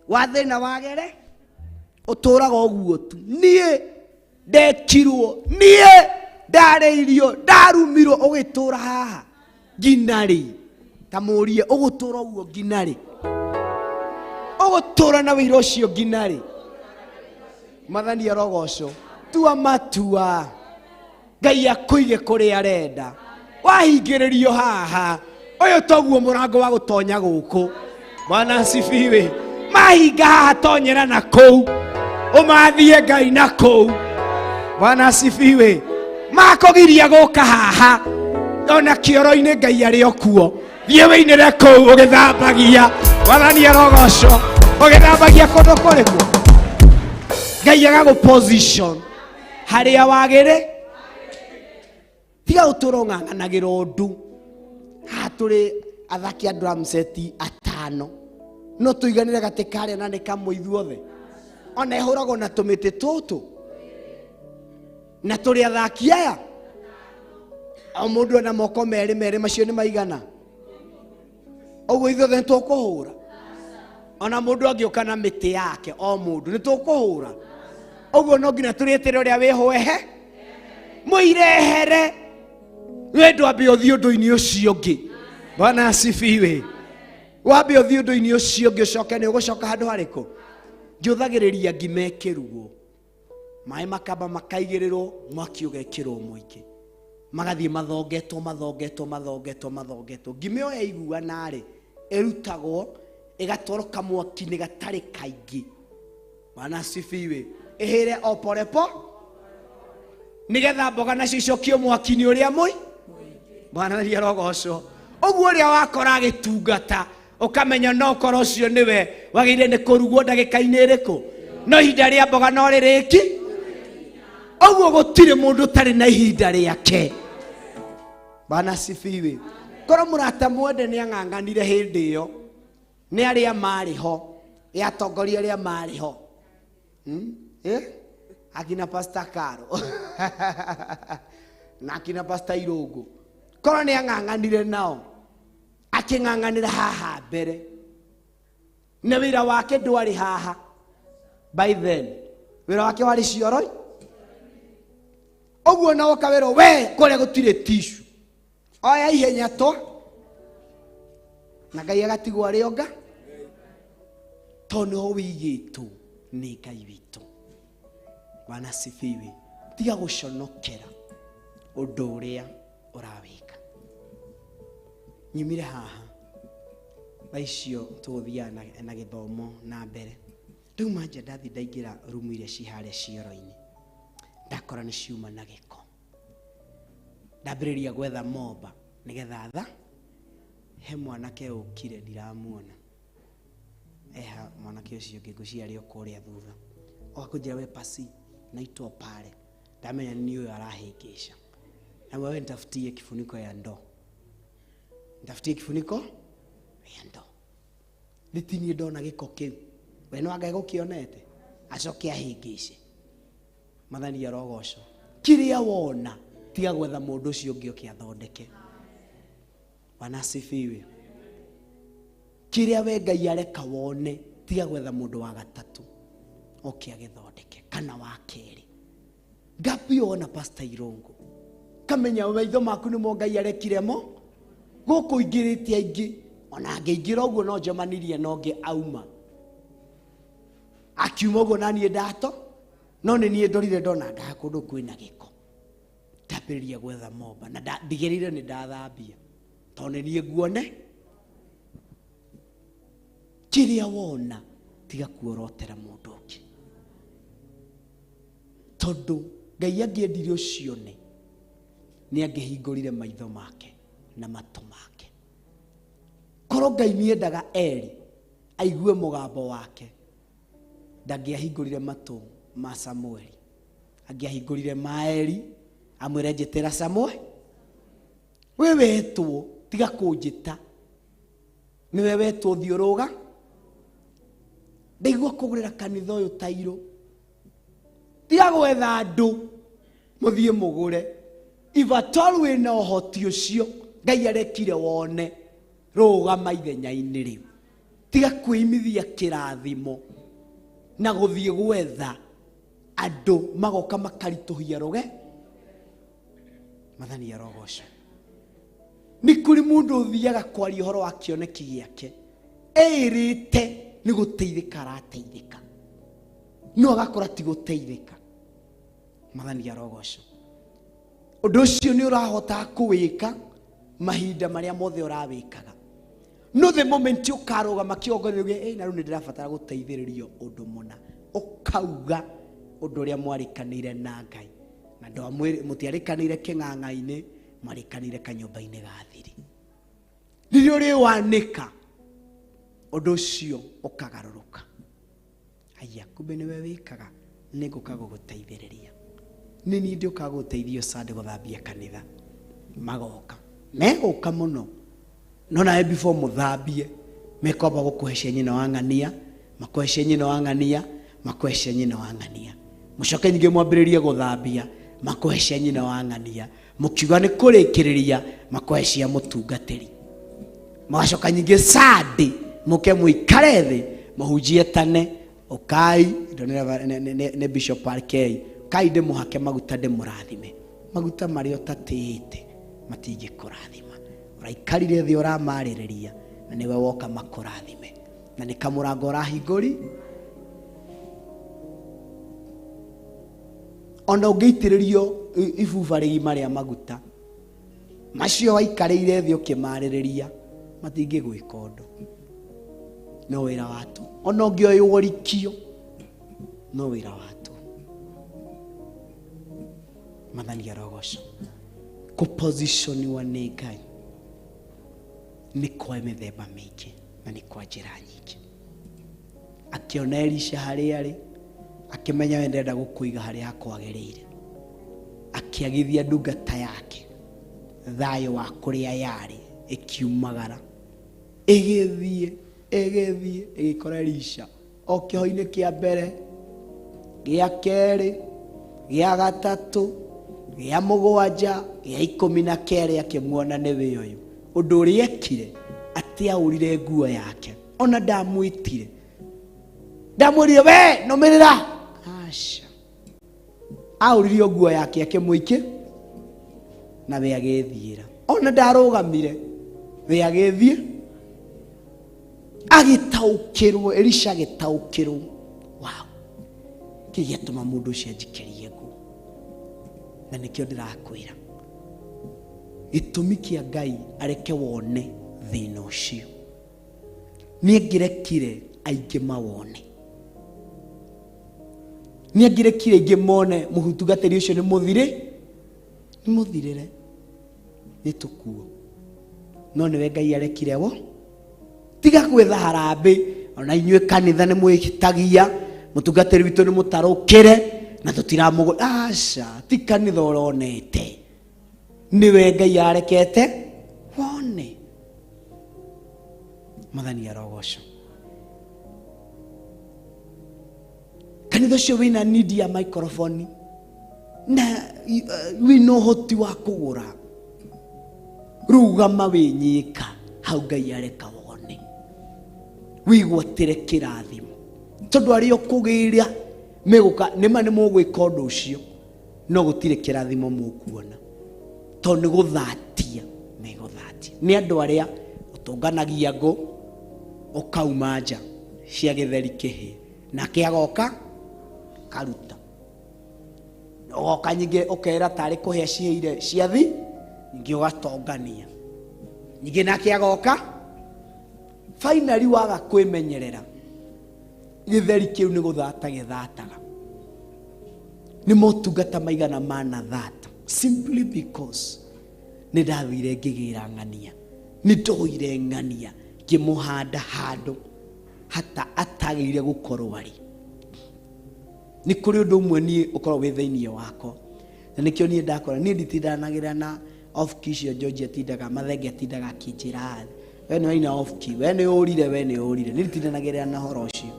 wa thĩna wagere ũtũraga ũguo tu. Niĩ ndekirwo, niĩ ndarĩirio, ndarumirwo, ũgĩtũra haha nginya rĩ? Ta mũrie ũgũtũra ũguo nginya rĩ? Ũgũtũra na wĩira ũcio nginya rĩ? Mwathani arogocwo. Tua matua Ngai akũige kũrĩa arenda. Wahingĩrĩrio haha ũyũ toguo mũrango wa gũtonya gũkũ. Bwana asifiwe. Mahinga haha tonyera na kũu ũmathie Ngai na kũu. Bwana asifiwe. Makũgiria gũka haha ona kĩoro-inĩ Ngai arĩ o kuo. Thiĩ wĩinĩre kũu ũgĩthambagia. Mwathani arogocwo. Ũgĩthambagia kũndũ kũrĩkũ? Ngai agagũ position harĩa wagĩrĩ. Tiga gũtũra ũng'ang'anagĩra ũndũ. Haha tũrĩ athaki a drum set atano no tũiganĩre gatĩ karĩa na nĩ kamwe ithuothe. Ona ĩhũragwo na tũmĩtĩ tũtũ na tũrĩ athaki aya o mũndũ ena moko merĩ merĩ macio nĩ maigana ũguo ithuothe nĩ tũkũhũra. Ona mũndũ angĩũka na mĩtĩ yake o mũndũ nĩ tũkũhũra ũguo no nginya tũrĩtĩre ũrĩa wĩhwehe mũirehere we ndwambe ũthiĩ ũndũ-inĩ ũcio ũngĩ. Bwana asifiwe. Wambe ũthiĩ ũndũ-inĩ ũcio ũngĩ ũcoke nĩ ũgũcoka handũ harĩkũ? Njũthagĩrĩria ngima ĩkĩrugwo. Maĩ makamba makaigĩrĩrwo, mwaki ũgekĩrwo mũingĩ. Magathiĩ mathongetwo mathongetwo mathongetwo mathongetwo. Ngima ĩyo yaiguana rĩ, ĩrutagwo ĩgatwarwo kamwaki-inĩ gatarĩ kaingĩ. Bwana asifiwe. Ĩhĩre o porepo nĩgetha mboga nacio icokio mwaki-inĩ ũrĩa mũi. Bwana nĩarogocwo. Ũguo ũrĩa wakora agĩtungata ũkamenya no ũkorwo ũcio nĩwe wagĩrĩire nĩ kũrugwo ndagĩka-inĩ ĩrĩkũ, no ihinda rĩa mboga no rĩrĩki. Ũguo gũtirĩ mũndũ ũtarĩ na ihinda rĩake. Bwana asifiwe. Korwo mũrata mwende nĩ ang'ang'anire hĩndĩ ĩyo, nĩ arĩa marĩ ho, ĩ atongoria arĩa marĩ ho. Akina Pastor Karo na akina Pastor Irungu, korwo nĩ ang'ang'anire nao, akĩng'ang'anĩra haha mbere, na wĩra wake ndwarĩ haha by then, wĩra wake warĩ cioro. Ũguo na woka wĩrwo we kũrĩa gũtirĩ tissue, oya ihenya to na Ngai agatigwo arĩ onga, tondũ nĩho wĩigĩtwo nĩ Ngai witũ. Bwana asifiwe. Tiga gũconokera ũndũ ũrĩa ũrawĩka. Nyumire haha thaa icio tũgũthiaga na gĩthomo na mbere. Ndauma nja ndathiĩ ndaingĩra rumu iria ci harĩa cioro-inĩ, ndakora nĩ ciuma na gĩko. Ndambĩrĩria gwetha momba nĩgetha tha he mwanake ũkire ndiramuona. Eha mwanake ũcio ũngĩ ngwĩciria arĩ o kũrĩa thutha. Oka kũnjĩra we pasi naitwo pale. Ndamenya nĩ ũyũ arahĩngĩca. Na wewe nitafutie kifuniko ya ndoo. Nitafutie kifuniko ya ndoo. Nĩtinie ndona gĩko kĩu. We no anga gũkĩonete acoke ahĩngĩce. Mathani arogocwo. Kĩrĩa wona tiga gwetha mũndũ ũcio ũngĩ oke athondeke. Bwana asifiwe. Kĩrĩa we Ngai areka wone tiga gwetha mũndũ wa gatatũ oke agĩthondeke kana wa kerĩ. Ngapi wona Pastor Irungu, kamenya maitho maku nĩmo Ngai arekire mo gũkũ ingĩrĩte aingĩ, ona angĩingĩra ũguo no njemanirie na ũngĩ auma akiuma ũguo na niĩ ndato, no nĩ niĩ ndorire ndona ngaha kũndũ kwĩna gĩko, ndambĩrĩria gwetha momba na ndigĩrĩire nĩ ndathambia tondũ nĩ niĩ nguone. Kĩrĩa wona tiga kuorotera mũndũ ũngĩ, tondũ Ngai angĩendire ũcione nĩ angĩhingũrire maitho make na matũ make. Korwo Ngai nĩendaga Eli aigue mũgambo wake, ndangĩahingũrire matũ ma Samueli, angĩahingũrire ma Eli amwĩre njĩtĩra Samueli. We wetwo tiga kũnjĩta, nĩwe wetwo thiĩ ũrũga. Ndaigua kũgũrĩra kanitha ũyũ tairũ, tiga gwetha andũ mũthiĩ mũgũre. If at all wĩna ũhoti ũcio Ngai arekire wone, rũgama ithenya-inĩ rĩu. Tiga kwĩimithia kĩrathimo na gũthiĩ gwetha andũ magoka makaritũhia rũge. Mathani arogocwo. Nĩ kũrĩ mũndũ ũthiaga kwaria ũhoro wa kĩoneki gĩake ĩrĩte nĩ gũteithĩka arateithĩka, no agakora ti gũteithĩka. Mathani arogocwo. Ũndũ ũcio nĩ ũrahota kũwĩka mahinda marĩa mothe ũrawĩkaga, no the moment ũkarũgama kĩongo-inĩ uge, na rĩu nĩ ndĩrabatara gũteithĩrĩrio ũndũ mũna, ũkauga ũndũ ũrĩa mwarĩkanĩire na Ngai, na mũtiarĩkanĩire kĩng'ang'a-inĩ, mwarĩkanĩire kanyũmba-inĩ ga thiri. Rĩrĩa ũrĩwanĩka ũndũ ũcio ũkagarũrũka, aya kumbe nĩwe wĩkaga, nĩngũka gũgũteithĩrĩria, nĩ niĩ ndĩũkaga gũgũteithia ũcande gũthambia kanitha. Magoka megũka mũno, no nawe before mũthambie mekwamba gũkũhe cia nyina wa ng'ania, makũhe cia nyina wa ng'ania, makũhe cia nyina wa ng'ania, mũcoke nyingĩ mwambĩrĩrie gũthambia, makũhe cia nyina wa ng'ania, mũkiuga nĩ kũrĩkĩrĩria, makũhe cia mũtungatĩri, magacoka nyingĩ Sunday mũke mũikare thĩ mũhunjie tane, ũkai nĩ Bishop RK, kai ndĩmũhake maguta ndĩmũrathime. Maguta marĩa ũtatĩĩte matingĩkũrathima, ũraikarire thĩ ũramarĩrĩria na nĩwe woka makũrathime, na nĩ kamũrango ũrahingũri. Ona ũngĩitĩrĩrio ibuba rĩgima rĩa maguta macio waikarĩire thĩ ũkĩmarĩrĩria matingĩgwĩka ũndũ. No wĩra wa tũhũ. Ona ũngĩoywo rikio no wĩra wa tũhũ. Mwathani arogocwo. Kũpositioniwa nĩ Ngai nĩ kwa mĩthemba mĩingĩ na nĩ kwa njĩra nyingĩ. Akĩona Elisha harĩa arĩ, akĩmenya we ndenda gũkũiga harĩa hakwagĩrĩire. Akĩagithia ndungata yake thayũ wa kũrĩa yarĩ, ĩkiumagara ĩgĩthiĩ ĩgĩthiĩ ĩgĩkora Elisha o kĩoho-inĩ kĩa mbere, gĩa kerĩ, gĩa gatatũ, gĩa mũgwanja, gĩa ikũmi na kerĩ, akĩmuona nĩwe ũyũ. Ũndũ ũrĩa ekire, atiaũrire nguo yake, ona ndamwĩtire, ndamwĩrire we nũmĩrĩra, aca, aũririe nguo yake akĩmũikia na we agĩthiĩra. Ona ndarũgamire, we agĩthiĩ agĩtaũkĩrwo. Elisha agĩtaũkĩrwo, wow, kĩ gĩatũma mũndũ ũcio anjikĩrie nguo. Na nĩkĩo ndĩrakwĩra gĩtũmi kĩa Ngai areke wone thĩna ũcio, nĩ angĩrekire aingĩ mawone, nĩ angĩrekire aingĩ mone mũtungatĩri ũcio nĩ mũthirĩ, nĩ mũthirĩre, nĩ tũkuo. No nĩwe Ngai arekire wo. Tiga gwetha harambĩ, ona inyuĩ kanitha nĩ mwĩtagia mũtungatĩri witũ nĩ mũtarũkĩre na tũtiramũgũ. Aca, ti kanitha ũronete, nĩwe Ngai arekete wone. Mwathani arogocwo. Kanitha ũcio wĩna need ya microphone na wĩna ũhoti wa kũgũra, rũgama wĩnyika hau Ngai areka wone, wĩgwatĩre kĩrathimo, tondũ arĩa ũkũgĩra megũka nĩma nĩ mũgwĩka ũndũ ũcio, no gũtirĩ kĩrathimo mũkuona, tondũ nĩ gũthatia megũthatia. Nĩ andũ arĩa ũtũnganagia ngũ ũkauma nja cia gĩtheri kĩhĩe, nake agoka karuta, ũgoka nyingĩ ũkera tarĩ kũhĩa cihĩire ciathi, nyingĩ ũgatongania, nyingĩ nake agoka. Finally waga kwĩmenyerera, gĩtheri kĩu nĩ gũthata gĩthataga. Nĩ motungata maigana manathata simply because nĩ ndathire ngĩgĩra ng'ania, nĩ ndoire ng'ania ngĩmũhanda handũ hata atagĩrĩire gũkorwo arĩ. Nĩ kũrĩ ũndũ ũmwe niĩ ũkoragwo wĩ thĩinĩ wakwa, na nĩkĩo niĩ ndakora niĩ nditindanagĩra na off key icio George atindaga mathenge atindaga akĩnjĩra we nĩ waina off key, we nĩ ũrire, we nĩ ũrire. Niĩ nditindanagĩra na ũhoro ũcio.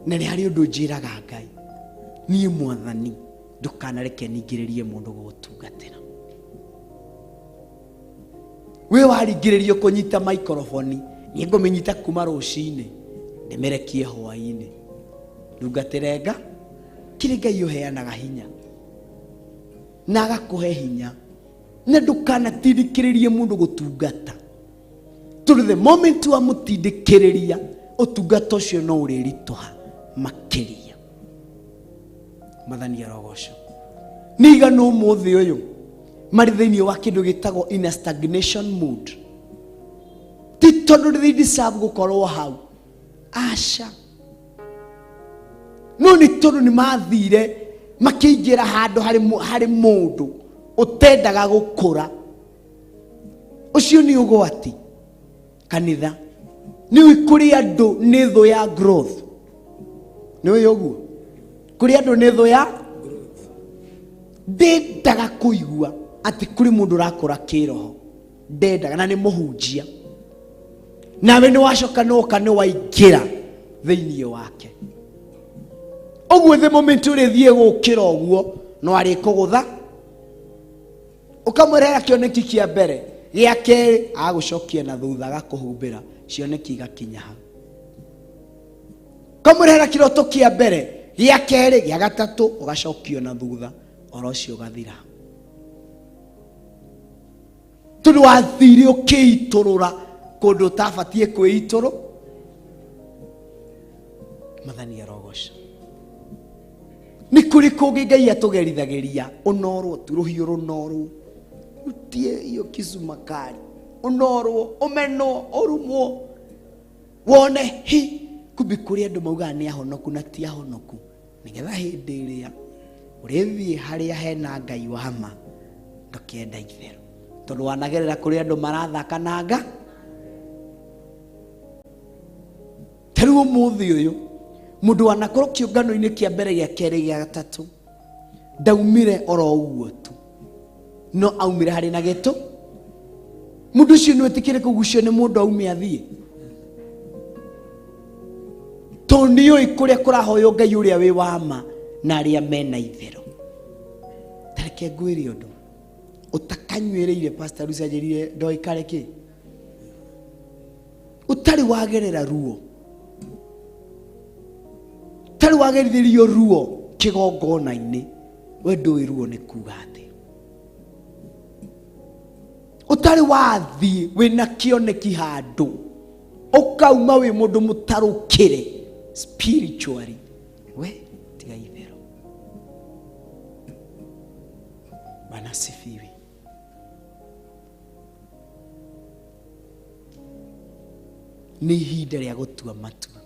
Na nĩ harĩ ũndũ njĩraga Ngai, niĩ Mwathani ndũkanareke ningĩrĩrie mũndũ gũgũtungatĩra. We waringĩrĩrio kũnyita microphone, niĩ ngũmĩnyita kuma rũcinĩ ndĩmĩrekie hwaĩ-inĩ, ndungatĩre nga kĩrĩ Ngai ũheanaga hinya na agakũhe hinya, na ndũkanatindĩkĩrĩrie mũndũ gũtungata, tondũ the moment wamũtindĩkĩrĩria ũtungata ũcio no ũrĩritũha makĩria. Mwathani arogocwo. Nĩ igana ũmũthĩ ũyũ marĩ thĩinĩ wa kĩndũ gĩtagwo in a stagnation mood, ti tondũ they deserve gũkorwo hau, aca, no nĩ tondũ nĩ mathire makĩingĩra handũ harĩ mũndũ ũtendaga gũkũra. Ũcio nĩ ũgwati. Kanitha nĩ kũrĩ andũ nĩ thũ ya growth, nĩ ũĩ ũguo, kũrĩ andũ nĩ thũ ya ndendaga kũigua atĩ kũrĩ mũndũ ũrakũra kĩroho, ndendaga, na nĩ mũhunjia, nawe nĩ wacoka nĩwoka nĩ waingĩra thĩinĩ wake ũguo, the moment ũrĩthiĩ gũkĩra ũguo no arĩkũgũtha, ũkamwĩrehera kĩoneki kĩa mbere, gĩa kerĩ, agũcokia na thutha, agakũhumbĩra cioneki igakinya hau. Ũkamwĩrehera kĩroto kĩa mbere, gĩa kerĩ, gĩa gatatũ, ũgacokio na thutha, ũhoro ũcio ũgathira, tondũ wathire ũkĩitũrũra kũndũ ũtabatiĩ kwĩitũrũ. Mwathani arogoca. Nĩ kũrĩ kũngĩ Ngai atũgerithagĩria ũnorwo tu rũhiũ rũnorwo utie iyo kisu makali ũnorwo ũmenwo ũrumwo wone hi kumbi kũrĩ andũ maugaga nĩ ahonoku na ti ahonoku nĩgetha hĩndĩ ĩrĩa ũrĩthiĩ harĩa hena Ngai wa ma ndũkenda itherũ tondũ wanagerera kũrĩ andũ marathaka na nga. Ta rĩu ũmũthĩ ũyũ mũndũ wanakorwo kĩũngano-inĩ kĩa mbere gĩa kerĩ gĩa gatatũ ndaumire oro ũguo tu no aumire harĩ na gĩtũ. Mũndũ ũcio nĩ wĩtĩkĩre kũgucio nĩ mũndũ aume athiĩ tondũ nĩũĩ kũrĩa kũrahoywo Ngai ũrĩa wĩ wa ma na arĩa mena itherũ. Ta reke ngwĩre ũndũ ũtakanyuĩrĩire Pastor Lucy anjĩrire ndoikare kĩ ũtarĩ wagerera ruo ũtarĩ wagerithĩrio ruo kĩgongona-inĩ we ndũĩ ruo nĩ kuga atĩ ũtarĩ wathiĩ wĩna kĩoneki handũ ũkauma wĩ mũndũ mũtarũkĩre spiritually we tiga itherũ. Bwana asifiwe. Nĩ ihinda rĩa gũtua matua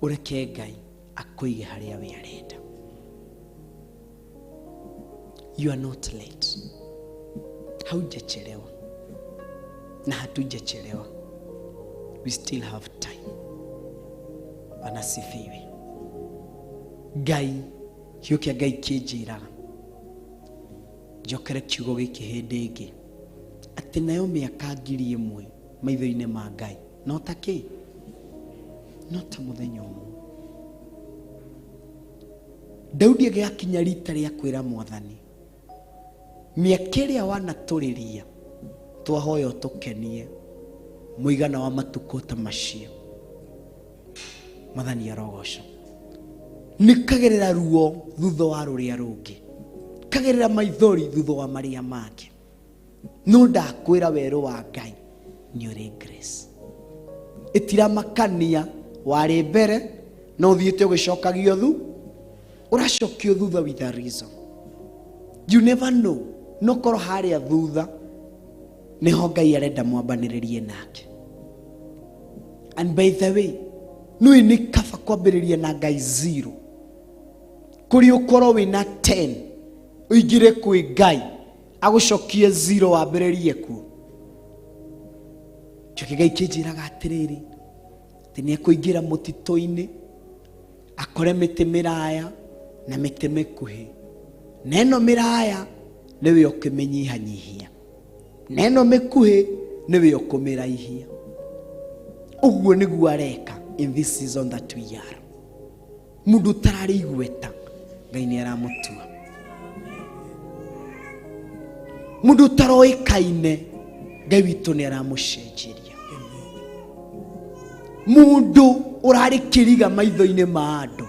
ũreke Ngai akũige harĩa we arenda. You are not late. Haujachelewa na hatujachelewa. We still have time. Bwana asifiwe. Ngai kiugo kĩa Ngai kĩnjĩraga njokere kiugo gĩkĩ hĩndĩ ĩngĩ atĩ nayo mĩaka 1000 maitho-inĩ ma Ngai no ta kĩ no ta mũthenya ũmwe. Daudi agĩgakinya rita rĩa kwĩra Mwathani mĩaka ĩrĩa wanatũrĩria twahoya ũtũkenie mũigana wa matukũ ta macio. Mwathani arogocwo. Nĩ kagerera ruo thutha wa rũrĩa rũngĩ kagerera maithori thutha wa marĩa mangĩ no ndakwĩra werũ wa Ngai nĩ ũrĩ grace. Ĩtiramakania warĩ mbere no ũthiĩte ũgĩcokagio thu ũracokio thutha with a reason. You never know no korwo harĩa thutha nĩho Ngai arenda mwambanĩrĩrie nake. And by the way nĩũĩ nĩ kaba kwambĩrĩria na Ngai 0 kũrĩ ũkorwo wĩna 10 ũingĩre kwĩ Ngai agũcokie 0 wambĩrĩrie kuo. Kĩo Ngai kĩnjĩraga atĩrĩrĩ atĩ nĩekũingĩra mũtitũ-inĩ akore mĩtĩ mĩraya na mĩtĩ mĩkuhĩ na ĩno mĩraya nĩwe ũkĩmĩnyihanyihia na ĩno mĩkuhĩ nĩwe ũkũmĩraihia. Ũguo nĩguo areka in this season that we are. Mũndũ ũtararĩ igweta Ngai nĩ aramũtua. Mũndũ ũtaroĩkaine Ngai witũ nĩ aramũcenjeria. Mũndũ ũrarĩ kĩriga maitho-inĩ ma andũ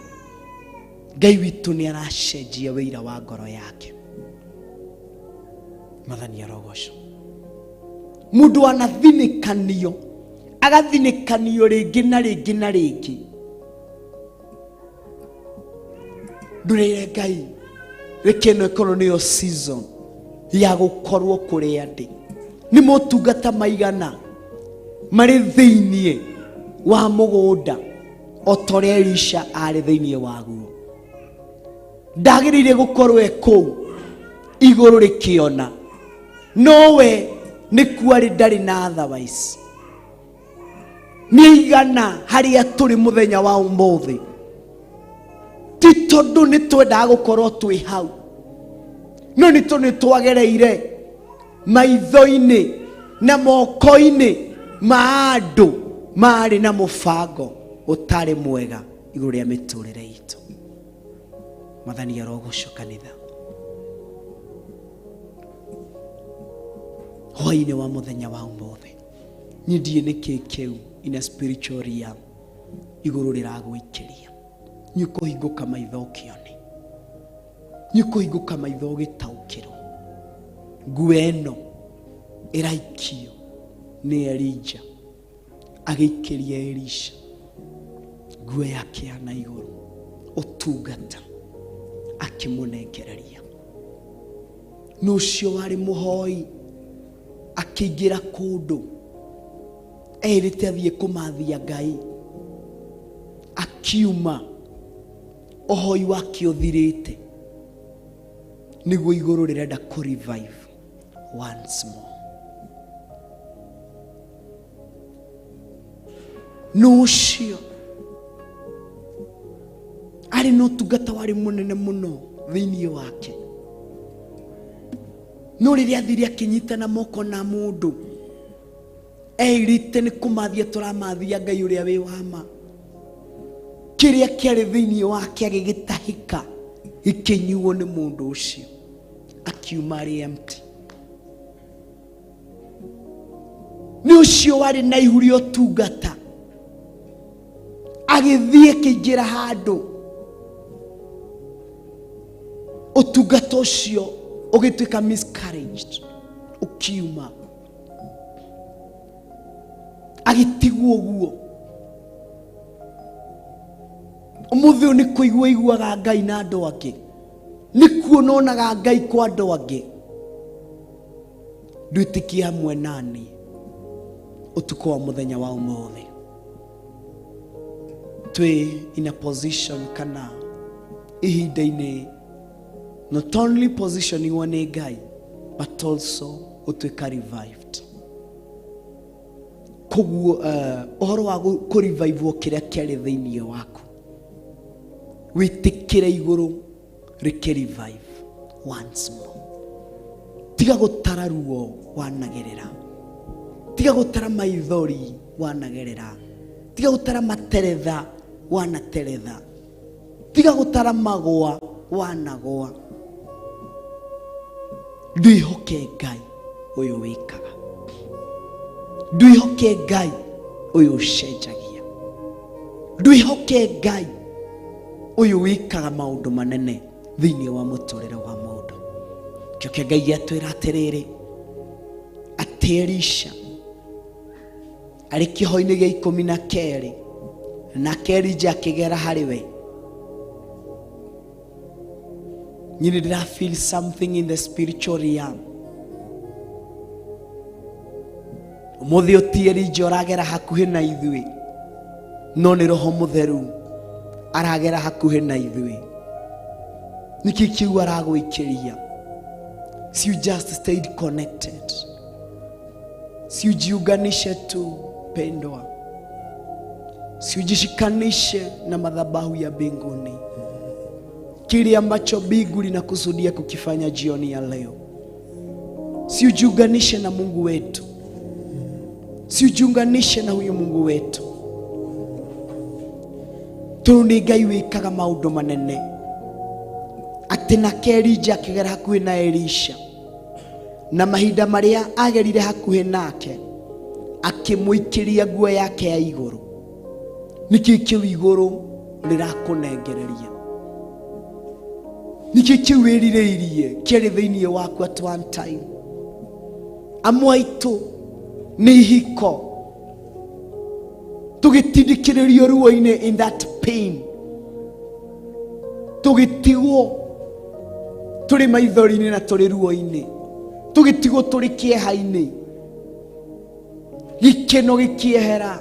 Ngai witũ nĩ aracenjia wĩira wa ngoro yake. Mwathani arogocwo. Mũndũ anathinĩkanio agathinĩkanio rĩngĩ na rĩngĩ na rĩngĩ ndũrĩre Ngai reke ĩno ĩkorwo nĩyo season ya gũkorwo kũrĩa ndĩ. Nĩ motungata maigana marĩ thĩiniĩ wa mũgũnda o ta ũrĩa Elisha arĩ thĩiniĩ waguo. Ndagĩrĩire gũkorwo e kũu igũrũ rĩkĩona nowe nĩkuo arĩ ndarĩ na otherwise. Nĩ igana harĩa tũrĩ mũthenya wa ũmũthĩ ti tondũ nĩ twendaga gũkorwo twĩ hau no nĩ tondũ nĩ twagereire maitho-inĩ na moko-inĩ ma andũ marĩ na mũbango ũtarĩ mwega igũrũ rĩa mĩtũrĩre itũ. Mwathani arogocwo kanitha. Hwaĩ-inĩ wa mũthenya wa ũmũthĩ niĩ ndiĩ nĩkĩ kĩu in a spiritual realm igũrũ rĩragũikĩria nĩ ũkũhingũka maitho ũkĩone nĩ ũkũhingũka maitho ũgĩtaũkĩrwo nguo ĩno ĩraikio nĩ Elija agĩikĩria Elisha nguo yake ya na igũrũ ũtungata Akĩmũnengereria. Nũ ũcio warĩ mũhoi akĩingĩra kũndũ erĩte athiĩ kũmathia Ngai, akiuma ũhoi wake ũthirĩte, nĩguo igũrũ rĩrenda kũ revive once more. Nũ ũcio arĩ na ũtungata warĩ mũnene mũno thĩinĩ wake, no rĩrĩa athire akĩnyitana moko na mũndũ eirĩte nĩ kũmathia tũramathia Ngai ũrĩa wĩ wa ma, kĩrĩa kĩarĩ thĩinĩ wake agĩgĩtahĩka gĩkĩnyuo nĩ mũndũ ũcio, akiuma arĩ empty. Nĩ ũcio warĩ na ihu rĩa ũtungata agĩthiĩ akĩingĩra handũ ũtungata ũcio ũgĩtuĩka miscarriage, ũkiuma agĩtigwo ũguo. Ũmũthĩ ũyũ nĩ kũigua iguaga Ngai na andũ angĩ, nĩ kuona onaga Ngai kwa andũ angĩ. Ndwĩtĩkie hamwe nani ũtukũ wa mũthenya wa ũmũthĩ twĩ in a position kana ihinda-inĩ, not only positioningwo nĩ Ngai but also gũtuĩka revived. Koguo ũhoro wa kũrevivwo kĩrĩa kĩarĩ thĩinĩ waku, wĩtĩkĩre igũrũ rĩkĩ revive once more. Tiga gũtara ruo wanagerera, tiga gũtara maithori wanagerera, tiga gũtara materetha wanateretha, tiga gũtara magwa wanagwa. Ndwĩhoke Ngai ũyũ wĩkaga, ndwĩhoke Ngai ũyũ ũcenjagia, ndwĩhoke Ngai ũyũ wĩkaga maũndũ manene thĩinĩ wa mũtũrĩre wa mũndũ. Kĩo kĩa Ngai gĩatwĩra atĩrĩrĩ, atĩ Elisha arĩ kĩho-inĩ gĩa 12, nake Elija akĩgera harĩ we. Nyini ndĩra feel something in the spiritual realm. Ũmũthĩ ũti Elija ũragera hakuhĩ na ithuĩ, no nĩ Roho Mũtheru aragera hakuhĩ na ithuĩ. Nĩkĩ kĩu aragwĩkĩria? So you just stayed connected, si ujiunganishe tu pendwa, si ujishikanishe na madhabahu ya mbinguni, kile ambacho mbingu linakusudia kukifanya jioni ya leo. Si ujiunganishe na Mungu wetu, si ujiunganishe na huyu Mungu wetu, tondũ nĩ Ngai wĩkaga maũndũ manene. Atĩ nake Elija akĩgera hakuhĩ na Elisha, na mahinda marĩa agerire hakuhĩ nake akĩmũikĩria nguo yake ya igũrũ. Nĩkĩ kĩu igũrũ rĩrakũnengereria? Nĩkĩ kĩu wĩrirĩirie kĩarĩ thĩinĩ waku at one time? Amwe aitũ nĩ ihiko, tũgĩtindĩkĩrĩrio ruo-inĩ in that pain, tũgĩtigwo tũrĩ maithori-inĩ na tũrĩ ruo-inĩ, tũgĩtigwo tũrĩ kĩeha-inĩ, gĩkeno gĩkĩehera,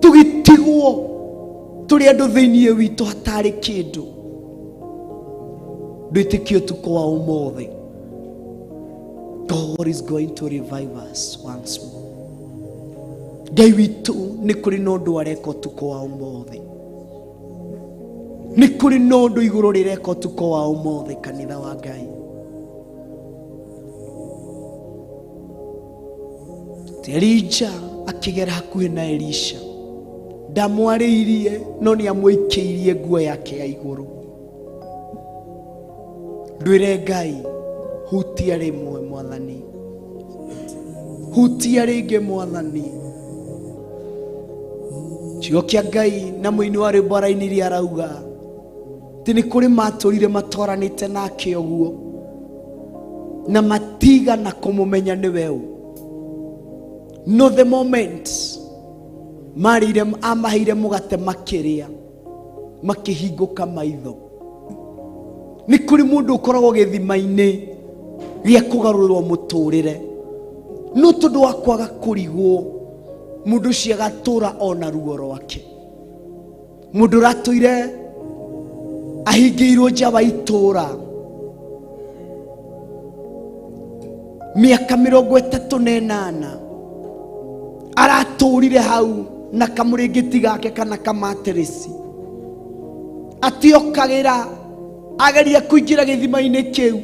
tũgĩtigwo tũrĩ andũ thĩinĩ witũ hatarĩ kĩndũ. Ndwĩtĩkie ũtukũ wa ũmũthĩ God is going to revive us once more. Ngai witũ nĩ kũrĩ na ũndũ areka ũtukũ wa ũmũthĩ, nĩ kũrĩ na ũndũ igũrũ rĩreka ũtukũ wa ũmũthĩ, kanitha wa Ngai. Elija akĩgera hakuhĩ na Elisha, ndamwarĩirie no nĩ amũikĩirie nguo yake ya igũrũ. Ndwĩre Ngai, hutia rĩmwe Mwathani, hutia rĩngĩ Mwathani. Kiugo kĩa Ngai na mũini wa rwĩmbo arainirie arauga atĩ nĩ kũrĩ matũrire matwaranĩte nake ũguo na matigana kũmũmenya nĩwe ũ, no the moment marĩire amaheire mũgate makĩrĩa. Makĩhingũka maitho. Nĩ kũrĩ mũndũ ũkoragwo gĩthima-inĩ gĩa kũgarũrwo mũtũrĩre, no tondũ wa kwaga kũrigwo, mũndũ ũcio agatũra ona ruo rwake. Mũndũ ũratũire ahingĩirwo nja wa itũra mĩaka 38, aratũrire hau na kamũrĩngĩti gake kana kamateresi, atiokagĩra. Ageria kũingĩra gĩthima-inĩ kĩu,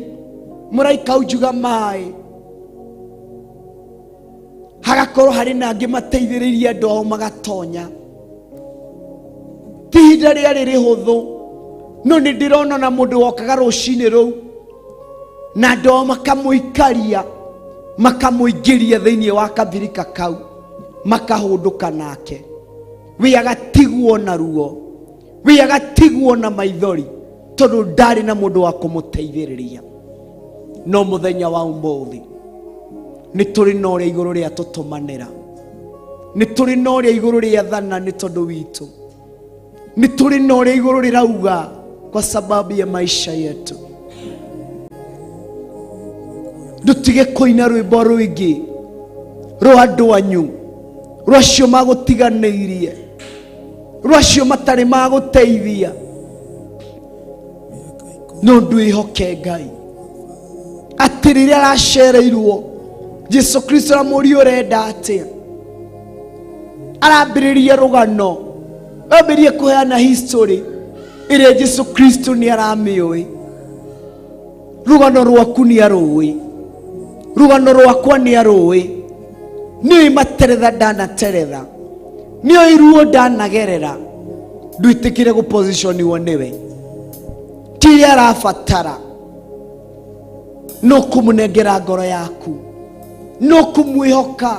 mũraika unjuga maĩ, hagakorwo harĩ na angĩ mateithĩrĩirie andũ ao magatonya. Ti ihinda rĩarĩ rĩhũthũ, no nĩ ndĩrona na mũndũ wokaga rũcinĩ rũu na andũ ao makamũikaria, makamũingĩria thĩinĩ wa kabirika kau, makahũndũka nake. Wĩ agatigwo na ruo, wĩ agatigwo na maithori, tondũ ndarĩ na mũndũ wa kũmũteithĩrĩria. No mũthenya wa ũmũthĩ nĩ tũrĩ na ũrĩa igũrũ rĩa tũtũmanĩra, nĩ tũrĩ na ũrĩa igũrũ rĩathana nĩ tondũ witũ, nĩ tũrĩ na ũrĩa igũrũ rĩrauga kwa sababu ya maisha yetu. Ndũtige kũina rwĩmbo rũingĩ rwa andũ anyu, rwacio magũtiganĩirie, rwacio matarĩ magũteithia, no ndwĩhoke Ngai atĩ rĩrĩa aracereirwo Jesu Kristo aramũria, ũrenda atĩa? Arambĩrĩria rũgano, ambĩrĩrie kũheana history ĩrĩa Jesu Kristo nĩ aramĩũĩ. Rũgano rwaku nĩ arũĩ, rũgano rwakwa nĩ arũĩ. Nĩũĩ materetha ndanateretha, nĩũĩ ruo ndanagerera. Ndwĩtĩkĩre gũpositioniwo nĩwe. Kĩrĩa arabatara no kũmũnengera ngoro yaku, no kũmwĩhoka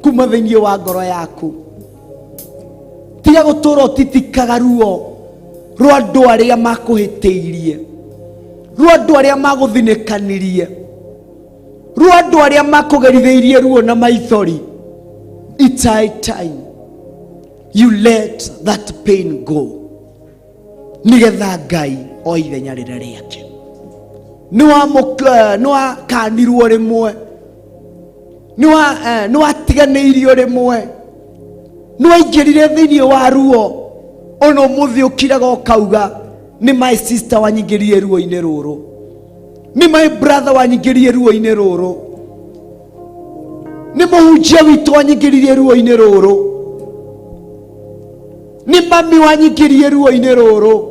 kuma thĩinĩ wa ngoro yaku. Tiga gũtũra ũtitikaga ruo rwa andũ arĩa makũhĩtĩirie, rwa andũ arĩa magũthinĩkanirie, rwa andũ arĩa makũgerithĩirie ruo na maithori. It's high time you let that pain go, nigetha Ngai o ithenya rĩrĩa rĩake. Nĩ wakanirwo rĩmwe, nĩ watiganĩirio rĩmwe, nĩ waingĩrire thĩinĩ wa ruo. Ona ũmũthĩ ũkiraga ũkauga, nĩ my sister wanyingĩrie ruo-inĩ rũrũ, nĩ my brother wanyingĩrie ruo-inĩ rũrũ, nĩ mũhunjia witũ wanyingĩririe ruo-inĩ rũrũ, nĩ mami wanyingĩrie ruo-inĩ rũrũ,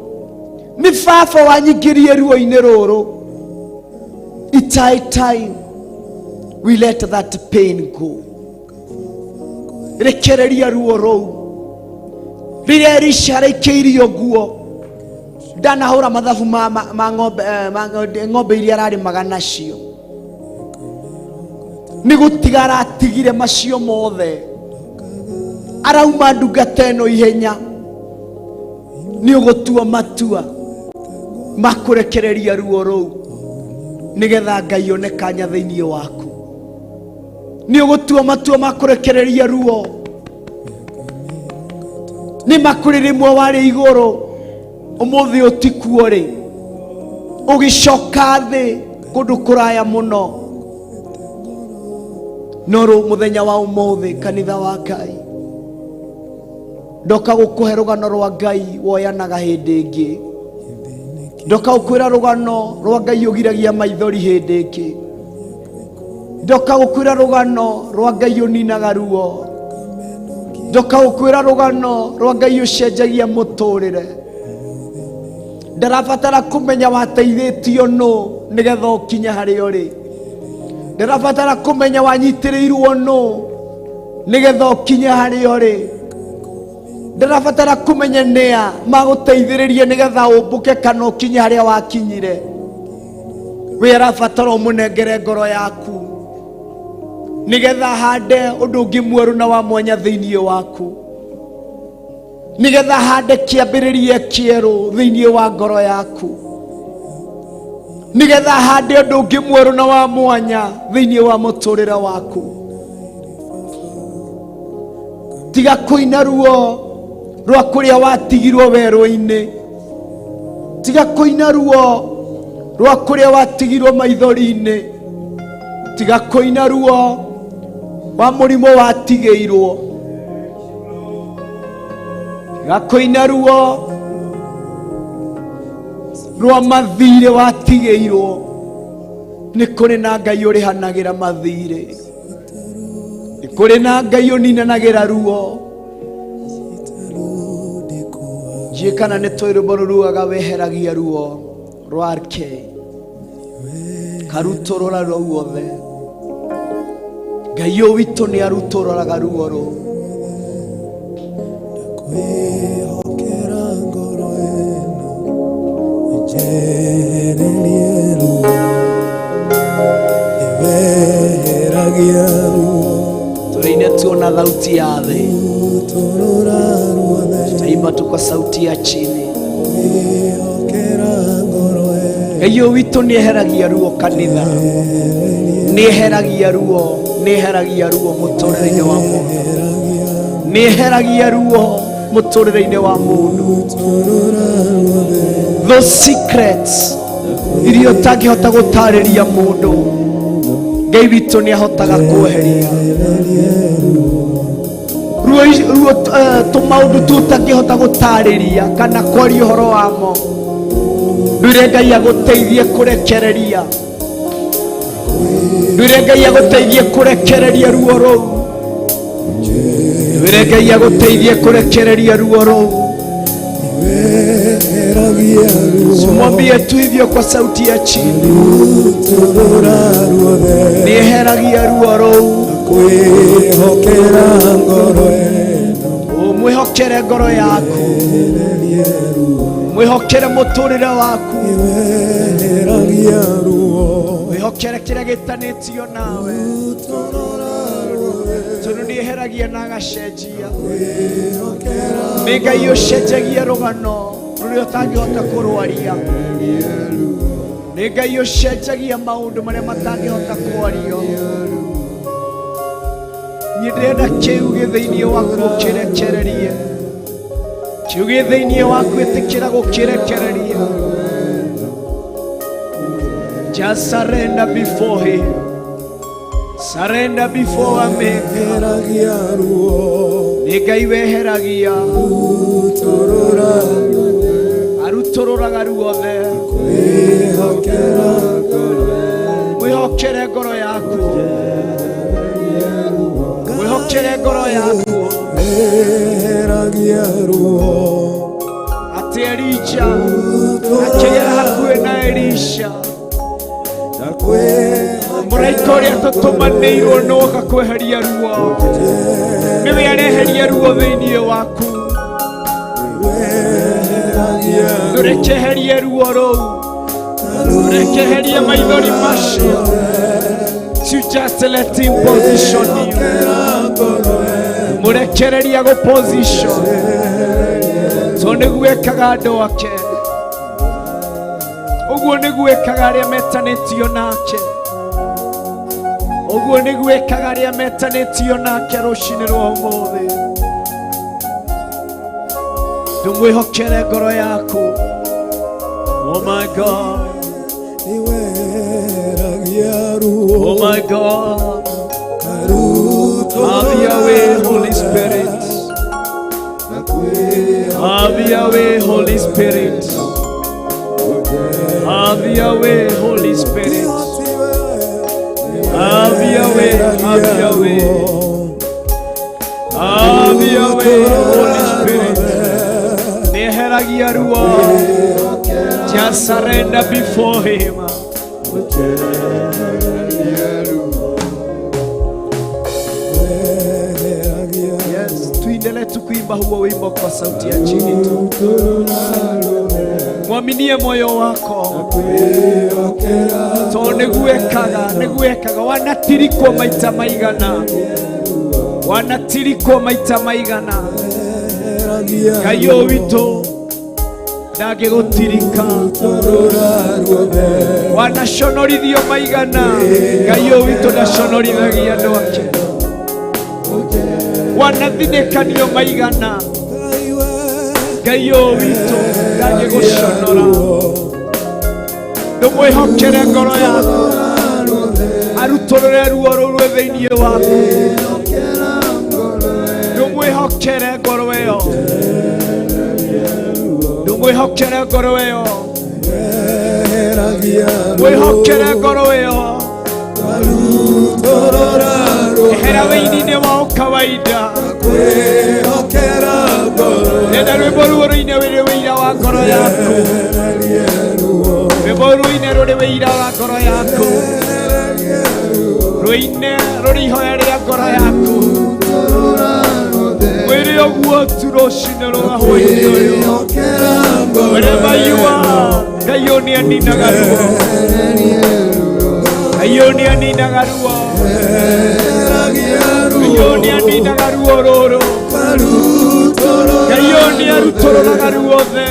nĩ baba wanyingĩrie ruo-inĩ rũrũ. It's high time we let that pain go. Rekereria ruo rũu. Rĩrĩa Elisha araikĩirio nguo, ndanahũra mathabu ma ng'ombe, ma ng'ombe iria ararĩmaga nacio, nĩ gũtiga aratigire macio mothe, arauma ndungata ĩno ihenya. Nĩ ũgũtua matua makũrekereria ruo rũu, nĩgetha Ngai one kanya thĩinĩ waku. Nĩ ũgũtua matua makũrekereria ruo. Nĩ makũrĩ rĩmwe warĩ igũrũ, ũmũthĩ ũtikuo rĩ, ũgĩcoka thĩ kũndũ kũraya mũno. No rĩu mũthenya wa ũmũthĩ, kanitha wa Ngai, ndoka gũkũhe rũgano rwa Ngai woyanaga hĩndĩ ĩngĩ. Ndoka gũkwĩra rũgano rwa Ngai ũgiragia maithori hĩndĩ ĩngĩ. Ndoka gũkwĩra rũgano rwa Ngai ũninaga ruo. Ndoka gũkwĩra rũgano rwa Ngai ũcenjagia mũtũrĩre. Ndarabatara kũmenya wateithĩtio nũ nĩgetha ũkinye harĩa ũrĩ. Ndarabatara kũmenya wanyitĩrĩirwo nũ nĩgetha ũkinye harĩa ũrĩ. Ndarabatara kũmenya nĩa magũteithĩrĩrie nĩgetha ũmbũke kana ũkinye harĩa wakinyire. Wĩ arabatara ũmũnengere ngoro yaku, nĩgetha hande ũndũ ũngĩ mwerũ na wa mwanya thĩinĩ waku, nĩgetha hande kĩambĩrĩria kĩerũ thĩinĩ wa ngoro yaku, nĩgetha hande ũndũ ũngĩ mwerũ na wa mwanya thĩinĩ wa mũtũrĩre waku. Tiga kũina ruo rwa kũrĩa watigirwo werũ-inĩ. Tiga kũina ruo rwa kũrĩa watigirwo maithori-inĩ. Tiga kũina ruo wa mũrimũ watigĩirwo. Tiga kũina ruo rwa mathirĩ watigĩirwo. Nĩ kũrĩ na Ngai ũrĩhanagĩra mathirĩ. Nĩ kũrĩ na Ngai ũninanagĩra ruo. Njie kana nĩ tũĩ rwĩmbo rũrugaga weheragia ruo rwake karutũrũra ruothe. Ngai ũyũ witũ nĩ arutũrũraga ruo rũu. Kwĩhokera ngoro ĩno njehererie ruo, ĩweheragia ruo. Tũrĩine tuona thauti ya thĩ. Rutũrũra ruothe. Tutaimba tu kwa sauti ya chini. Kwĩhokera ngoro ĩno. Ngai ũyũ witũ nĩ eheragia ruo kanitha. Nĩ eheragia ruo, nĩ eheragia ruo mũtũrĩre-inĩ wa mũndũ. Nĩ eheragia ruo mũtũrĩre-inĩ wa mũndũ. Those secrets iria ũtangĩhota gũtarĩria mũndũ, Ngai witũ nĩ ahotaga kweheria ruo ruo tũmaũndũ tu ũtangĩhota gũtarĩria kana kwaria ũhoro wamo. Ndwĩre Ngai agũteithie kũrekereria. Ndwĩre Ngai agũteithie kũrekereria ruo rũu. Ndwĩre Ngai agũteithie kũrekereria ruo rũu. Weheragia ruo. Simwambie tu hivyo kwa sauti ya chini. Rutũrũra ruothe. Nĩeheragia ruo rũu. Kwĩhokera ngoro ĩno. Ũmwĩhokere ngoro yaku. Njehererie ruo. Mwĩhokere mũtũrĩre waku. Weheragia ruo. Mwĩhokere kĩrĩa gĩtanĩtio nawe. Tondũ nĩeheragia na agacenjia. Nĩ Ngai ũcenjagia rũgano rũrĩa ũtangĩhota kũrwaria. Nĩ Ngai ũcenjagia maũndũ marĩa matangĩhota kwario. Niĩ ndĩrenda kĩu gĩ thĩinĩ waku ũkĩrekererie. Kĩu gĩ thĩinĩ waku ĩtĩkĩra gũkĩrekereria. Just surrender before him. Surrender before our Maker. Weheragia ruo. Nĩ Ngai weheragia. Rutũrũra Arutũrũraga ruothe. Kwĩhokera ngoro. Mwĩhokere ngoro yaku. Mwĩhokere ngoro yaku. Weheragia ruo. Atĩ Elija akĩgera hakuhĩ na Elisha. Mũraika ũrĩa tũtũmanĩirwo nĩwoka kweheria ruo. Nĩwe areheria ruo thĩinĩ waku. Ndũrekeherie ruo rũu. Ndũrekeherie maithori macio. You just let him position you. Mũrekereria gũ position. Tondũ nĩguo ekaga andũ ake. Ũguo nĩguo ekaga arĩa metanĩtio nake. Ũguo nĩguo ekaga arĩa metanĩtio nake rũcinĩ rwa ũmũthĩ. Ndũmwĩhokere ngoro yaku. Oh my God. Weheragia ruo. Oh my God. Have your way, Holy Spirit. Have your way, Holy Spirit. Have your way, Holy Spirit. Have your way, have your way. Have your way, Holy Spirit. Nĩeheragia ruo. Just surrender before him. Yes, tuendelee tu kuimba huo wimbo kwa sauti ya chini tu. Mwaminie moyo wako tondũ nĩguo ekaga, nĩguo ekaga. Wanatirikwo maita maigana, wanatirikwo maita maigana. Ngai ũyũ witũ ndangĩgũtirika. Wanaconorithio maigana, Ngai ũyũ witũ ndaconorithagia andũ ake. Wanathinĩkanio maigana, Ngai ũyũ witũ Ndangĩgũconora. Ndũmwĩhokere ngoro yaku, arutũrũre ruo rũu rwĩ thĩinĩ waku. Ndũmwĩhokere ngoro ĩyo, ndũmwĩhokere ngoro ĩyo, mwĩhokere ngoro ĩyo. Ehera wĩini-inĩ wa ũkawaida. Enda rwĩmbo ruo rũine rũrĩ wĩira wa ngoro yaku. Rwĩmbo rũine rũrĩ wĩira wa ngoro yaku. Rũine rũrĩ ihoya rĩa ngoro yaku. Mwĩre ũguo tu rũcinĩ rwa hwaĩ-inĩ ũyũ. Wherever you are, Ngai ũyũ nĩaninaga ruo. Ngai ũyũ nĩaninaga ruo. Ngai ũyũ nĩaninaga ruo rũrũ. Ngai ũyũ nĩarutũrũraga ruothe.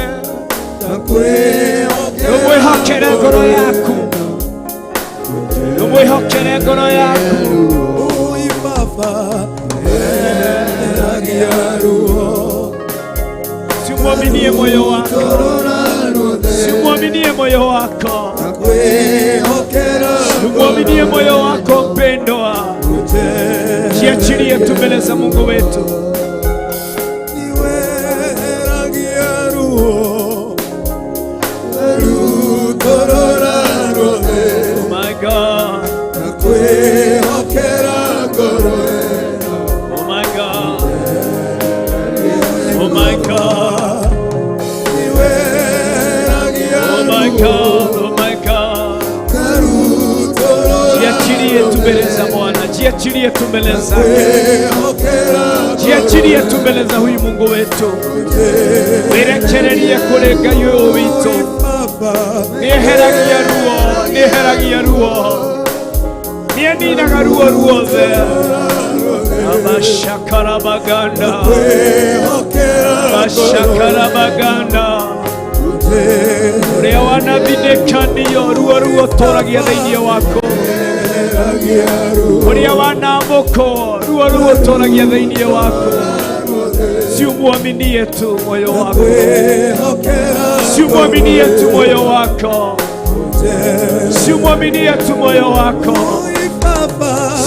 Ndũmwĩhokere ngoro yaku. Ndũmwĩhokere ngoro yaku. Simwaminie moyo wako, simwaminie moyo wako, simwaminie moyo wako mpendwa. Jiachilie tu mbele za Mungu wetu. Oh my God, oh my God, oh my God, oh my God, oh my God. Jiachilie tu mbele za Bwana, jiachilie tu mbele zake, jiachilie tu mbele za huyu Mungu wetu. Werekererie kũrĩ Ngai ũyũ witũ. Nĩeheragia ruo, nĩeheragia ruo, nĩaninaga ruo ruothe. Amashakarabaganda, amashakarabaganda. Ũrĩa wanathinĩkanio ruo ruo tũragia thĩinĩ waku. Ũrĩa wanamũkwo ruo ruo tũragia thĩinĩ waku. Si umwaminie tu moyo wako, si umwaminie tu moyo wako, si umwaminie tu moyo wako,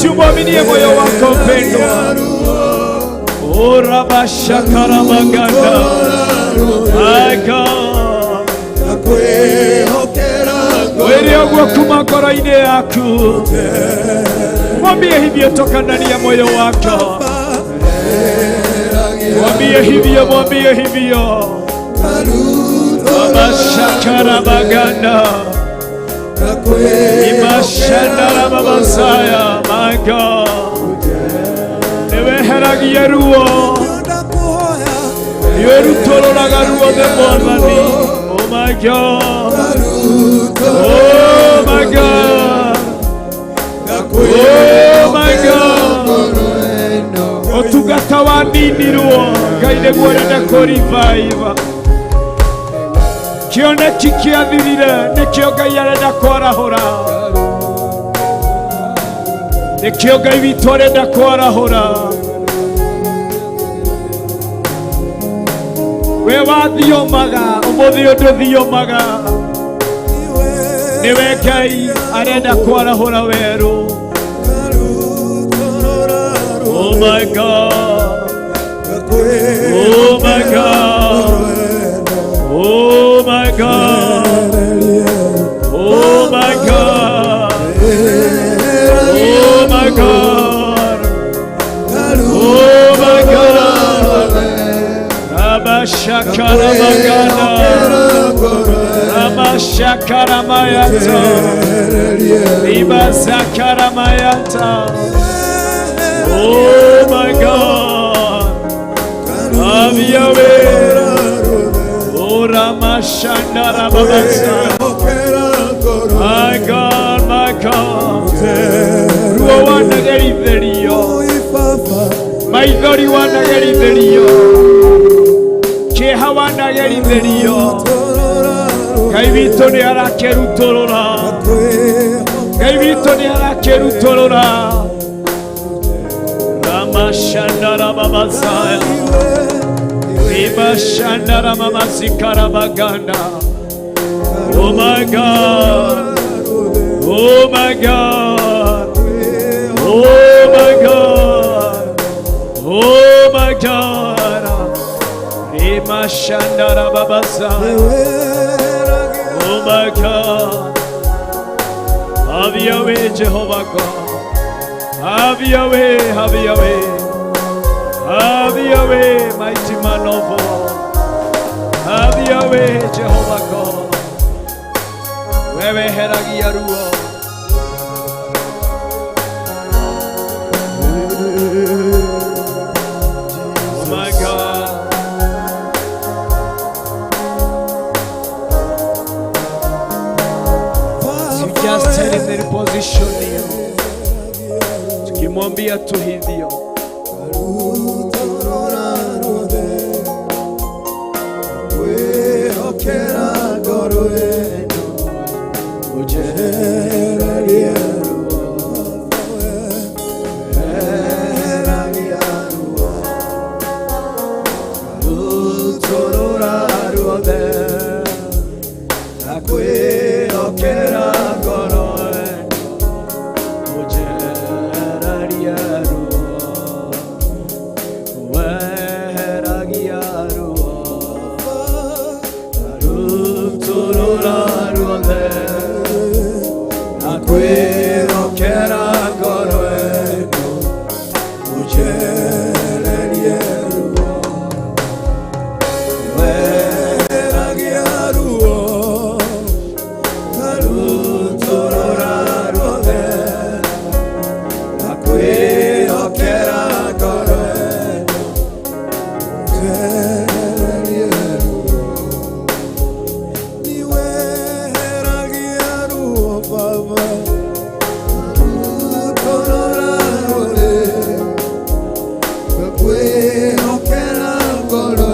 si umwaminie moyo wako mpendwa. Orabashakarabaganda. My God, wĩre ũguo kuma ngoro-inĩ yaku. Mwambie hivyo toka ndani ya moyo wako. Mwambie hivyo, mwambie hivyo. Amashakarabaganda, imashandarababasaya. My God, nĩweheragia ruo, nĩwĩrutũrũraga ruothe Mwathani. Oh my God, oh my God, oh my God. Ũtungata wa ninirwo Ngai nĩguo ũrenda kũrevive. Kĩoneki kĩathirire nĩkĩo Ngai arenda kwarahũra. Nĩkĩo Ngai witũ arenda kwarahũra. We wathiomaga ũmũthĩ ũyũ ndũthiomaga. Nĩwe Ngai arenda kwarahũra werũ. Oh my God, oh my God, oh my God, oh my God, oh my God, oh my God. Abashakaramagana, Amashakaramayata, Ibasakaramayata. Oh my God, have your way. Oh Ramashandarababasa. My God, my God. Ruo wanagerithirio, maithori wanagerithirio, kĩeha wanagerithirio. Ngai witũ nĩ arakĩrutũrũra, Ngai witũ nĩ arakĩrutũrũra. Ramashandarababasaya, Ribashandaramamazikarabaganda. Oh my God. Oh my God. Oh my God. Oh my God. Rimashandarababasa. Oh my God. Have your way, Jehovah God. Have your way, have your way. Have your way, mighty man of war. Have your way, Jehovah God. Wewe heragia ruo. Oh my God. You just tell him the position you. Tukimwambia tu hivyo.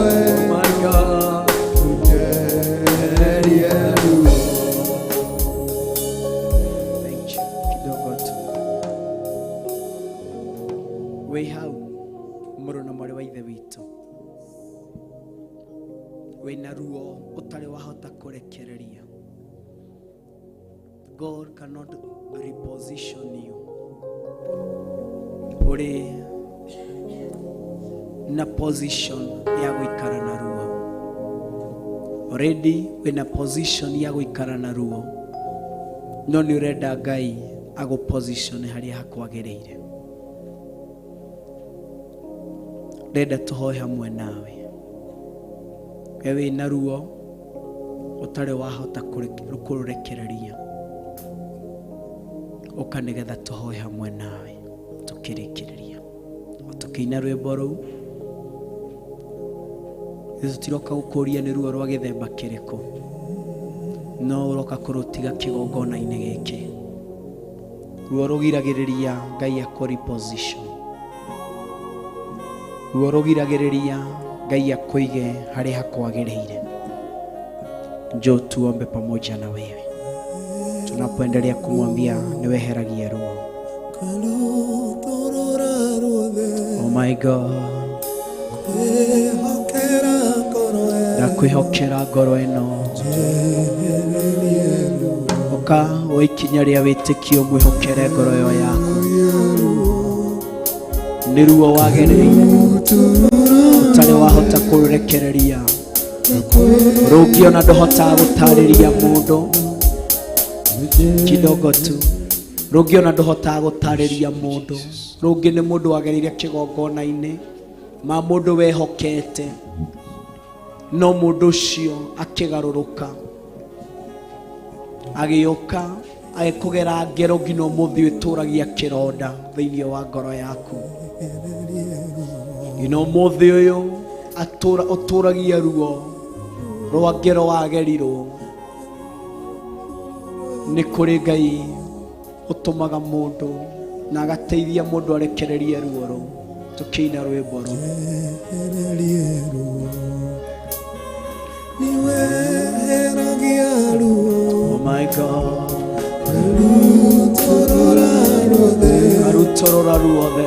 Oh my God. Thank you. Kidogo tu. Wĩ hau mũrũ na mwarĩ wa ithe witũ wĩna ruo ũtarĩ wahota kũrekereria. God cannot reposition you. Ũrĩ na position ya gũikara na ruo. Already wĩna position ya gũikara na ruo no nĩ ũrenda Ngai agũposition harĩa hakwagĩrĩire. Ndĩrenda tũhoe hamwe nawe. We wĩna ruo ũtarĩ wahota kũrũrekereria, ũka nĩgetha tũhoe hamwe nawe tũkĩrĩkĩrĩria. O tũkĩina rwĩmbo rũu, ithuĩ tũtiroka gũkũria nĩ ruo rwa gĩthemba kĩrĩkũ, no ũroka kũrũtiga kĩgongona-inĩ gĩkĩ. Ruo rũgiragĩrĩria Ngai akũ reposition. Ruo rũgiragĩrĩria Ngai akũige harĩa hakwagĩrĩire. Njoo tuombe pamoja na wewe tunapoendelea kumwambia niweheragie ruo. Oh my God, ndakwĩhokera ngoro ĩno ũka wa ikinya rĩa wĩtĩkio mwĩhokere ngoro ĩyo yaku. Nĩ ruo wagereire ũtarĩ wahota kũrũrekereria, rũngĩ ona ndũhotaga gũtarĩria mũndũ kidogo tu, rũngĩ ona ndũhotaga gũtarĩria mũndũ, rũngĩ nĩ mũndũ wagereire kĩgongona-inĩ ma mũndũ wehokete, no mũndũ ũcio akĩgarũrũka agĩũka agĩkũgera ngero nginya ũmũthĩ ũtũragia kĩronda thĩinĩ wa ngoro yaku. Nginya ũmũthĩ ũyũ ũtũragia ruo rwa ngero wagerirwo. Nĩ kũrĩ Ngai ũtũmaga mũndũ na agateithia mũndũ arekererie ruo rũu. Tũkĩina rwĩmbo rũu. Oh my God. Arutorora ruothe.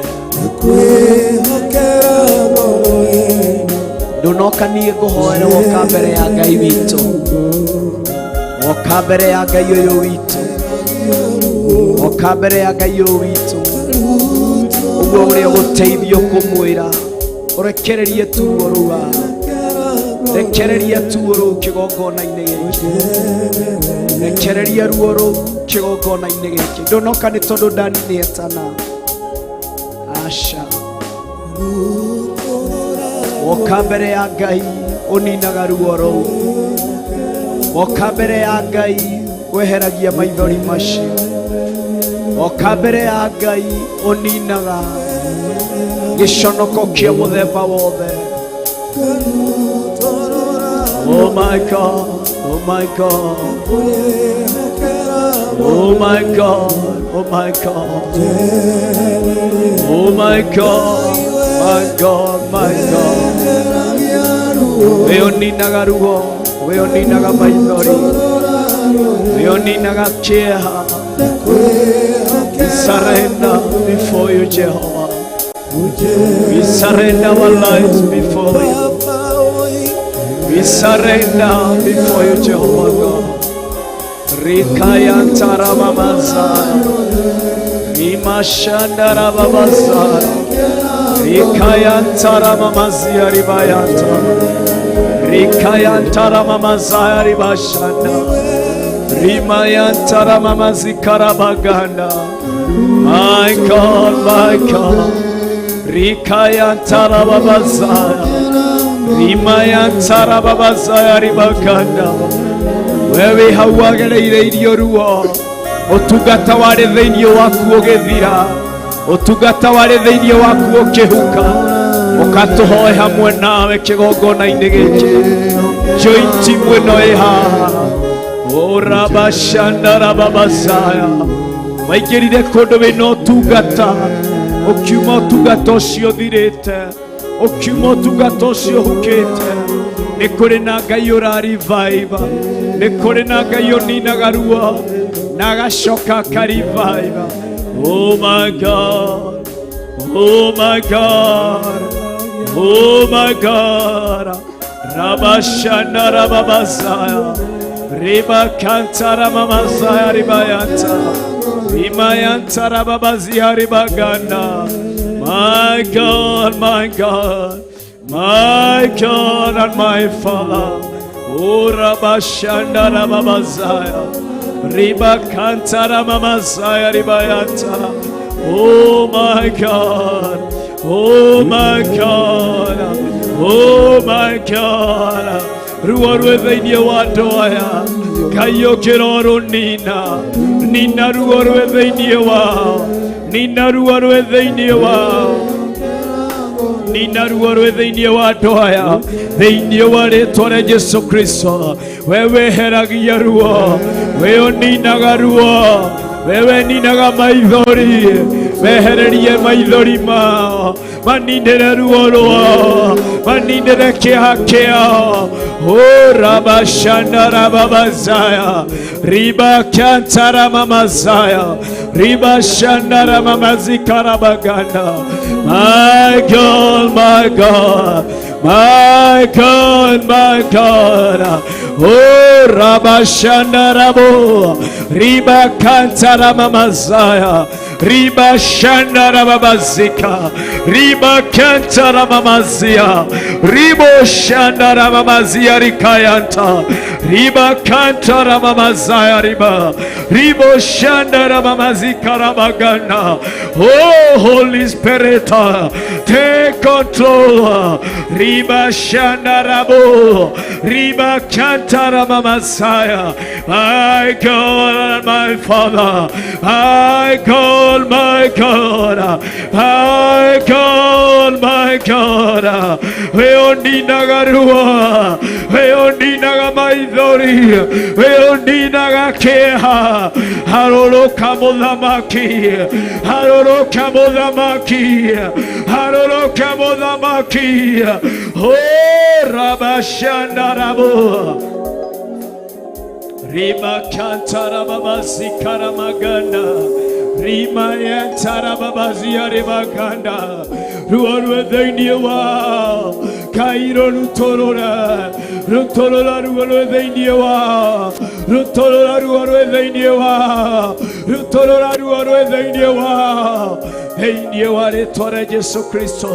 Ndũnoka niĩ ngũhoere, woka mbere ya Ngai witũ, woka mbere ya Ngai ũyũ witũ, woka mbere ya Ngai ũyũ witũ. Ũguo ũrĩa ũgũteithio kũmwĩra ũrekererie tuo rũu haha, rekereria tuo rũu kĩgongona-inĩ gĩkĩ, rekereria ruo rũu kĩgongona-inĩ gĩkĩ. Ndũnoka nĩ tondũ Dani nĩ etana, aca. Woka mbere ya Ngai ũninaga ruo rũu, woka mbere ya Ngai weheragia maithori macio, woka mbere ya Ngai ũninaga gĩconoko kĩa mũthemba wothe. Oh my God, oh my God, oh my God, oh my God, oh my God, my God, my God. We ũninaga ruo, we ũninaga maithori, we ũninaga kĩeha. We surrender before you, Jehovah. We surrender our lives before you. We surrender before you, Jehovah God. Rikayantarababasa. Rimashandarababasa. Rikayantaramamazia ribayanta. Rikayantaramamazaya ribashanda. Rimayantaramamazikarabaganda. My God, my God. Rikayantarababazaya. Rimayantarababazaya ribaganda. Wewe hau wagereire irio ruo, ũtungata warĩ thĩinĩ waku ũgĩthira, ũtungata warĩ thĩinĩ waku ũkĩhuka, ũkatũhoe hamwe nawe kĩgongona-inĩ gĩkĩ. Join team ĩno ĩ haha. Ũrabashandarababazaya. Waingĩrire kũndũ wĩna ũtungata, ũkiuma ũtungata ũcio ũthirĩte, ũkiuma ũtungata ũcio ũhukĩte. Nĩ kũrĩ na Ngai ũra revive, nĩ kũrĩ na Ngai ũninaga ruo na agacoka aka revive. Oh my God, oh my God, oh my God. Rabashana rababazaya. Riba kantara mamazaya ribayanta. Rimayanta rababazia ribaganda. My God, my God, my God and my Father. Oh, Rabashanda Rababazaya. Riba Kantara Mamazaya Ribayanta. Oh my God. Oh my God. Oh my God. Ruo rwe thĩinĩ wa andũ aya, Ngai ũkĩrorũnina, nina ruo rwĩ thĩinĩ wao, nina ruo rwĩ thĩinĩ wao, nina ruo rwĩ thĩinĩ wa andũ aya, thĩinĩ wa rĩtwa rĩa Jesu Kristo. We weheragia ruo, we ũninaga ruo, wewe ninaga maithori, wehererie maithori mao, maninĩre ruo rwao, maninĩre kĩeha kĩao. O rabashanda rababazaya, riba kantara mamazaya, riba shandara mamazikarabaganda. My God, my God, my God, my God. Oh, Rabashanda Rabo, Riba Kantara Mamazaya, Riba Shandara Babazika, Riba Kantara Mamazia, Ribo Shandara Mamazia Rikayanta, Riba Kantara Mamazaya Riba, Ribo Shandara Mamazika Rabagana. Oh, Holy Spirit, take control. Riba Shandarabo, Riba Kantara Mamasaya. My God, my Father, my God, my God, my God, my God. We oninaga ruo, we oninaga maithori, we oninaga kĩeha. Haroroka mũthamaki, haroroka mũthamaki, haroroka mũthamaki. Oh, Rabashandarabo. Rima kantara babazi karamaganda. Rima yantara babazi aribaganda. Ruo rwe thĩinĩ wao. Ngai rũrutũrũra rutũrũra ruo rwĩ thĩinĩ wao rutũrũra ruo rwĩ thĩinĩ wao rutũrũra ruo rwĩ thĩinĩ wao thĩinĩ wa rĩtwa rĩa Jesu Kristo.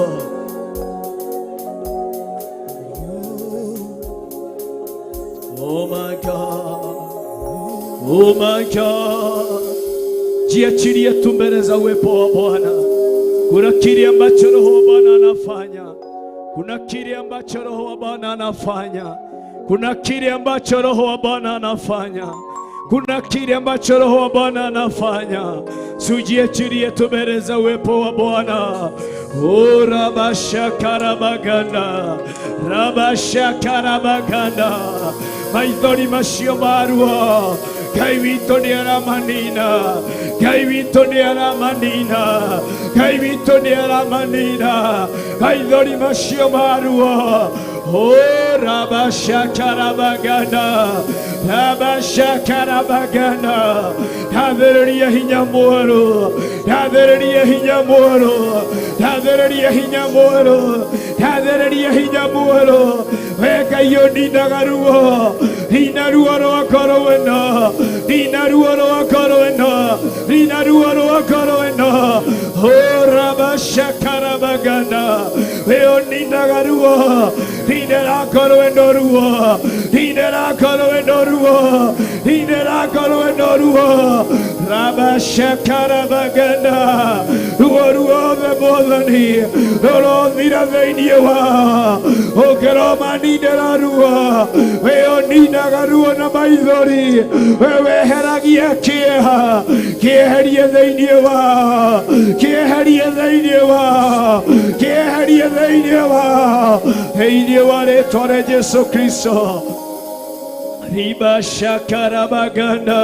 Oh my God. Oh my God. Jiachilie tu mbele za uwepo wa Bwana. Kuna kile ambacho Roho wa Bwana anafanya. Kuna kile ambacho Roho wa Bwana anafanya. Kuna kile ambacho Roho wa Bwana anafanya. Kuna kile ambacho Roho wa Bwana anafanya. Sujiachilie tu mbele za uwepo wa Bwana. Oh, rabashakarabaganda. Rabashakarabaganda. Maithori macio maruo. Ngai witũ nĩ aramanina. Ngai witũ nĩ aramanina. Ngai witũ nĩ aramanina. Maithori macio maruo. Oh, rabashakarabaganda. Rabashakarabaganda. Ndathĩrĩria hinya mwerũ. Ndathĩrĩria hinya mwerũ. Ndathĩrĩria hinya mwerũ. Ndathĩrĩria hinya mwerũ. We Ngai ũninaga ruo. Nina ruo rwa ngoro ĩno. Nina ruo rwa ngoro ĩno. Nina ruo rwa ngoro ĩno. Oh, rabashakarabaganda. We ũninaga ruo. Ninera ngoro ĩno ruo. Ninera ngoro ĩno ruo. Ninera ngoro ĩno ruo. Rabashakarabaganda. Ruo ruothe Mwathani rũrothira thĩinĩ wa ũngĩromaninĩra ruo. We ũninaga ruo na maithori. We weheragia kĩeha. Kĩeherie thĩinĩ wa kĩeherie thĩinĩ wa kĩeherie thĩinĩ wa thĩinĩ wa rĩtwa rĩa Jesu Kristo. Ribashakarabaganda.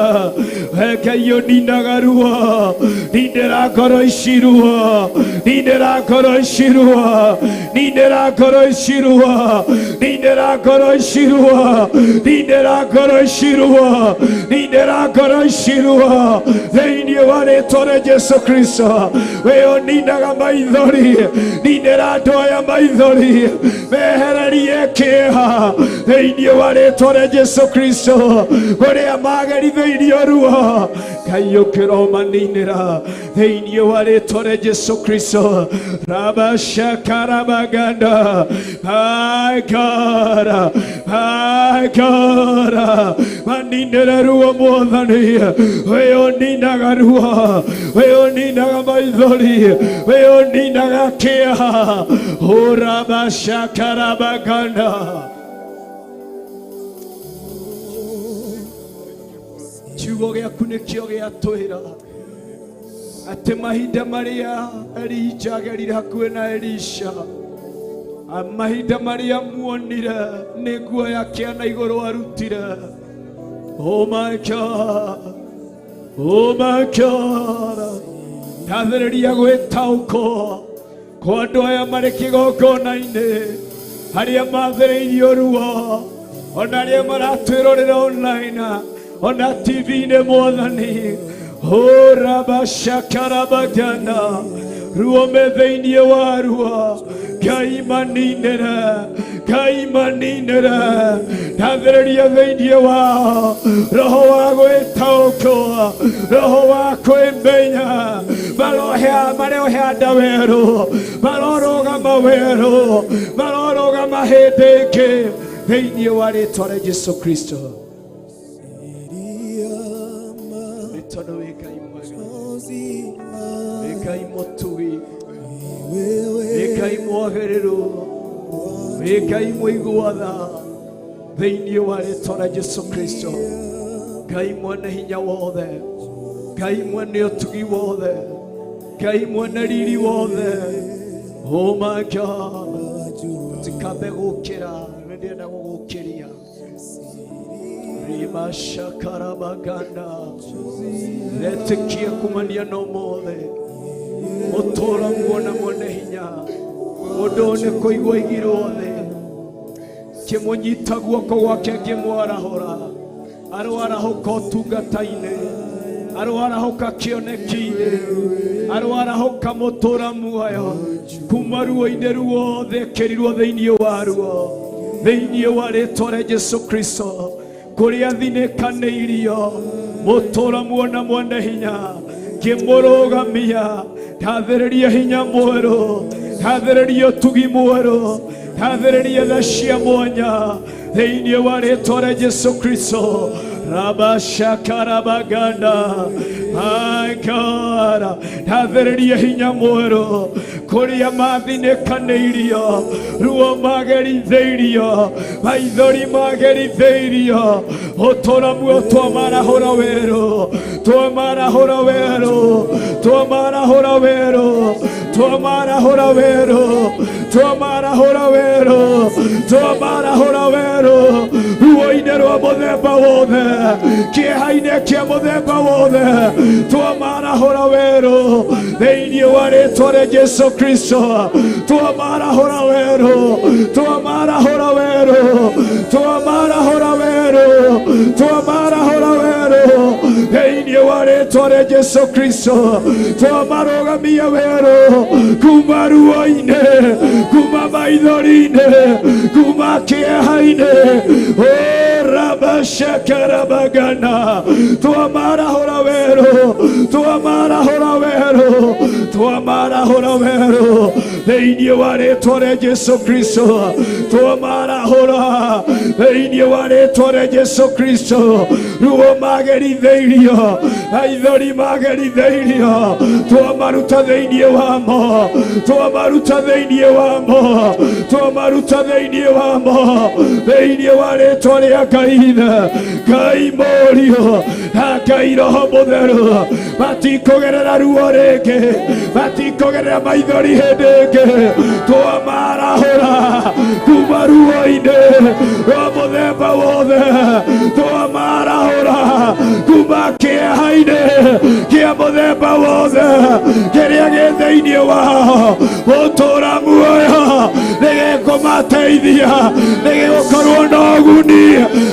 Ngai ũninaga ruo. Ninĩra ngoro ici ruo. Ninĩra ngoro ici ruo. Ninĩra ngoro ici ruo. Ninĩra ngoro ici ruo. Ninĩra ngoro ici ruo. Ninĩra ngoro ici ruo. Thĩinĩ wa rĩtwa rĩa Jesu Kristo. We ũninaga maithori. Ninĩra andũ aya maithori. Mehererie kĩeha. Thĩinĩ wa rĩtwa rĩa Jesu Kristo. Kũrĩa magerithĩirio ruo. Ngai ũkĩromaninĩra thĩinĩ wa rĩtwa rĩa Jesu Kristo. Rabashakarabaganda. My God, my God, maninĩra ruo Mwathani. We ũninaga ruo. We ũninaga maithori. We ũninaga kĩeha. Oh, rabashakarabaganda. Kiugo gĩaku nĩkĩo gĩatwĩra atĩ mahinda marĩa Elija agerire hakuhĩ na Elisha, mahinda marĩa muonire nĩ nguo yake na igũrũ arutire. Oh my God, oh my God. Ndathĩrĩria gwĩtaũkwo kwa andũ aya marĩ kĩgongona-inĩ arĩa mathĩrĩirio ruo ona arĩa maratwĩrorera online ona TV-inĩ Mwathani. Oh, rabashakarabaganda. Ruo me thĩinĩ wa ruo. Ngai maninĩra. Ngai maninĩra. Ndathĩrĩria thĩinĩ wao roho wa gwĩtaũkwo, roho wa kwĩmenya. Marohanda werũ, marorũgama werũ, marorũgama hĩndĩ ĩngĩ thĩinĩ wa rĩtwa rĩa Jesu Kristo. Nĩ tondũ wĩ Ngai mwega, wĩ Ngai mũtugi, wĩ Ngai mwagĩrĩru, wĩ Ngai mũigua tha thĩinĩ wa rĩtwa rĩa Jesu Kristo. Ngai mwene hinya wothe, Ngai mwene ũtugi wothe, Ngai mwene riri wothe. Oh my God, tũtikambe gũkĩra, nĩ ndĩrenda gũgũkĩria. Rimashakarabaganda. Retĩkia kumania na ũmũthĩ mũtũũro muona mwene hinya mũndũ ũyũ nĩ kũigua aigirwo thĩ kĩmũnyita guoko gwake ngĩmwarahũra arwarahũka ũtungata-inĩ Aroarahũka kĩoneki-inĩ, aroarahũka mũtũra muoyo kuma ruo-inĩ ruothe ekĩrirwo thĩinĩ wa ruo, thĩinĩ wa rĩtwa rĩa Jesu Kristo, kũrĩa thinĩkanĩirio mũtũra muona mwene hinya ngĩmũrũgamia, ndathĩrĩria hinya mwerũ, ndathĩrĩria ũtugi mwerũ, ndathĩrĩria tha cia mwanya thĩinĩ wa rĩtwa rĩa Jesu Kristo. Rabashakarabaganda, my God, ndathĩrĩria hinya mwerũ kũrĩa mathinĩkanĩirio, ruo magerithĩirio, maithori magerithĩirio, ũtũra muo twamarahũra werũ, twamarahũra werũ, twamarahũra werũ, twamarahũra werũ, twamarahũra werũ, twamarahũra werũ, ruo-inĩ rwa mũthemba wothe, kĩeha-inĩ kĩa mũthemba wothe, twamarahũra werũ thĩinĩ wa rĩtwa rĩa Jesu Kristo, twamarahũra werũ, twamarahũra werũ, twamarahũra werũ, twamarahũra werũ thĩinĩ wa rĩtwa rĩa Jesu Kristo, twamarũgamia werũ kuma ruo-inĩ, kuma maithori-inĩ, kuma kĩeha-inĩ. Rabashakarabagana, twamarahũra werũ, twamarahũra werũ, twamarahũra werũ thĩinĩ wa rĩtwa rĩa Jesu Kristo, twamarahũra thĩinĩ wa rĩtwa rĩa Jesu Kristo, ruo magerithĩirio, maithori magerithĩirio, twamaruta thĩinĩ wamo, twamaruta thĩinĩ wamo, twamaruta thĩinĩ wamo, thĩinĩ wa rĩtwa rĩa Ngai Ithe, Ngai Mũriũ na Ngai Roho Mũtheru, matikũgerera ruo rĩngĩ, matikũgerera maithori hĩndĩ ĩngĩ, twamarahũra kuma ruo-inĩ rwa mũthemba wothe, twamarahũra kuma kĩeha-inĩ kĩa mũthemba wothe kĩrĩa gĩ thĩinĩ wao, gũtũra muoyo nĩgĩkũmateithia, nĩgĩgũkorwo na ũguni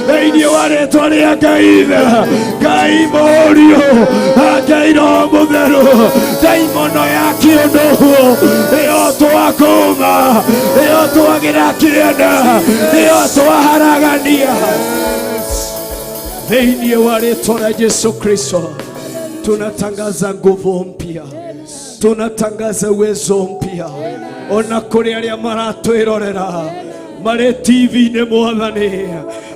thĩinĩ wa rĩtwa rĩa Ngai Ithe, Ngai Mũriũ na Ngai Roho Mũtheru. Ndaimono ya kĩũndũ nĩyo twakũma, nĩyo twagĩra kĩenda, nĩyo twaharagania thĩinĩ wa rĩtwa rĩa Jesu Kristo. Tunatangaza nguvu mpya, tunatangaza uwezo mpya ona kũrĩ arĩa maratwĩrorera marĩ TV-inĩ Mwathani,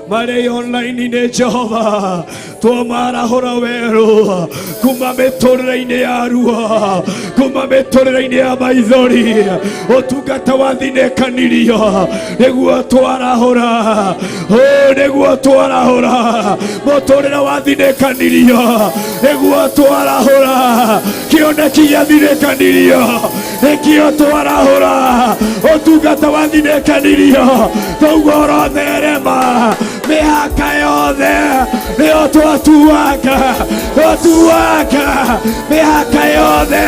marĩ online-inĩ Jehova, twamarahũra werũ kuma mĩtũrĩre-inĩ ya ruo, kuma mĩtũrĩre-inĩ ya maithori, ũtungata wathinĩkanirio nĩguo twarahũra, nĩguo twarahũra, mũtũrĩre wathinĩkanirio nĩguo twarahũra, kĩoneki gĩathinĩkanirio nĩkĩo twarahũra, ũtungata wathinĩkanirio tauga ũrotherema mĩhaka yothe nĩyo twatuanga, twatuanga mĩhaka yothe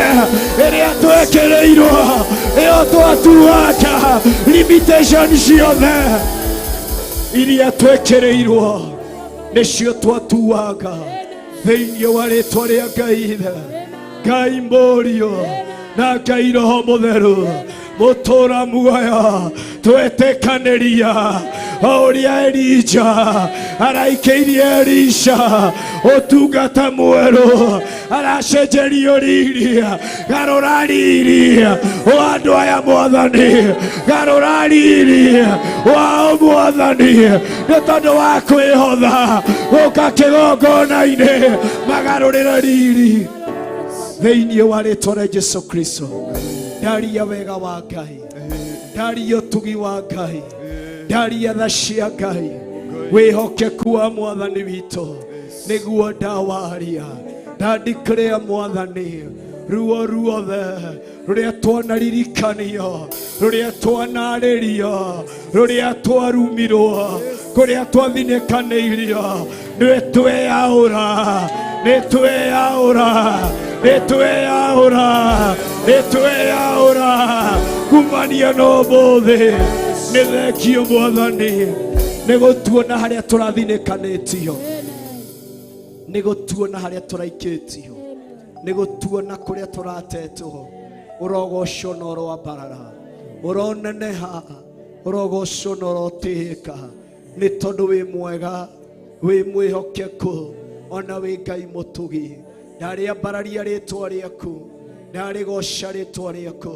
ĩrĩa twekĩrĩirwo, nĩyo twatuanga limitation ciothe iria twekĩrĩirwo nĩcio twatuanga thĩinĩ wa rĩtwa rĩa Ngai Ithe, Ngai Mũriũ na Ngai Roho Mũtheru. Mũtũra muoyo twetĩkanĩria o ũrĩa Elija araikĩirie Elisha ũtungata mwerũ, aracenjerio riri, garũra riri wa andũ aya Mwathani, garũra riri wao Mwathani, nĩ tondũ wa kwĩhotha gũka kĩgongona-inĩ, magarũrĩre riri thĩinĩ wa rĩtwa rĩa Jesu Kristo. Ndaria wega wa Ngai, ndaria ũtugi wa Ngai, ndaria tha cia Ngai, wĩhokeku wa Mwathani witũ nĩguo ndawaria. Ndandikĩrĩa Mwathani ruo ruothe rũrĩa twanaririkanio, rũrĩa twanarĩrio, rũrĩa twarumirwo, kũrĩa twathinĩkanĩirio, nĩ tweyaũra, nĩ tweyaũra, nĩ tweyaũra, nĩ tweyaũra kumania na ũmũthĩ. Nĩ thengio Mwathani nĩ gũtuona harĩa tũrathinĩkanĩtio. Nĩ gũtuona harĩa tũraikĩtio, nĩ gũtuona kũrĩa tũratetwo. Ũrogocwo na ũroambarara, ũroneneha, ũrogocwo na ũrotĩĩka, nĩ tondũ wĩ mwega, wĩ mwĩhokeku, ona wĩ Ngai mũtugi. Ndarĩambararia rĩtwa rĩaku, ndarĩgoca rĩtwa rĩaku,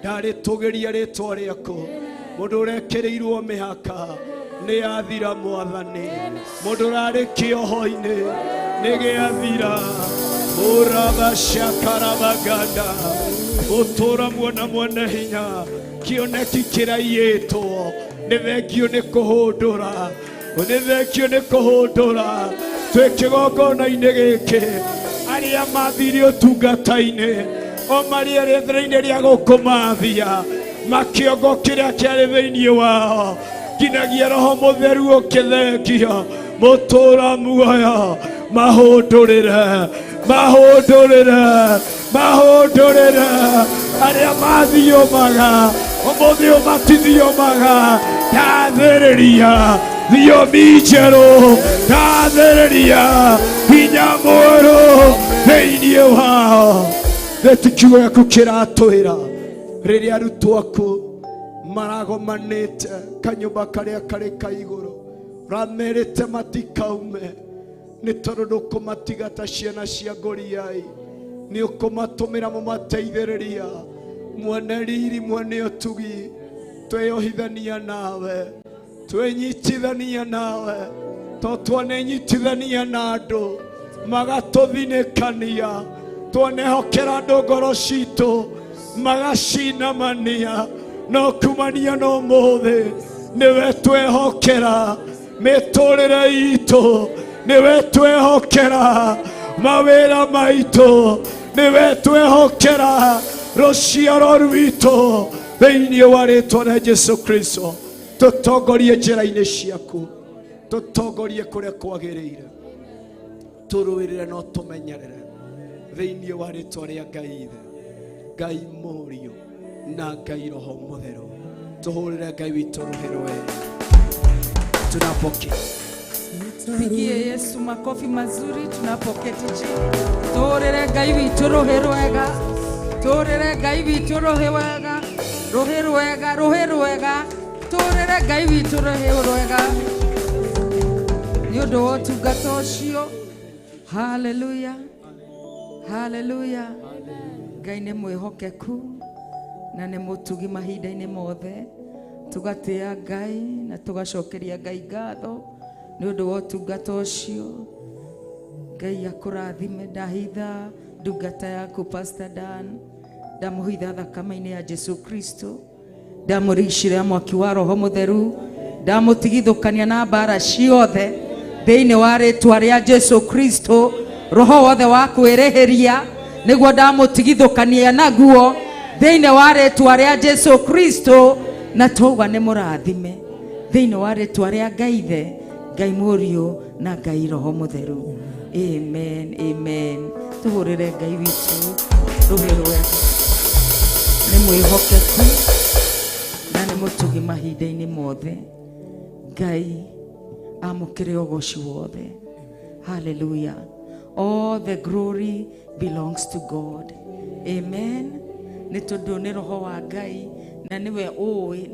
ndarĩtũgĩria rĩtwa rĩaku. Mũndũ ũrekĩrĩirwo mĩhaka nĩ athira Mwathani, mũndũ ũrarĩ kĩoho-inĩ nĩ gĩathira. Ũrabashakarabaganda ũtũra muona mwene hinya, kĩoneki kĩraiyĩtwo nĩ thengio nĩ kũhũndũra, nĩ thengio nĩ kũhũndũra. Twĩ kĩgongona-inĩ gĩkĩ, arĩa mathire ũtungata-inĩ o marĩa rĩthĩra-inĩ rĩa gũkũmathia makĩongo kĩrĩa kĩarĩ thĩinĩ wao, nginyagia Roho Mũtheru ũkĩthengio mũtũra muoyo. Mahũndũrĩre, mahũndũrĩre, mahũndũrĩre arĩa mathiomaga ũmũthĩ, ũmatithiomaga. Ndathĩrĩria thiomi njerũ, ndathĩrĩria hinya mwerũ thĩinĩ wao. Theti kiugo gĩaku kĩratwĩra rĩrĩa arutwo aku maragomanĩte kanyũmba karĩa karĩ ka igũrũ, ũramerĩte matikaume, nĩ tondũ ndũkũmatiga ta ciana cia ngoriai, nĩ ũkũmatũmĩra mũmateithĩrĩria. Mwene riri, mwene ũtugi, tweyohithania nawe, twenyitithania nawe, to twanenyitithania na andũ magatũthinĩkania, twanehokera andũ ngoro citũ magacinamania, no kumania no mũthĩ nĩwe twehokera mĩtũrĩre itũ, nĩwe twehokera mawĩra maitũ, nĩwe twehokera rũciaro rwitũ. Thĩinĩ wa rĩtwa rĩa Jesu Kristo, tũtongorie njĩra-inĩ ciaku, tũtongorie kũrĩa kwagĩrĩire, tũrũĩrĩre no tũmenyerere, thĩinĩ wa rĩtwa rĩa Ngai Ithe, Ngai Mũriũ na Ngai Roho Mũtheru. Tũhũrĩre Ngai witũ rũhĩ rwega tunapokea. Pigie Yesu makofi mazuri tunapoketi chini. Tũhũrĩre Ngai witũ rũhĩ rwega, tũhũrĩre Ngai witũ rũhĩ wega, rũhĩ rwega, rũhĩ rwega. Tũhũrĩre Ngai witũ rũhĩ rwega nĩ ũndũ wa ũtungata ũcio. Haleluya, haleluya. Ngai nĩ mwĩhokeku na nĩ mũtugi mahinda-inĩ mothe. Tũgatĩa Ngai na tũgacokeria Ngai ngatho nĩ ũndũ wa ũtungata ũcio. Ngai akũrathime. Ndahitha ndungata yaku Pastor Dan, ndamũhitha thakame-inĩ ya Jesu Kristo, ndamũricĩra mwaki wa Roho Mũtheru, ndamũtigithũkania na mbara ciothe thĩinĩ wa rĩtwa rĩa Jesu Kristo. Roho wothe wa kwĩrĩhĩria nĩguo ndamũtigithũkania naguo thĩinĩ wa rĩtwa rĩa Jesu Kristo, na twauga nĩ mũrathime thĩinĩ wa rĩtwa rĩa Ngai Ithe, Ngai Mũriũ na Ngai Roho Mũtheru. Amen, amen. Tũhũrĩre Ngai witũ rũhĩ rwega, nĩ mwĩhokeku na nĩ mũtugi mahinda-inĩ mothe. Ngai amũkĩre ũgoci wothe. Hallelujah. All the glory belongs to God. Amen. Nĩ tondũ nĩ Roho wa Ngai na nĩwe ũĩ,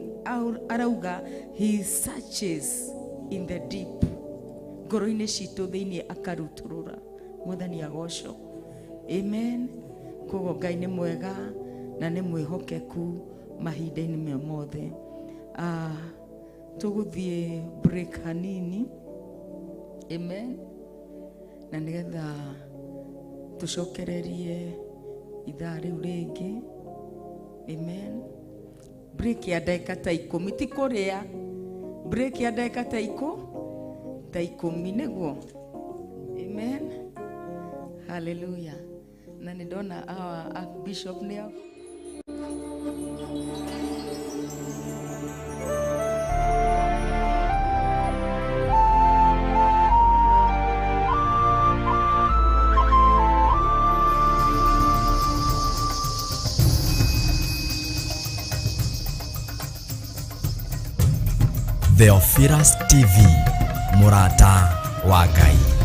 arauga he searches in the deep, ngoro-inĩ citũ thĩinĩ akarutũrũra. Mwathani agocwo. Amen. Koguo Ngai nĩ mwega na nĩ mwĩhokeku mahinda-inĩ me mothe. Tũgũthiĩ break hanini. Amen. Na nĩgetha tũcokererie ithaa rĩu rĩngĩ. Amen. Break ya ndagĩka ta 10, ti kũrĩa, break ya ndagĩka ta 10 nĩguo. Amen. Hallelujah. Na nĩ ndona our bishop nĩ Theophilus TV, mũrata wa Ngai.